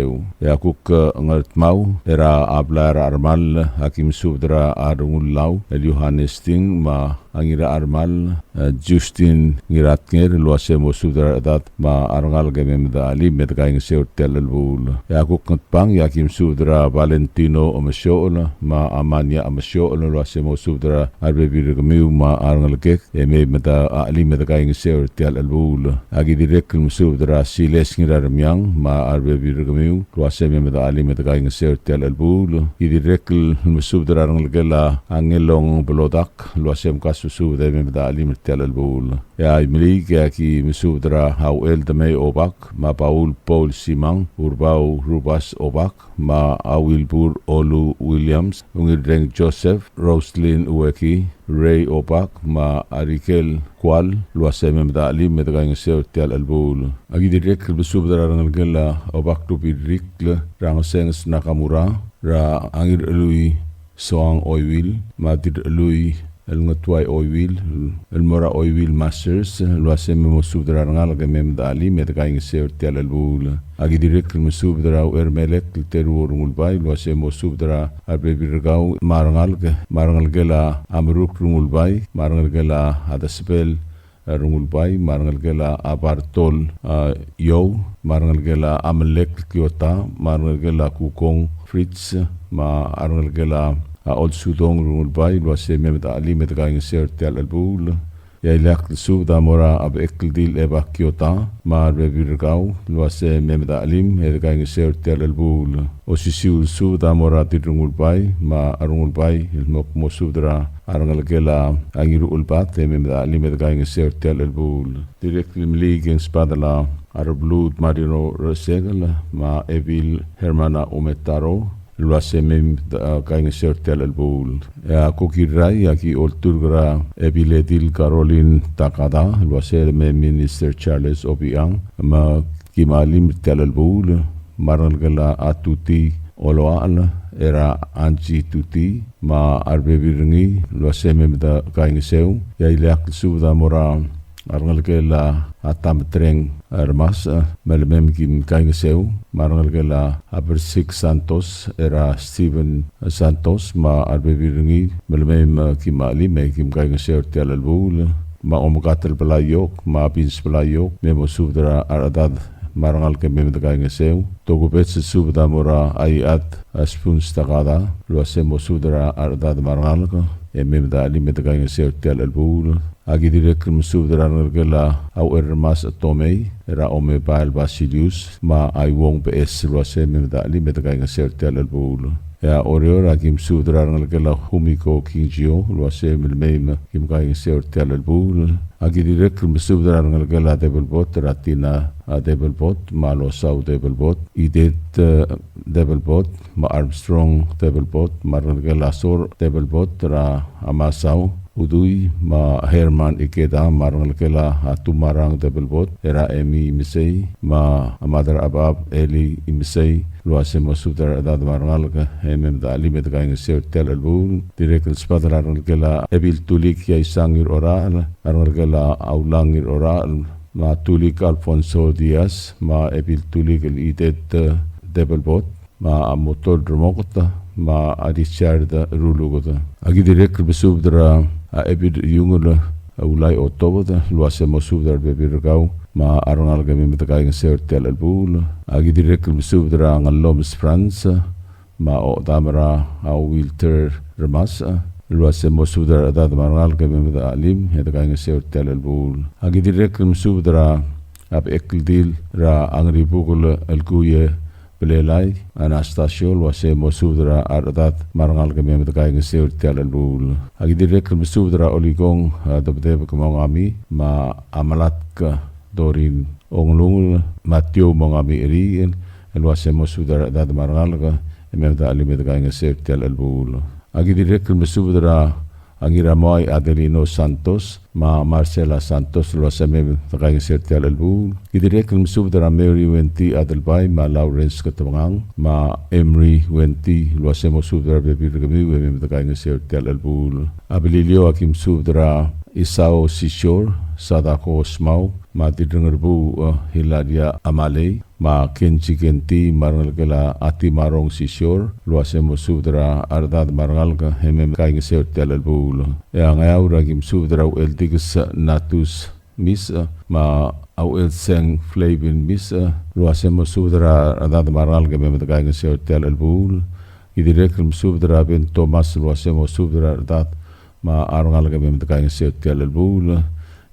E a kuk Ngardmau er a blai er a Chermall e aki mesubed er a Rengullau el Johannes Ting me a Ngirachermall, e, Justin Ngiratnger el uase mo subed er a rechedad me a rengalek e mei me de chelim e de kaingeseu er tia el chelebuul. E a kuk Ngatpang e aki mesubed er a Valentino Omesiochel me a Amania Omesiochel el uase mo subed er a rebebil er kemiu me a rengelekek e mei me de chelim e de kaingeseu er tia el chelebuul. Aki dirrek el mesubed er a Siles Ngiraremiang me a rebebil er kemiu el uase mei me de chelim e de kaingeseu er tia el chelebuul. Ki dirrek el mesubed er a rengelekel a Ngelong Belodak el uase mkasusubed e mei me de chelim er tia el chelebuul. E a Imeliik e aki mesubed er a Auchel Demei Obak me a Paul Paul Simang, Urbau Rubas Obak, me a Wilbur Olu Williams, Ungildreng Joseph, Roslyn Ueki, Ray Obak, me a Rikel Kual, el uase mei me de chelim e de kaingeseu er tia el chelebuul. Aki dirrek el mesubed er a rengelekel a Obak Rubirrikl, er a Ngesenges Nakamura, er a Ngirchelui Soang Oiwil, me a Dirchelui el Ngetuai Oiwil, el mo er a Oiwil Masters, el uase me mosubed er a rengalek e mei me de chelim e de kaingeseu er tia el chelebuul. Aki dirrek el mesubed er a Uchermelek el Teruo Rengulbai, el uase mosubed er a rebebil er kau me a rengalek, me a rengelekel a Meruk Rengulbai, me a rengelekel a Desebel Rengulbai, me a rengelekel a Bartol, a, Iou, me a rengelekel a Amelek Kiota, me a rengelekel a Kukong Fritz, me a rengelekel a, a, Olsudong Rengulbai, el uase mei me de chelim e de kaingeseu er tia el chelebuul. E a ileakl el subed a mo er a Bechekldil Eba Kiota, me a rebebil er kau, el uase mei me de chelim e de kaingeseu er tia el chelebuul. Osisiu el subed a mo er a Dirrengulbai, me a Rengulbai, el mo, mosubed er a rengelekel a Ngiruchelbad, e mei me de chelim e de kaingeseu er tia el chelebuul. Dirrek el meliik e ng sbadel a Rebluud Marino Resekel, me a Ebil Hermana Umetaro, el uase mei me de, a, kaingeseu er tia el chelebuul. E a Kokirrai, aki olturk er a Ebil Edil Caroline Takada, el uase mei Minister Charles Obichang, me kim chelim er tia el chelebuul, me a rengelekel a Tuti Oloachel, er a Angie Tuti, me a rebebil er ngii, el uase mei me de kaingeseu. E a ileakl el subed a mo er a rengelekel a Tametreng, a, Remas, a, me le mei me kim kaingeseu, me a rengelekel a Bersik Santos, er a Steven Santos, me a rebebil er ngii, me le mei me kim chelim e kim kaingeseu er tia el chelebuul. Me a Omekatel Belaiok, me a Bins Belaiok, me mosubed er a rechedad me a rengalek e mei me de kaingeseu. Tokubets el subed a mo er a Iechad, a, Spuns Takada, el uase mosubed er a rechedad me a rengalek e mei me de chelim e de kaingeseu er tia el chelebuul. Aki dirrek el mesubed er a rengelekel a Ucherremas Tomei, er a Omebael Basilius, me a Iuong Beches, el uase mei me de chelim e de kaingeseu er tia el chelebuul. E a Oreor, aki mesubed er a rengelekel a Humiko Kingzio, el uase me le mei me kim kaingeseu er tia el chelebuul. Aki dirrek el mesubed er a rengelekel a Debelbot, er a Tina, a, Debelbot, me a Losau Debelbot, Idet, e, Debelbot, me a Armstrong Debelbot, me a rengelekel a Sor Debelbot, er a Masao Udui, me a Herman Ikeda, me a rengelekel a Tumarang Debelbot, er a Emi Imesei, me a Madrabab Eli Imesei, el uase mosubed er a rechedad me a rengalek e mei me de chelim e de kaingeseu er tia el chelebuul. Dirrek el sbadel a rengelekel a Ebil Tulik Iaisang Ngirorachel, a rengelekel a Aulang Ngirorachel, me a Tulik Alfonso Diaz, me a Ebil Tulik el Idet, e, Debelbot, me a Motol Remoket, me a Richard Ruluked. Aki dirrek el mesubed er a Ebil Iungel Ulai Otobed, el uase mosubed er a rebebil er kau me a rengalek e mei me de kaingeseu er tia el chelebuul. Aki dirrek el mesubed er a Ngellomes Franz, me a Odam er a Wilter Remas, el uase mosubed er a rechedad me a rengalek e mei me de chelim e de kaingeseu er tia el chelebuul. Aki dirrek el mesubed er a Bechekldil er a Ngeribukel el Kuie Belelai Anastasio, el uase mosubed er a rechedad me a rengalek e mei me de kaingeseu er tia el chelebuul. Aki dirrek el mesubed er a Olikong, a, Debedebek Mongami, me a Malatk Dorin Onglungel, Matthew Mongami Eriel, el uase mosubed er a rechedad me a rengalek e mei me de chelim e de kaingeseu er tia el chelebuul. Aki dirrek el mesubed er a Ngiramoai Adelino Santos, me a Marcela Santos, el uase mei me de kaingeseu er tia el chelebuul. Ki dirrek el mesubed er a Mary Wenty Adelbai, me a Lawrence Ketebengang, me a Emery Wenty, el uase mosubed er a rebebil er kemiu e mei me de kaingeseu er tia el chelebuul. A Beliliou, aki mesubed er a Isao Sisior, Sadako Smau, me a Dirrengerbuuch, e, Hilaria Amalei, me a Kenji Kenti, me a rengelekel a Timarong Sisior, el uase mosubed er a rechedad me a rengalek e mei me kaingeseu er tia el chelebuul. E a Ngeaur, aki mesubed er a Ucheldikes Natus Misech, me a Uchelseng Flavin Misech, el uase mosubed er a rechedad me a rengalek e mei me de kaingeseu er tia el chelebuul. Ki dirrek el mesubed er a Ben Thomas, el uase mosubed er a rechedad me a rengalek e mei me de kaingeseu er tia el chelebuul.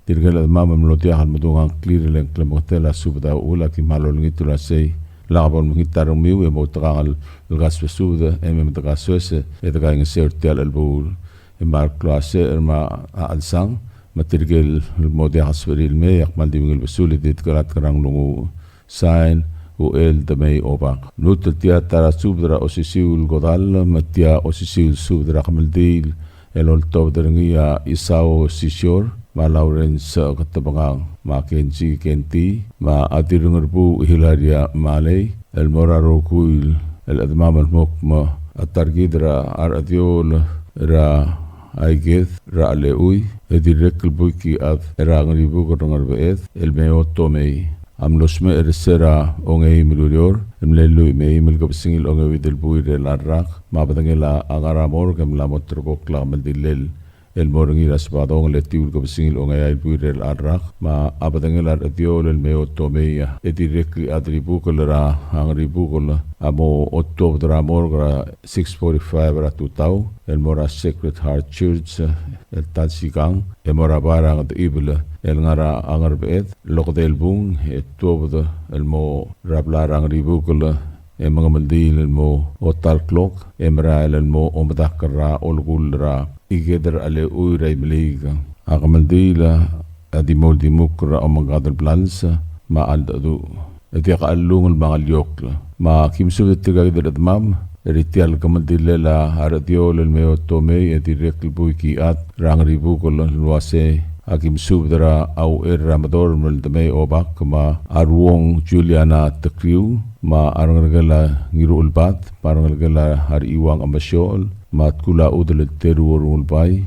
Tirke el chedemam el mlo diak el medung a ngklir e le ng klemengetel a subed a uchul, aki kmal olengit el uasei, lak bo lemekngit a rengmiu e mo outekangel el kasbesubed e mei me de kasoes e de kaingeseu er tia el chelebuul. E me a reklou a secher me a chelsang, me tirke el mo diak a sebechir el mei, e ak kmal di ungil besul e di dekelatk er a nglunguuch. Sain, Uchel Demei Obak. Lmuut el tia ta er a subed er a osisiu el kodall, me tia osisiu el subed er a kemeldiil el oltobed er ngii a Isao Sisior, me a Lawrence Ketebengang, me a Kenji Kenti, me a Dirrengerbuuch Hilaria Malei, el mo er a rokui el chedemam el mo kmo a ta er kid er a rechediol er a Aiked er a Chelechui, e dirrek el buik el chad er a Ngeribukel er a Ngerbeched, el Meo Tomei. A mlo smecher er se er a ongeim el ureor, el mle lluich me a eim el kebesengil a ongeuid el buil er chelecha el rak, me a bedengel a ngar er a morgue e mla mo ulterekokl a kemeldillel el mo er ngii er a Sebadong el etiu el kebesengil a ongeai el buil er chelecha el rak, me a bedengel a Rechediol el Meo Tomei, e dirrek el chad er a Ibukel er a Ngeribukel a mo otuobed er a morgue er a six forty-five er a tutau, el mo er a Sacred Heart Church, el ta el sikang, e mo er a bai er a Ngedechibel, el ngar er a Ngerbeched, el okedei el bung, e tuobed el mo er a blai er a Ngeribukel, e mengemeldiil el mo otal klok, e merael el mo omedakl er a olekull er a Iked er a Chelechui er a Imeliik. A kemeldiil a di mo uldimukl er a omengkad el blals me a cheldecheduch. E diak a chellungel me a ngeliokl. Me aki mesubed er tirka kid el chedemam er tia el kemeldillel a Rechediol el Meo Tomei, e dirrek el buik el chad er a Ngeribukel el uase aki mesubed er a Uchel er a Medorm el Demei Obak, me a Ruong Juliana Tekriu, me a rengelekel a Ngiruchelbad, me a rengelekel a Rechiuang Emesiochel, me a Tkulachudel el Teruo Rengulbai,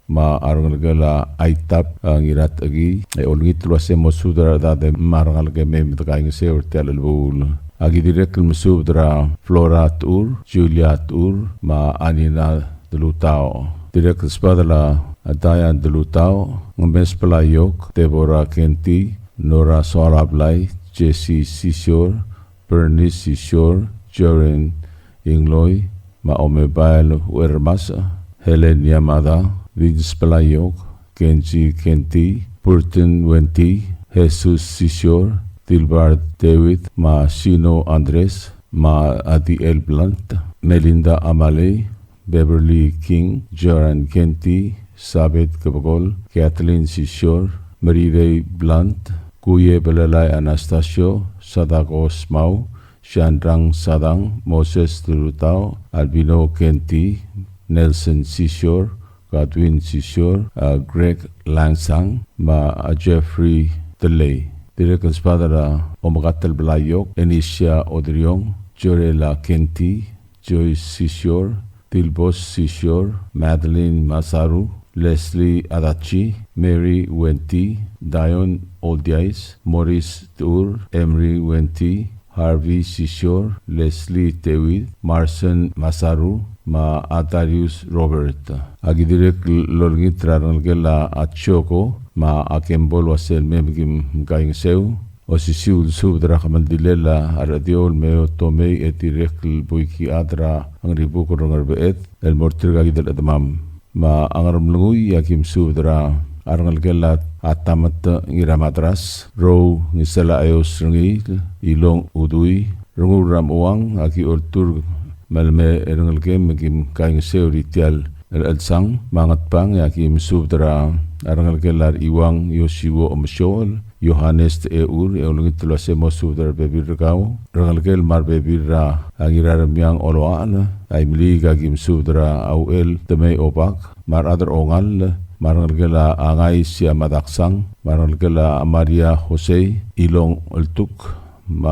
me a rengelekel a Aitap, a, Ngiratechekii, e olengit el uase mosubed er a rechedad me a rengalek e mei me dekaingeseu er tia el chelebuul. Aki dirrek el mesubed er a Flora Techur, Julia Techur, me a Anina Delutao. Dirrek el sbadel a Diane Delutao, Ngemes Pelaiok, Deborah Kenti, Nora Soalablai, Jessie Sisior, Bernice Sisior, Jorin Ingloi, me a Omebael Uermasech, Helen Yamada, Vince Pelaiok, Kenji Kenti, Burton Wenti, Jesus Sisior, Dilbert David, me a Sino Andres, me a Adiel Blunt, Melinda Amalei, Beverly King, Joran Kenti, Sabeth Kebekol, Kathleen Sisior, Merirei Blunt, Kuye Belalai Anastasio, Sadako Smau, Shandrang Sadang, Moses Delutao, Albino Kenti, Nelson Sisior, Godwin Sisior, a, Greg Langsang, me a Jeffrey Delei. Dirrek el sbadel a Omekatel Blaiok, Enisia Odriong, Jorela Kenti, Joyce Sisior, Dilbos Sisior, Madeline Masaru, Leslie Adachi, Mary Wenti, Dion Oldiais, Morris Tur, Emery Wenti, Harvey Sisior, Leslie Tewid, Marson Masaru, me a Darius Robert. Aki dirrek el olengit er a rengelekel a Chioko, me a Kembol el uase mei me kim kaingeseu. Osisiu el subed er a kemeldilel a Rechediou el Meo Tomei e dirrek el buik el chad er a Ngeribukel er a Ngerbeched el mo er tirka kid el chedemam. Me a Ngeremlengui e aki mesubed er a rengelekel a Tamet Ngiramadras, Rou Ngiselacheos Rengiil, Ilong Udui, Rengul er a Mechuang, aki olturk me le mei a rengelekem me kim kaingeseu er tia el chelsang. Me a Ngatpang e aki mesubed er a rengelekel a Iuang Yosiuo Omesiochel, Johannes Techeur, e olengit el uase mo subed er a rebebil er kau, rengelekel me a rebebil er a Ngiraremiang Oloachel. A Imeliik e aki mesubed er a Uchel Temei Obak, me a rechad er a Ongall, me a rengelekel a Ngais Yamadaksang, me a rengelekel a Maria Jose, Ilong Oltuk, me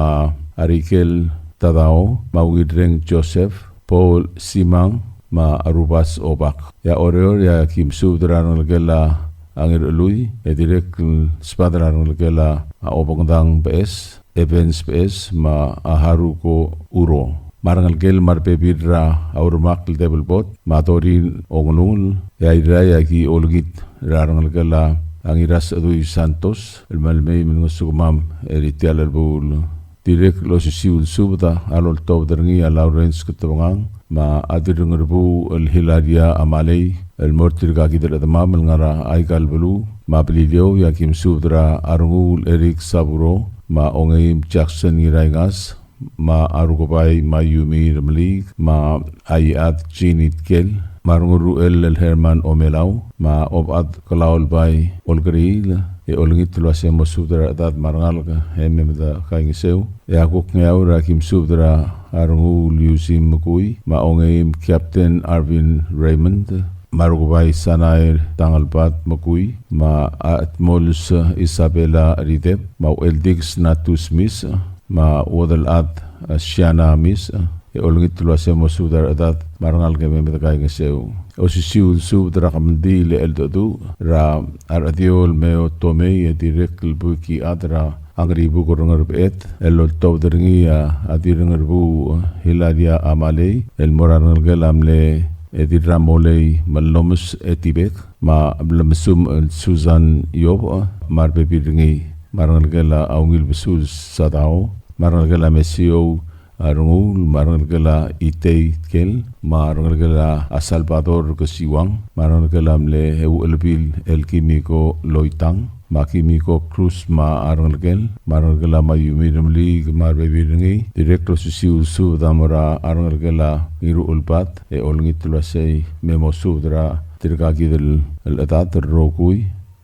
a Rikel Tadao, me a Ungilreng Joseph, Paul Simang, me a Rubas Obak. E a Oreor e aki mesubed er a rengelekel a Ngirchelui, e dirrek el subed er a rengelekel a Obengdang Beches, Evans Beches, me a Haruko Uro. Me a rengelekel me a rebebil er a Urmak el Debelbot, me a Dorin Ongelungel, e a Irrai e aki olengit er a rengelekel a Ngirasechedui Santos, el me le mei me lengesukemam er tia el chelebuul. Dirrek el osisiu el subed a loltobed er ngii a Lawrence Ketebengang, me a Dirrengerbuu el Hilaria Amalei, el mo er tirka kid el chedemam el ngar er aika el beluu me a Beliliou, e aki mesubed er a Renguul Eric Saburo, me a Ongeim Jackson Ngiraingas, me a Rukebai Mayumi Remeliik, me a Aiad Jeannie Tkel, me a Renguruchel el Herman Omelau, me a Obechad Kelaulbai Olkeriil, e olengit el uase mo subed er a rechedad me a rengalek e mei me de kaingeseu. E a kuk Ngeaur e aki mesubed er a Renguul Yusim Mekui, me a Ongeim Captain Arvin Raymond, me a Rukebai Sanair Tangelbad Mekui, me a Atmolus Isabella Ridep, me a Ucheldikes Natus Mis, me a Uodelchad, a, Siana Mis, a, e olengit el uase mo subed er a rechedad me a rengalek e mei me dekaingeseu. Osisiu el subed er a kemeldiil e cheldecheduch er a Rechediou el Meo Tomei e dirrek el buik a chad er a Ngeribuk er a Ngerbeched el oltobed er ngii a Dirrengerbuuch Hilaria Amalei el mo er a rengelekel a mle Dirramolei Mellomes Etibek me a Blemesumech el Susan Iobech me a rebebil er ngii, me a rengelekel a Ungil Besul Sadao me a rengelekel a Mesiou a Renguul, me a rengelekel a Itei Tkel, me a rengelekel a Salvador Kesiuang, me a rengelekel a mle Euchelebil el Kimiko Loitang, me a Kimiko Cruz me a rengelekel, me a rengelekel a Mayumi Remeliik me a rebebil er ngii, dirrek el osisiu el subed a mo er a rengelekel a Ngiruchelbad, e olengit el uasei me mo subed er a tirka kid el chedad el rokui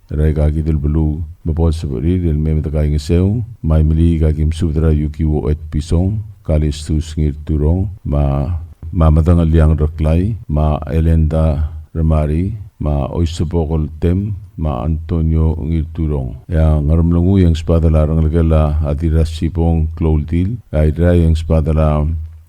er aika kid el beluu me bo lsebechir el mei me dekaingeseu. Me a Imeliik a ki mesubed er a Yukiwo Etpison, Kalistus Ngirturong, me a, me a Medengeliang Reklai, me a Elenda Remari, me a Oisebok el Tem, me a Antonio Ngirturong. E a Ngeremlengui e ng sbadel a rengelekel a Dirrasibong Klouldil, e a Irrai e ng sbadel a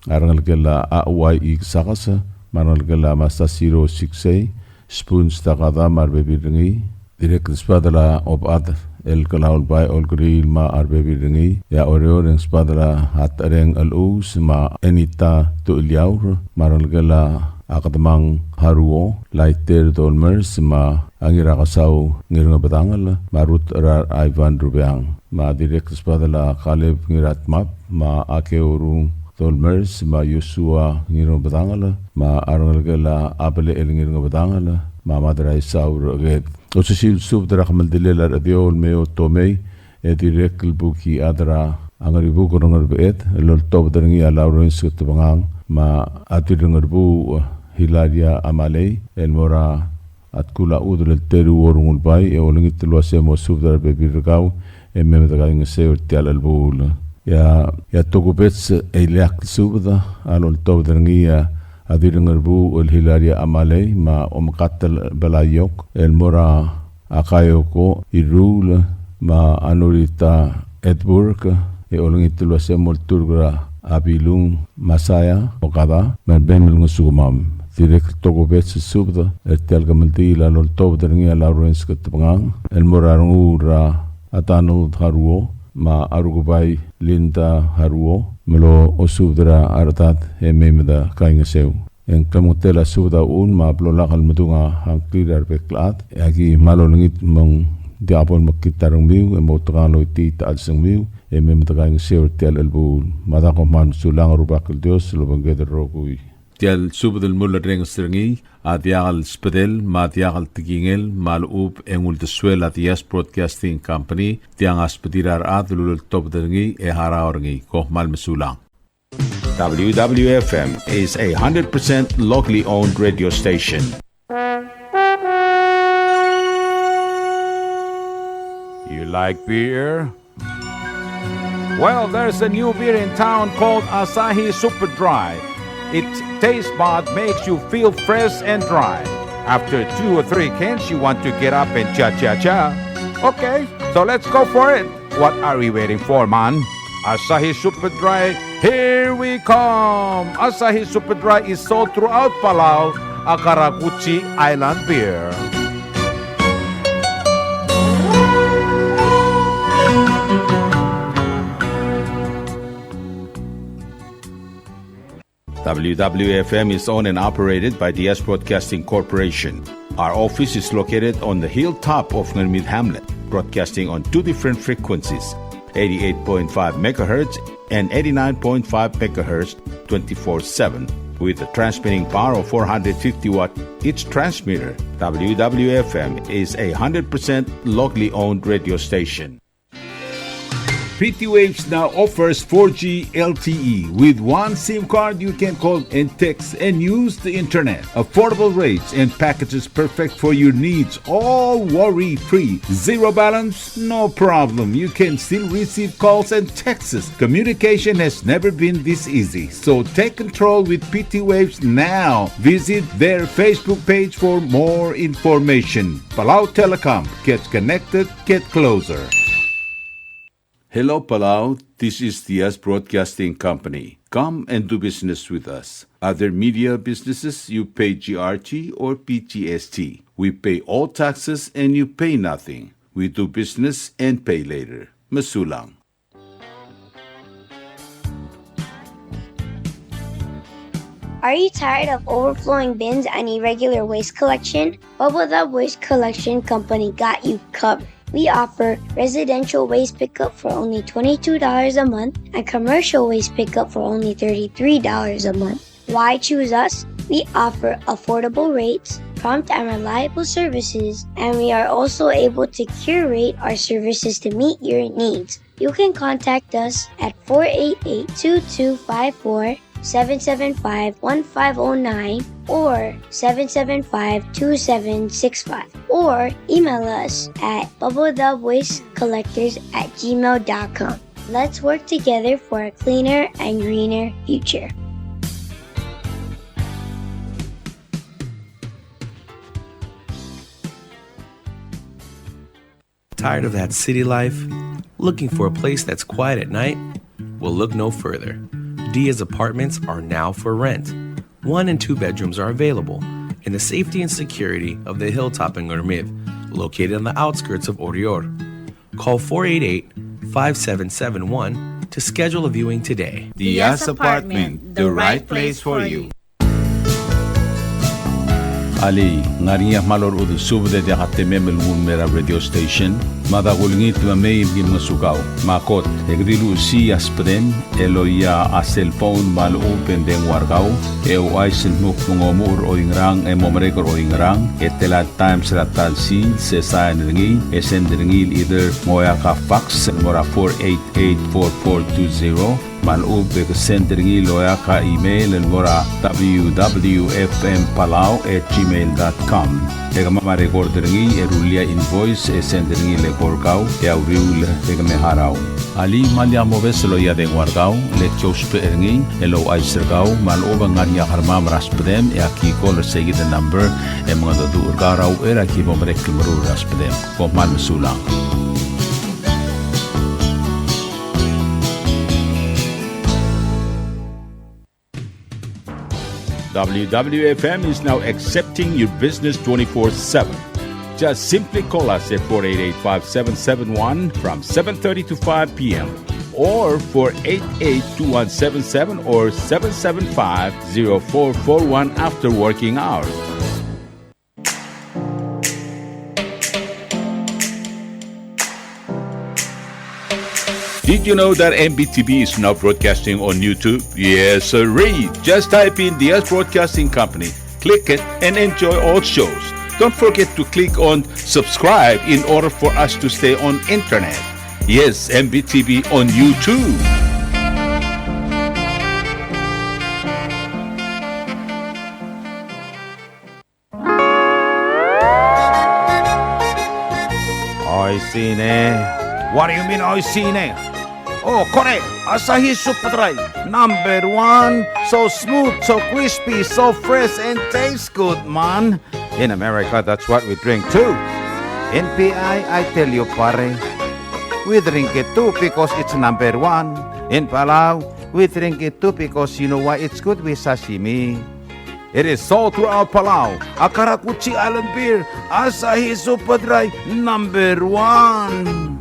rengelekel a Auai Ikesakes, me a rengelekel a Masasiro Siksei, Spoons Takada me a rebebil er ngii, dirrek el sbadel a Obechad el Kelau el Bai Olkeriil me a rebebil er ngii, e a Oreor e ng sbadel a Techereng Chelchus me a Enita Tucheliaur, me a rengelekel a Kedemang Haruo, Laiter Dolmers me a Ngirakesau Ngirngebedangel, me a Rutecherar Ivan Rubeang, me a dirrek el sbadel a Kaleb Ngiratmab, me a Keorung Dolmers, me a Yosua Ngirngebedangel, me a rengelekel a Abelechel Ngirngebedangel, me a Madraisau Recheked. Osisiu el subed er a kemeldiilel a Rechediou el Meo Tomei, e dirrek el buik a chad er a Ngeribuk er a Ngerbeched, el oltobed er ngii a Lawrence Ketebengang, me a Dirrengerbuuch Hilaria Amalei, el mo er a Tkul a Chudel el Teruo Rengulbai, e olengit el uase mo subed er a rebebil er kau, e mei me dekaingeseu er tia el chelebuul. E a, e a tokubets e ileakl el subed a loltobed er ngii a Dirrengerbuuch el Hilaria Amalei, me a Omekatel Belaiok, el mo er a Kayoko Iruul, me a Norita Edburg, e olengit el uase mo olturk er a Bilung Masaya Okada, me a rebem el ngosukemam. Dirrek el tokubets el subed er tia el kemeldiil a loltobed er ngii a Lawrence Ketebengang, el mo er a Renguul er a Donald Haruo, me a Rukebai Linda Haruo, me losubed er a rechedad e mei me dekaingeseu. E ng klemengetel a subed a uchul me a blo lak el medung a ngklir a rebek el chad, e aki kmal olengit me ng diak bo lemekngit a rengmiu, e mo outekangel el choitii a chelsengmiu, e mei me dekaingeseu er tia el chelebuul. Mada kom kmal mesulang, a Rubak el Dios a lobengked el rokui. Tia el subed el mulerrenges er ngii a diak el sbedel me a diak el tekingel me a lechub e ng uldesuel a Diaz Broadcasting Company, tiang a sbedir a rechad el uleltobed er ngii e harau er ngii. Kom kmal mesulang. W W F M is a hundred percent locally owned radio station. You like beer? Well, there's a new beer in town called Asahi Super Dry. Its taste bud makes you feel fresh and dry. After two or three cans, you want to get up and cha-cha-cha. Okay, so let's go for it. What are we waiting for, man? Asahi Super Dry, here we come! Asahi Super Dry is sold throughout Palau, a karakuchi island beer. W W F M is owned and operated by Diaz Broadcasting Corporation. Our office is located on the hilltop of Ngermid Hamlet, broadcasting on two different frequencies, eighty-eight point five megahertz and eighty-nine point five megahertz, twenty-four seven, with a transmitting power of four hundred fifty watt each transmitter. W W F M is a hundred percent locally owned radio station. P T Waves now offers four G L T E. With one SIM card, you can call and text and use the internet. Affordable rates and packages perfect for your needs, all worry-free. Zero balance? No problem. You can still receive calls and texts. Communication has never been this easy. So take control with P T Waves now. Visit their Facebook page for more information. Palau Telecom. Get connected. Get closer. Hello, Palau. This is Diaz Broadcasting Company. Come and do business with us. Other media businesses, you pay G R T or P G S T. We pay all taxes and you pay nothing. We do business and pay later. Mesulang. Are you tired of overflowing bins and irregular waste collection? Bubble Dub Waste Collection Company got you covered. We offer residential waste pickup for only twenty-two dollars a month and commercial waste pickup for only thirty-three dollars a month. Why choose us? We offer affordable rates, prompt and reliable services, and we are also able to curate our services to meet your needs. You can contact us at four eight eight, two two five four, seven seven five, one five oh nine or seven seven five, two seven six five, or email us at bubble dub waste collectors at gmail dot com. Let's work together for a cleaner and greener future. Tired of that city life? Looking for a place that's quiet at night? Well, look no further. Diaz Apartments are now for rent. One and two bedrooms are available in the safety and security of the hilltop in Ngermid, located on the outskirts of Oreor. Call four eight eight, five seven seven one to schedule a viewing today. Diaz Apartment, the right place for you. Alii, ng ngar er ngii a kmal orechudel subed e diak a temem el nguu el mei er a radio station? Mada kulengit me mei me ki ngosukau. Me a kot, e ke di luchesii a subedem el oia a cellphone me a lechub e ng dengua er kau, e ouchais el dmu kmo ng omuchel er oingerang e mo merek er oingerang, e tela el times er a ta el sils, e sain er ngii, e send er ngii el either ng oeak a fax el mo er a four eight eight four four two zero, me a lechub e ke send er ngii el oeak a email el mo er a W W F M Palau at gmail dot com. E kemam a record er ngii e rullii a invoice e send er ngii el eko er kau e a uriul e ke me harau. Alii, me lak mobes el oia dengua er kau, le ki ousbech er ngii el ouchais er kau me a lechub e ng ngar er ngii a kermam er a subedem e aki call er seikid el number e mengedecheduch er kau er a uchei er a ki bo merek el meruul er a subedem. Kom kmal mesulang. W W F M is now accepting your business twenty-four seven. Just simply call us at four eight eight, five seven seven one from seven thirty to five p m, or four eight eight, two one seven seven or seven seven five, zero four four one after working hours. Did you know that M B T V is now broadcasting on YouTube? Yes, sirree. Just type in Diaz Broadcasting Company, click it, and enjoy all shows. Don't forget to click on subscribe in order for us to stay on internet. Yes, M B T V on YouTube. Oishii ne. What do you mean, oishii ne? Oh, kore, Asahi Super Dry, number one. So smooth, so crispy, so fresh, and tastes good, man. In America, that's what we drink too. In P I, I tell you, pare, we drink it too because it's number one. In Palau, we drink it too because you know why? It's good with sashimi. It is sold throughout Palau. A karakuchi island beer, Asahi Super Dry, number one.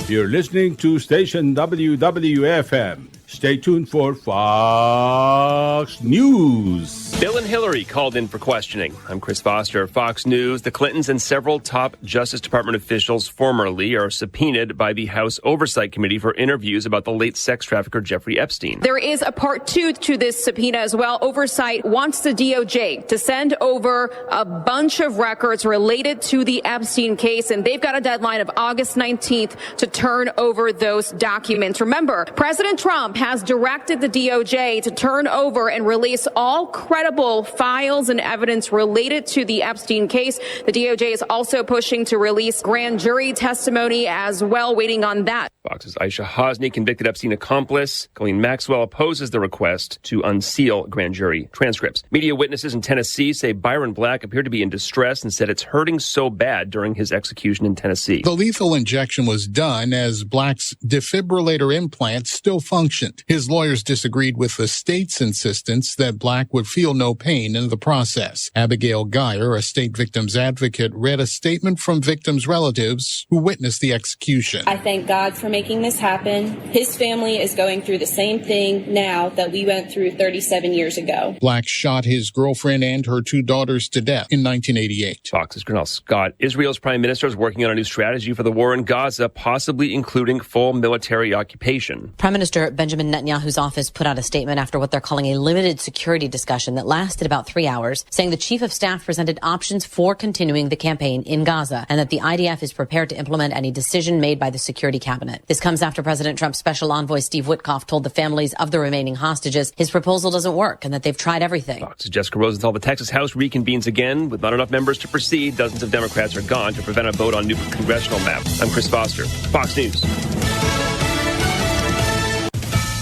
You're listening to station W W F M. Stay tuned for Fox News. Bill and Hillary called in for questioning. I'm Chris Foster, Fox News. The Clintons and several top Justice Department officials formerly are subpoenaed by the House Oversight Committee for interviews about the late sex trafficker Jeffrey Epstein. There is a part two to this subpoena as well. Oversight wants the D O J to send over a bunch of records related to the Epstein case, and they've got a deadline of August nineteenth to turn over those documents. Remember, President Trump has directed the D O J to turn over and release all credible files and evidence related to the Epstein case. The D O J is also pushing to release grand jury testimony as well, waiting on that. Fox's Aisha Hasnie, convicted Epstein accomplice Ghislaine Maxwell, opposes the request to unseal grand jury transcripts. Media witnesses in Tennessee say Byron Black appeared to be in distress and said it's hurting so bad during his execution in Tennessee. The lethal injection was done as Black's defibrillator implant still functioned. His lawyers disagreed with the state's insistence that Black would feel no pain in the process. Abigail Geyer, a state victims advocate, read a statement from victims' relatives who witnessed the execution. I thank God for making this happen. His family is going through the same thing now that we went through thirty-seven years ago. Black shot his girlfriend and her two daughters to death in nineteen eighty-eight. Fox's Cornell Scott. Israel's prime minister is working on a new strategy for the war in Gaza, possibly including full military occupation. Prime Minister Benjamin Netanyahu's office put out a statement after what they're calling a limited security discussion that lasted about three hours, saying the chief of staff presented options for continuing the campaign in Gaza and that the I D F is prepared to implement any decision made by the security cabinet. This comes after President Trump's special envoy Steve Witkoff told the families of the remaining hostages his proposal doesn't work and that they've tried everything. Fox's Jessica Rosenthal. The Texas House reconvenes again. With not enough members to proceed, dozens of Democrats are gone to prevent a vote on new congressional map. I'm Chris Foster, Fox News.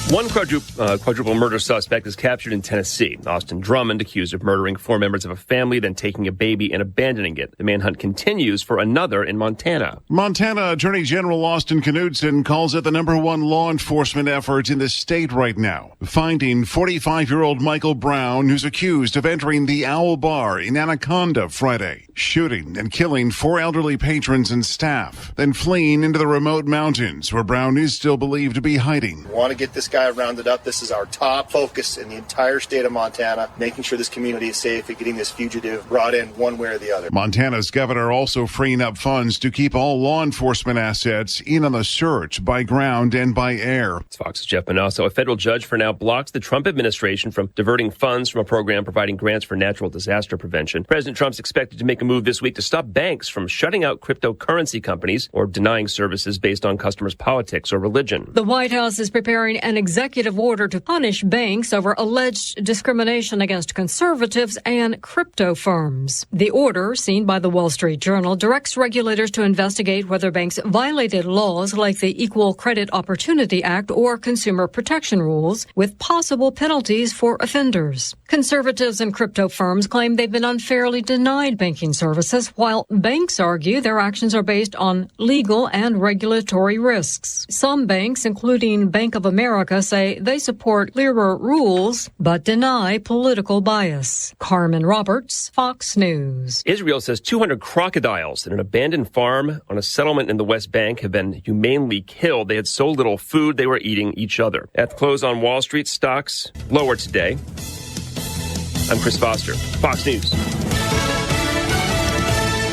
One quadruple, uh, quadruple murder suspect is captured in Tennessee. Austin Drummond, accused of murdering four members of a family, then taking a baby and abandoning it. The manhunt continues for another in Montana. Montana Attorney General Austin Knudsen calls it the number one law enforcement effort in the state right now, finding forty-five-year-old Michael Brown, who's accused of entering the Owl Bar in Anaconda Friday, shooting and killing four elderly patrons and staff, then fleeing into the remote mountains where Brown is still believed to be hiding. We want to get this guy rounded up. This is our top focus in the entire state of Montana, making sure this community is safe and getting this fugitive brought in one way or the other. Montana's governor also freeing up funds to keep all law enforcement assets in on the search by ground and by air. It's Fox's Jeff Monosso. A federal judge for now blocks the Trump administration from diverting funds from a program providing grants for natural disaster prevention. President Trump's expected to make a move this week to stop banks from shutting out cryptocurrency companies or denying services based on customers' politics or religion. The White House is preparing an executive order to punish banks over alleged discrimination against conservatives and crypto firms. The order, seen by the Wall Street Journal, directs regulators to investigate whether banks violated laws like the Equal Credit Opportunity Act or consumer protection rules, with possible penalties for offenders. Conservatives and crypto firms claim they've been unfairly denied banking services, while banks argue their actions are based on legal and regulatory risks. Some banks, including Bank of America, say they support clearer rules but deny political bias. Carmen Roberts, Fox News. Israel says two hundred crocodiles in an abandoned farm on a settlement in the West Bank have been humanely killed. They had so little food, they were eating each other. At the close on Wall Street, stocks lower today. I'm Chris Foster, Fox News.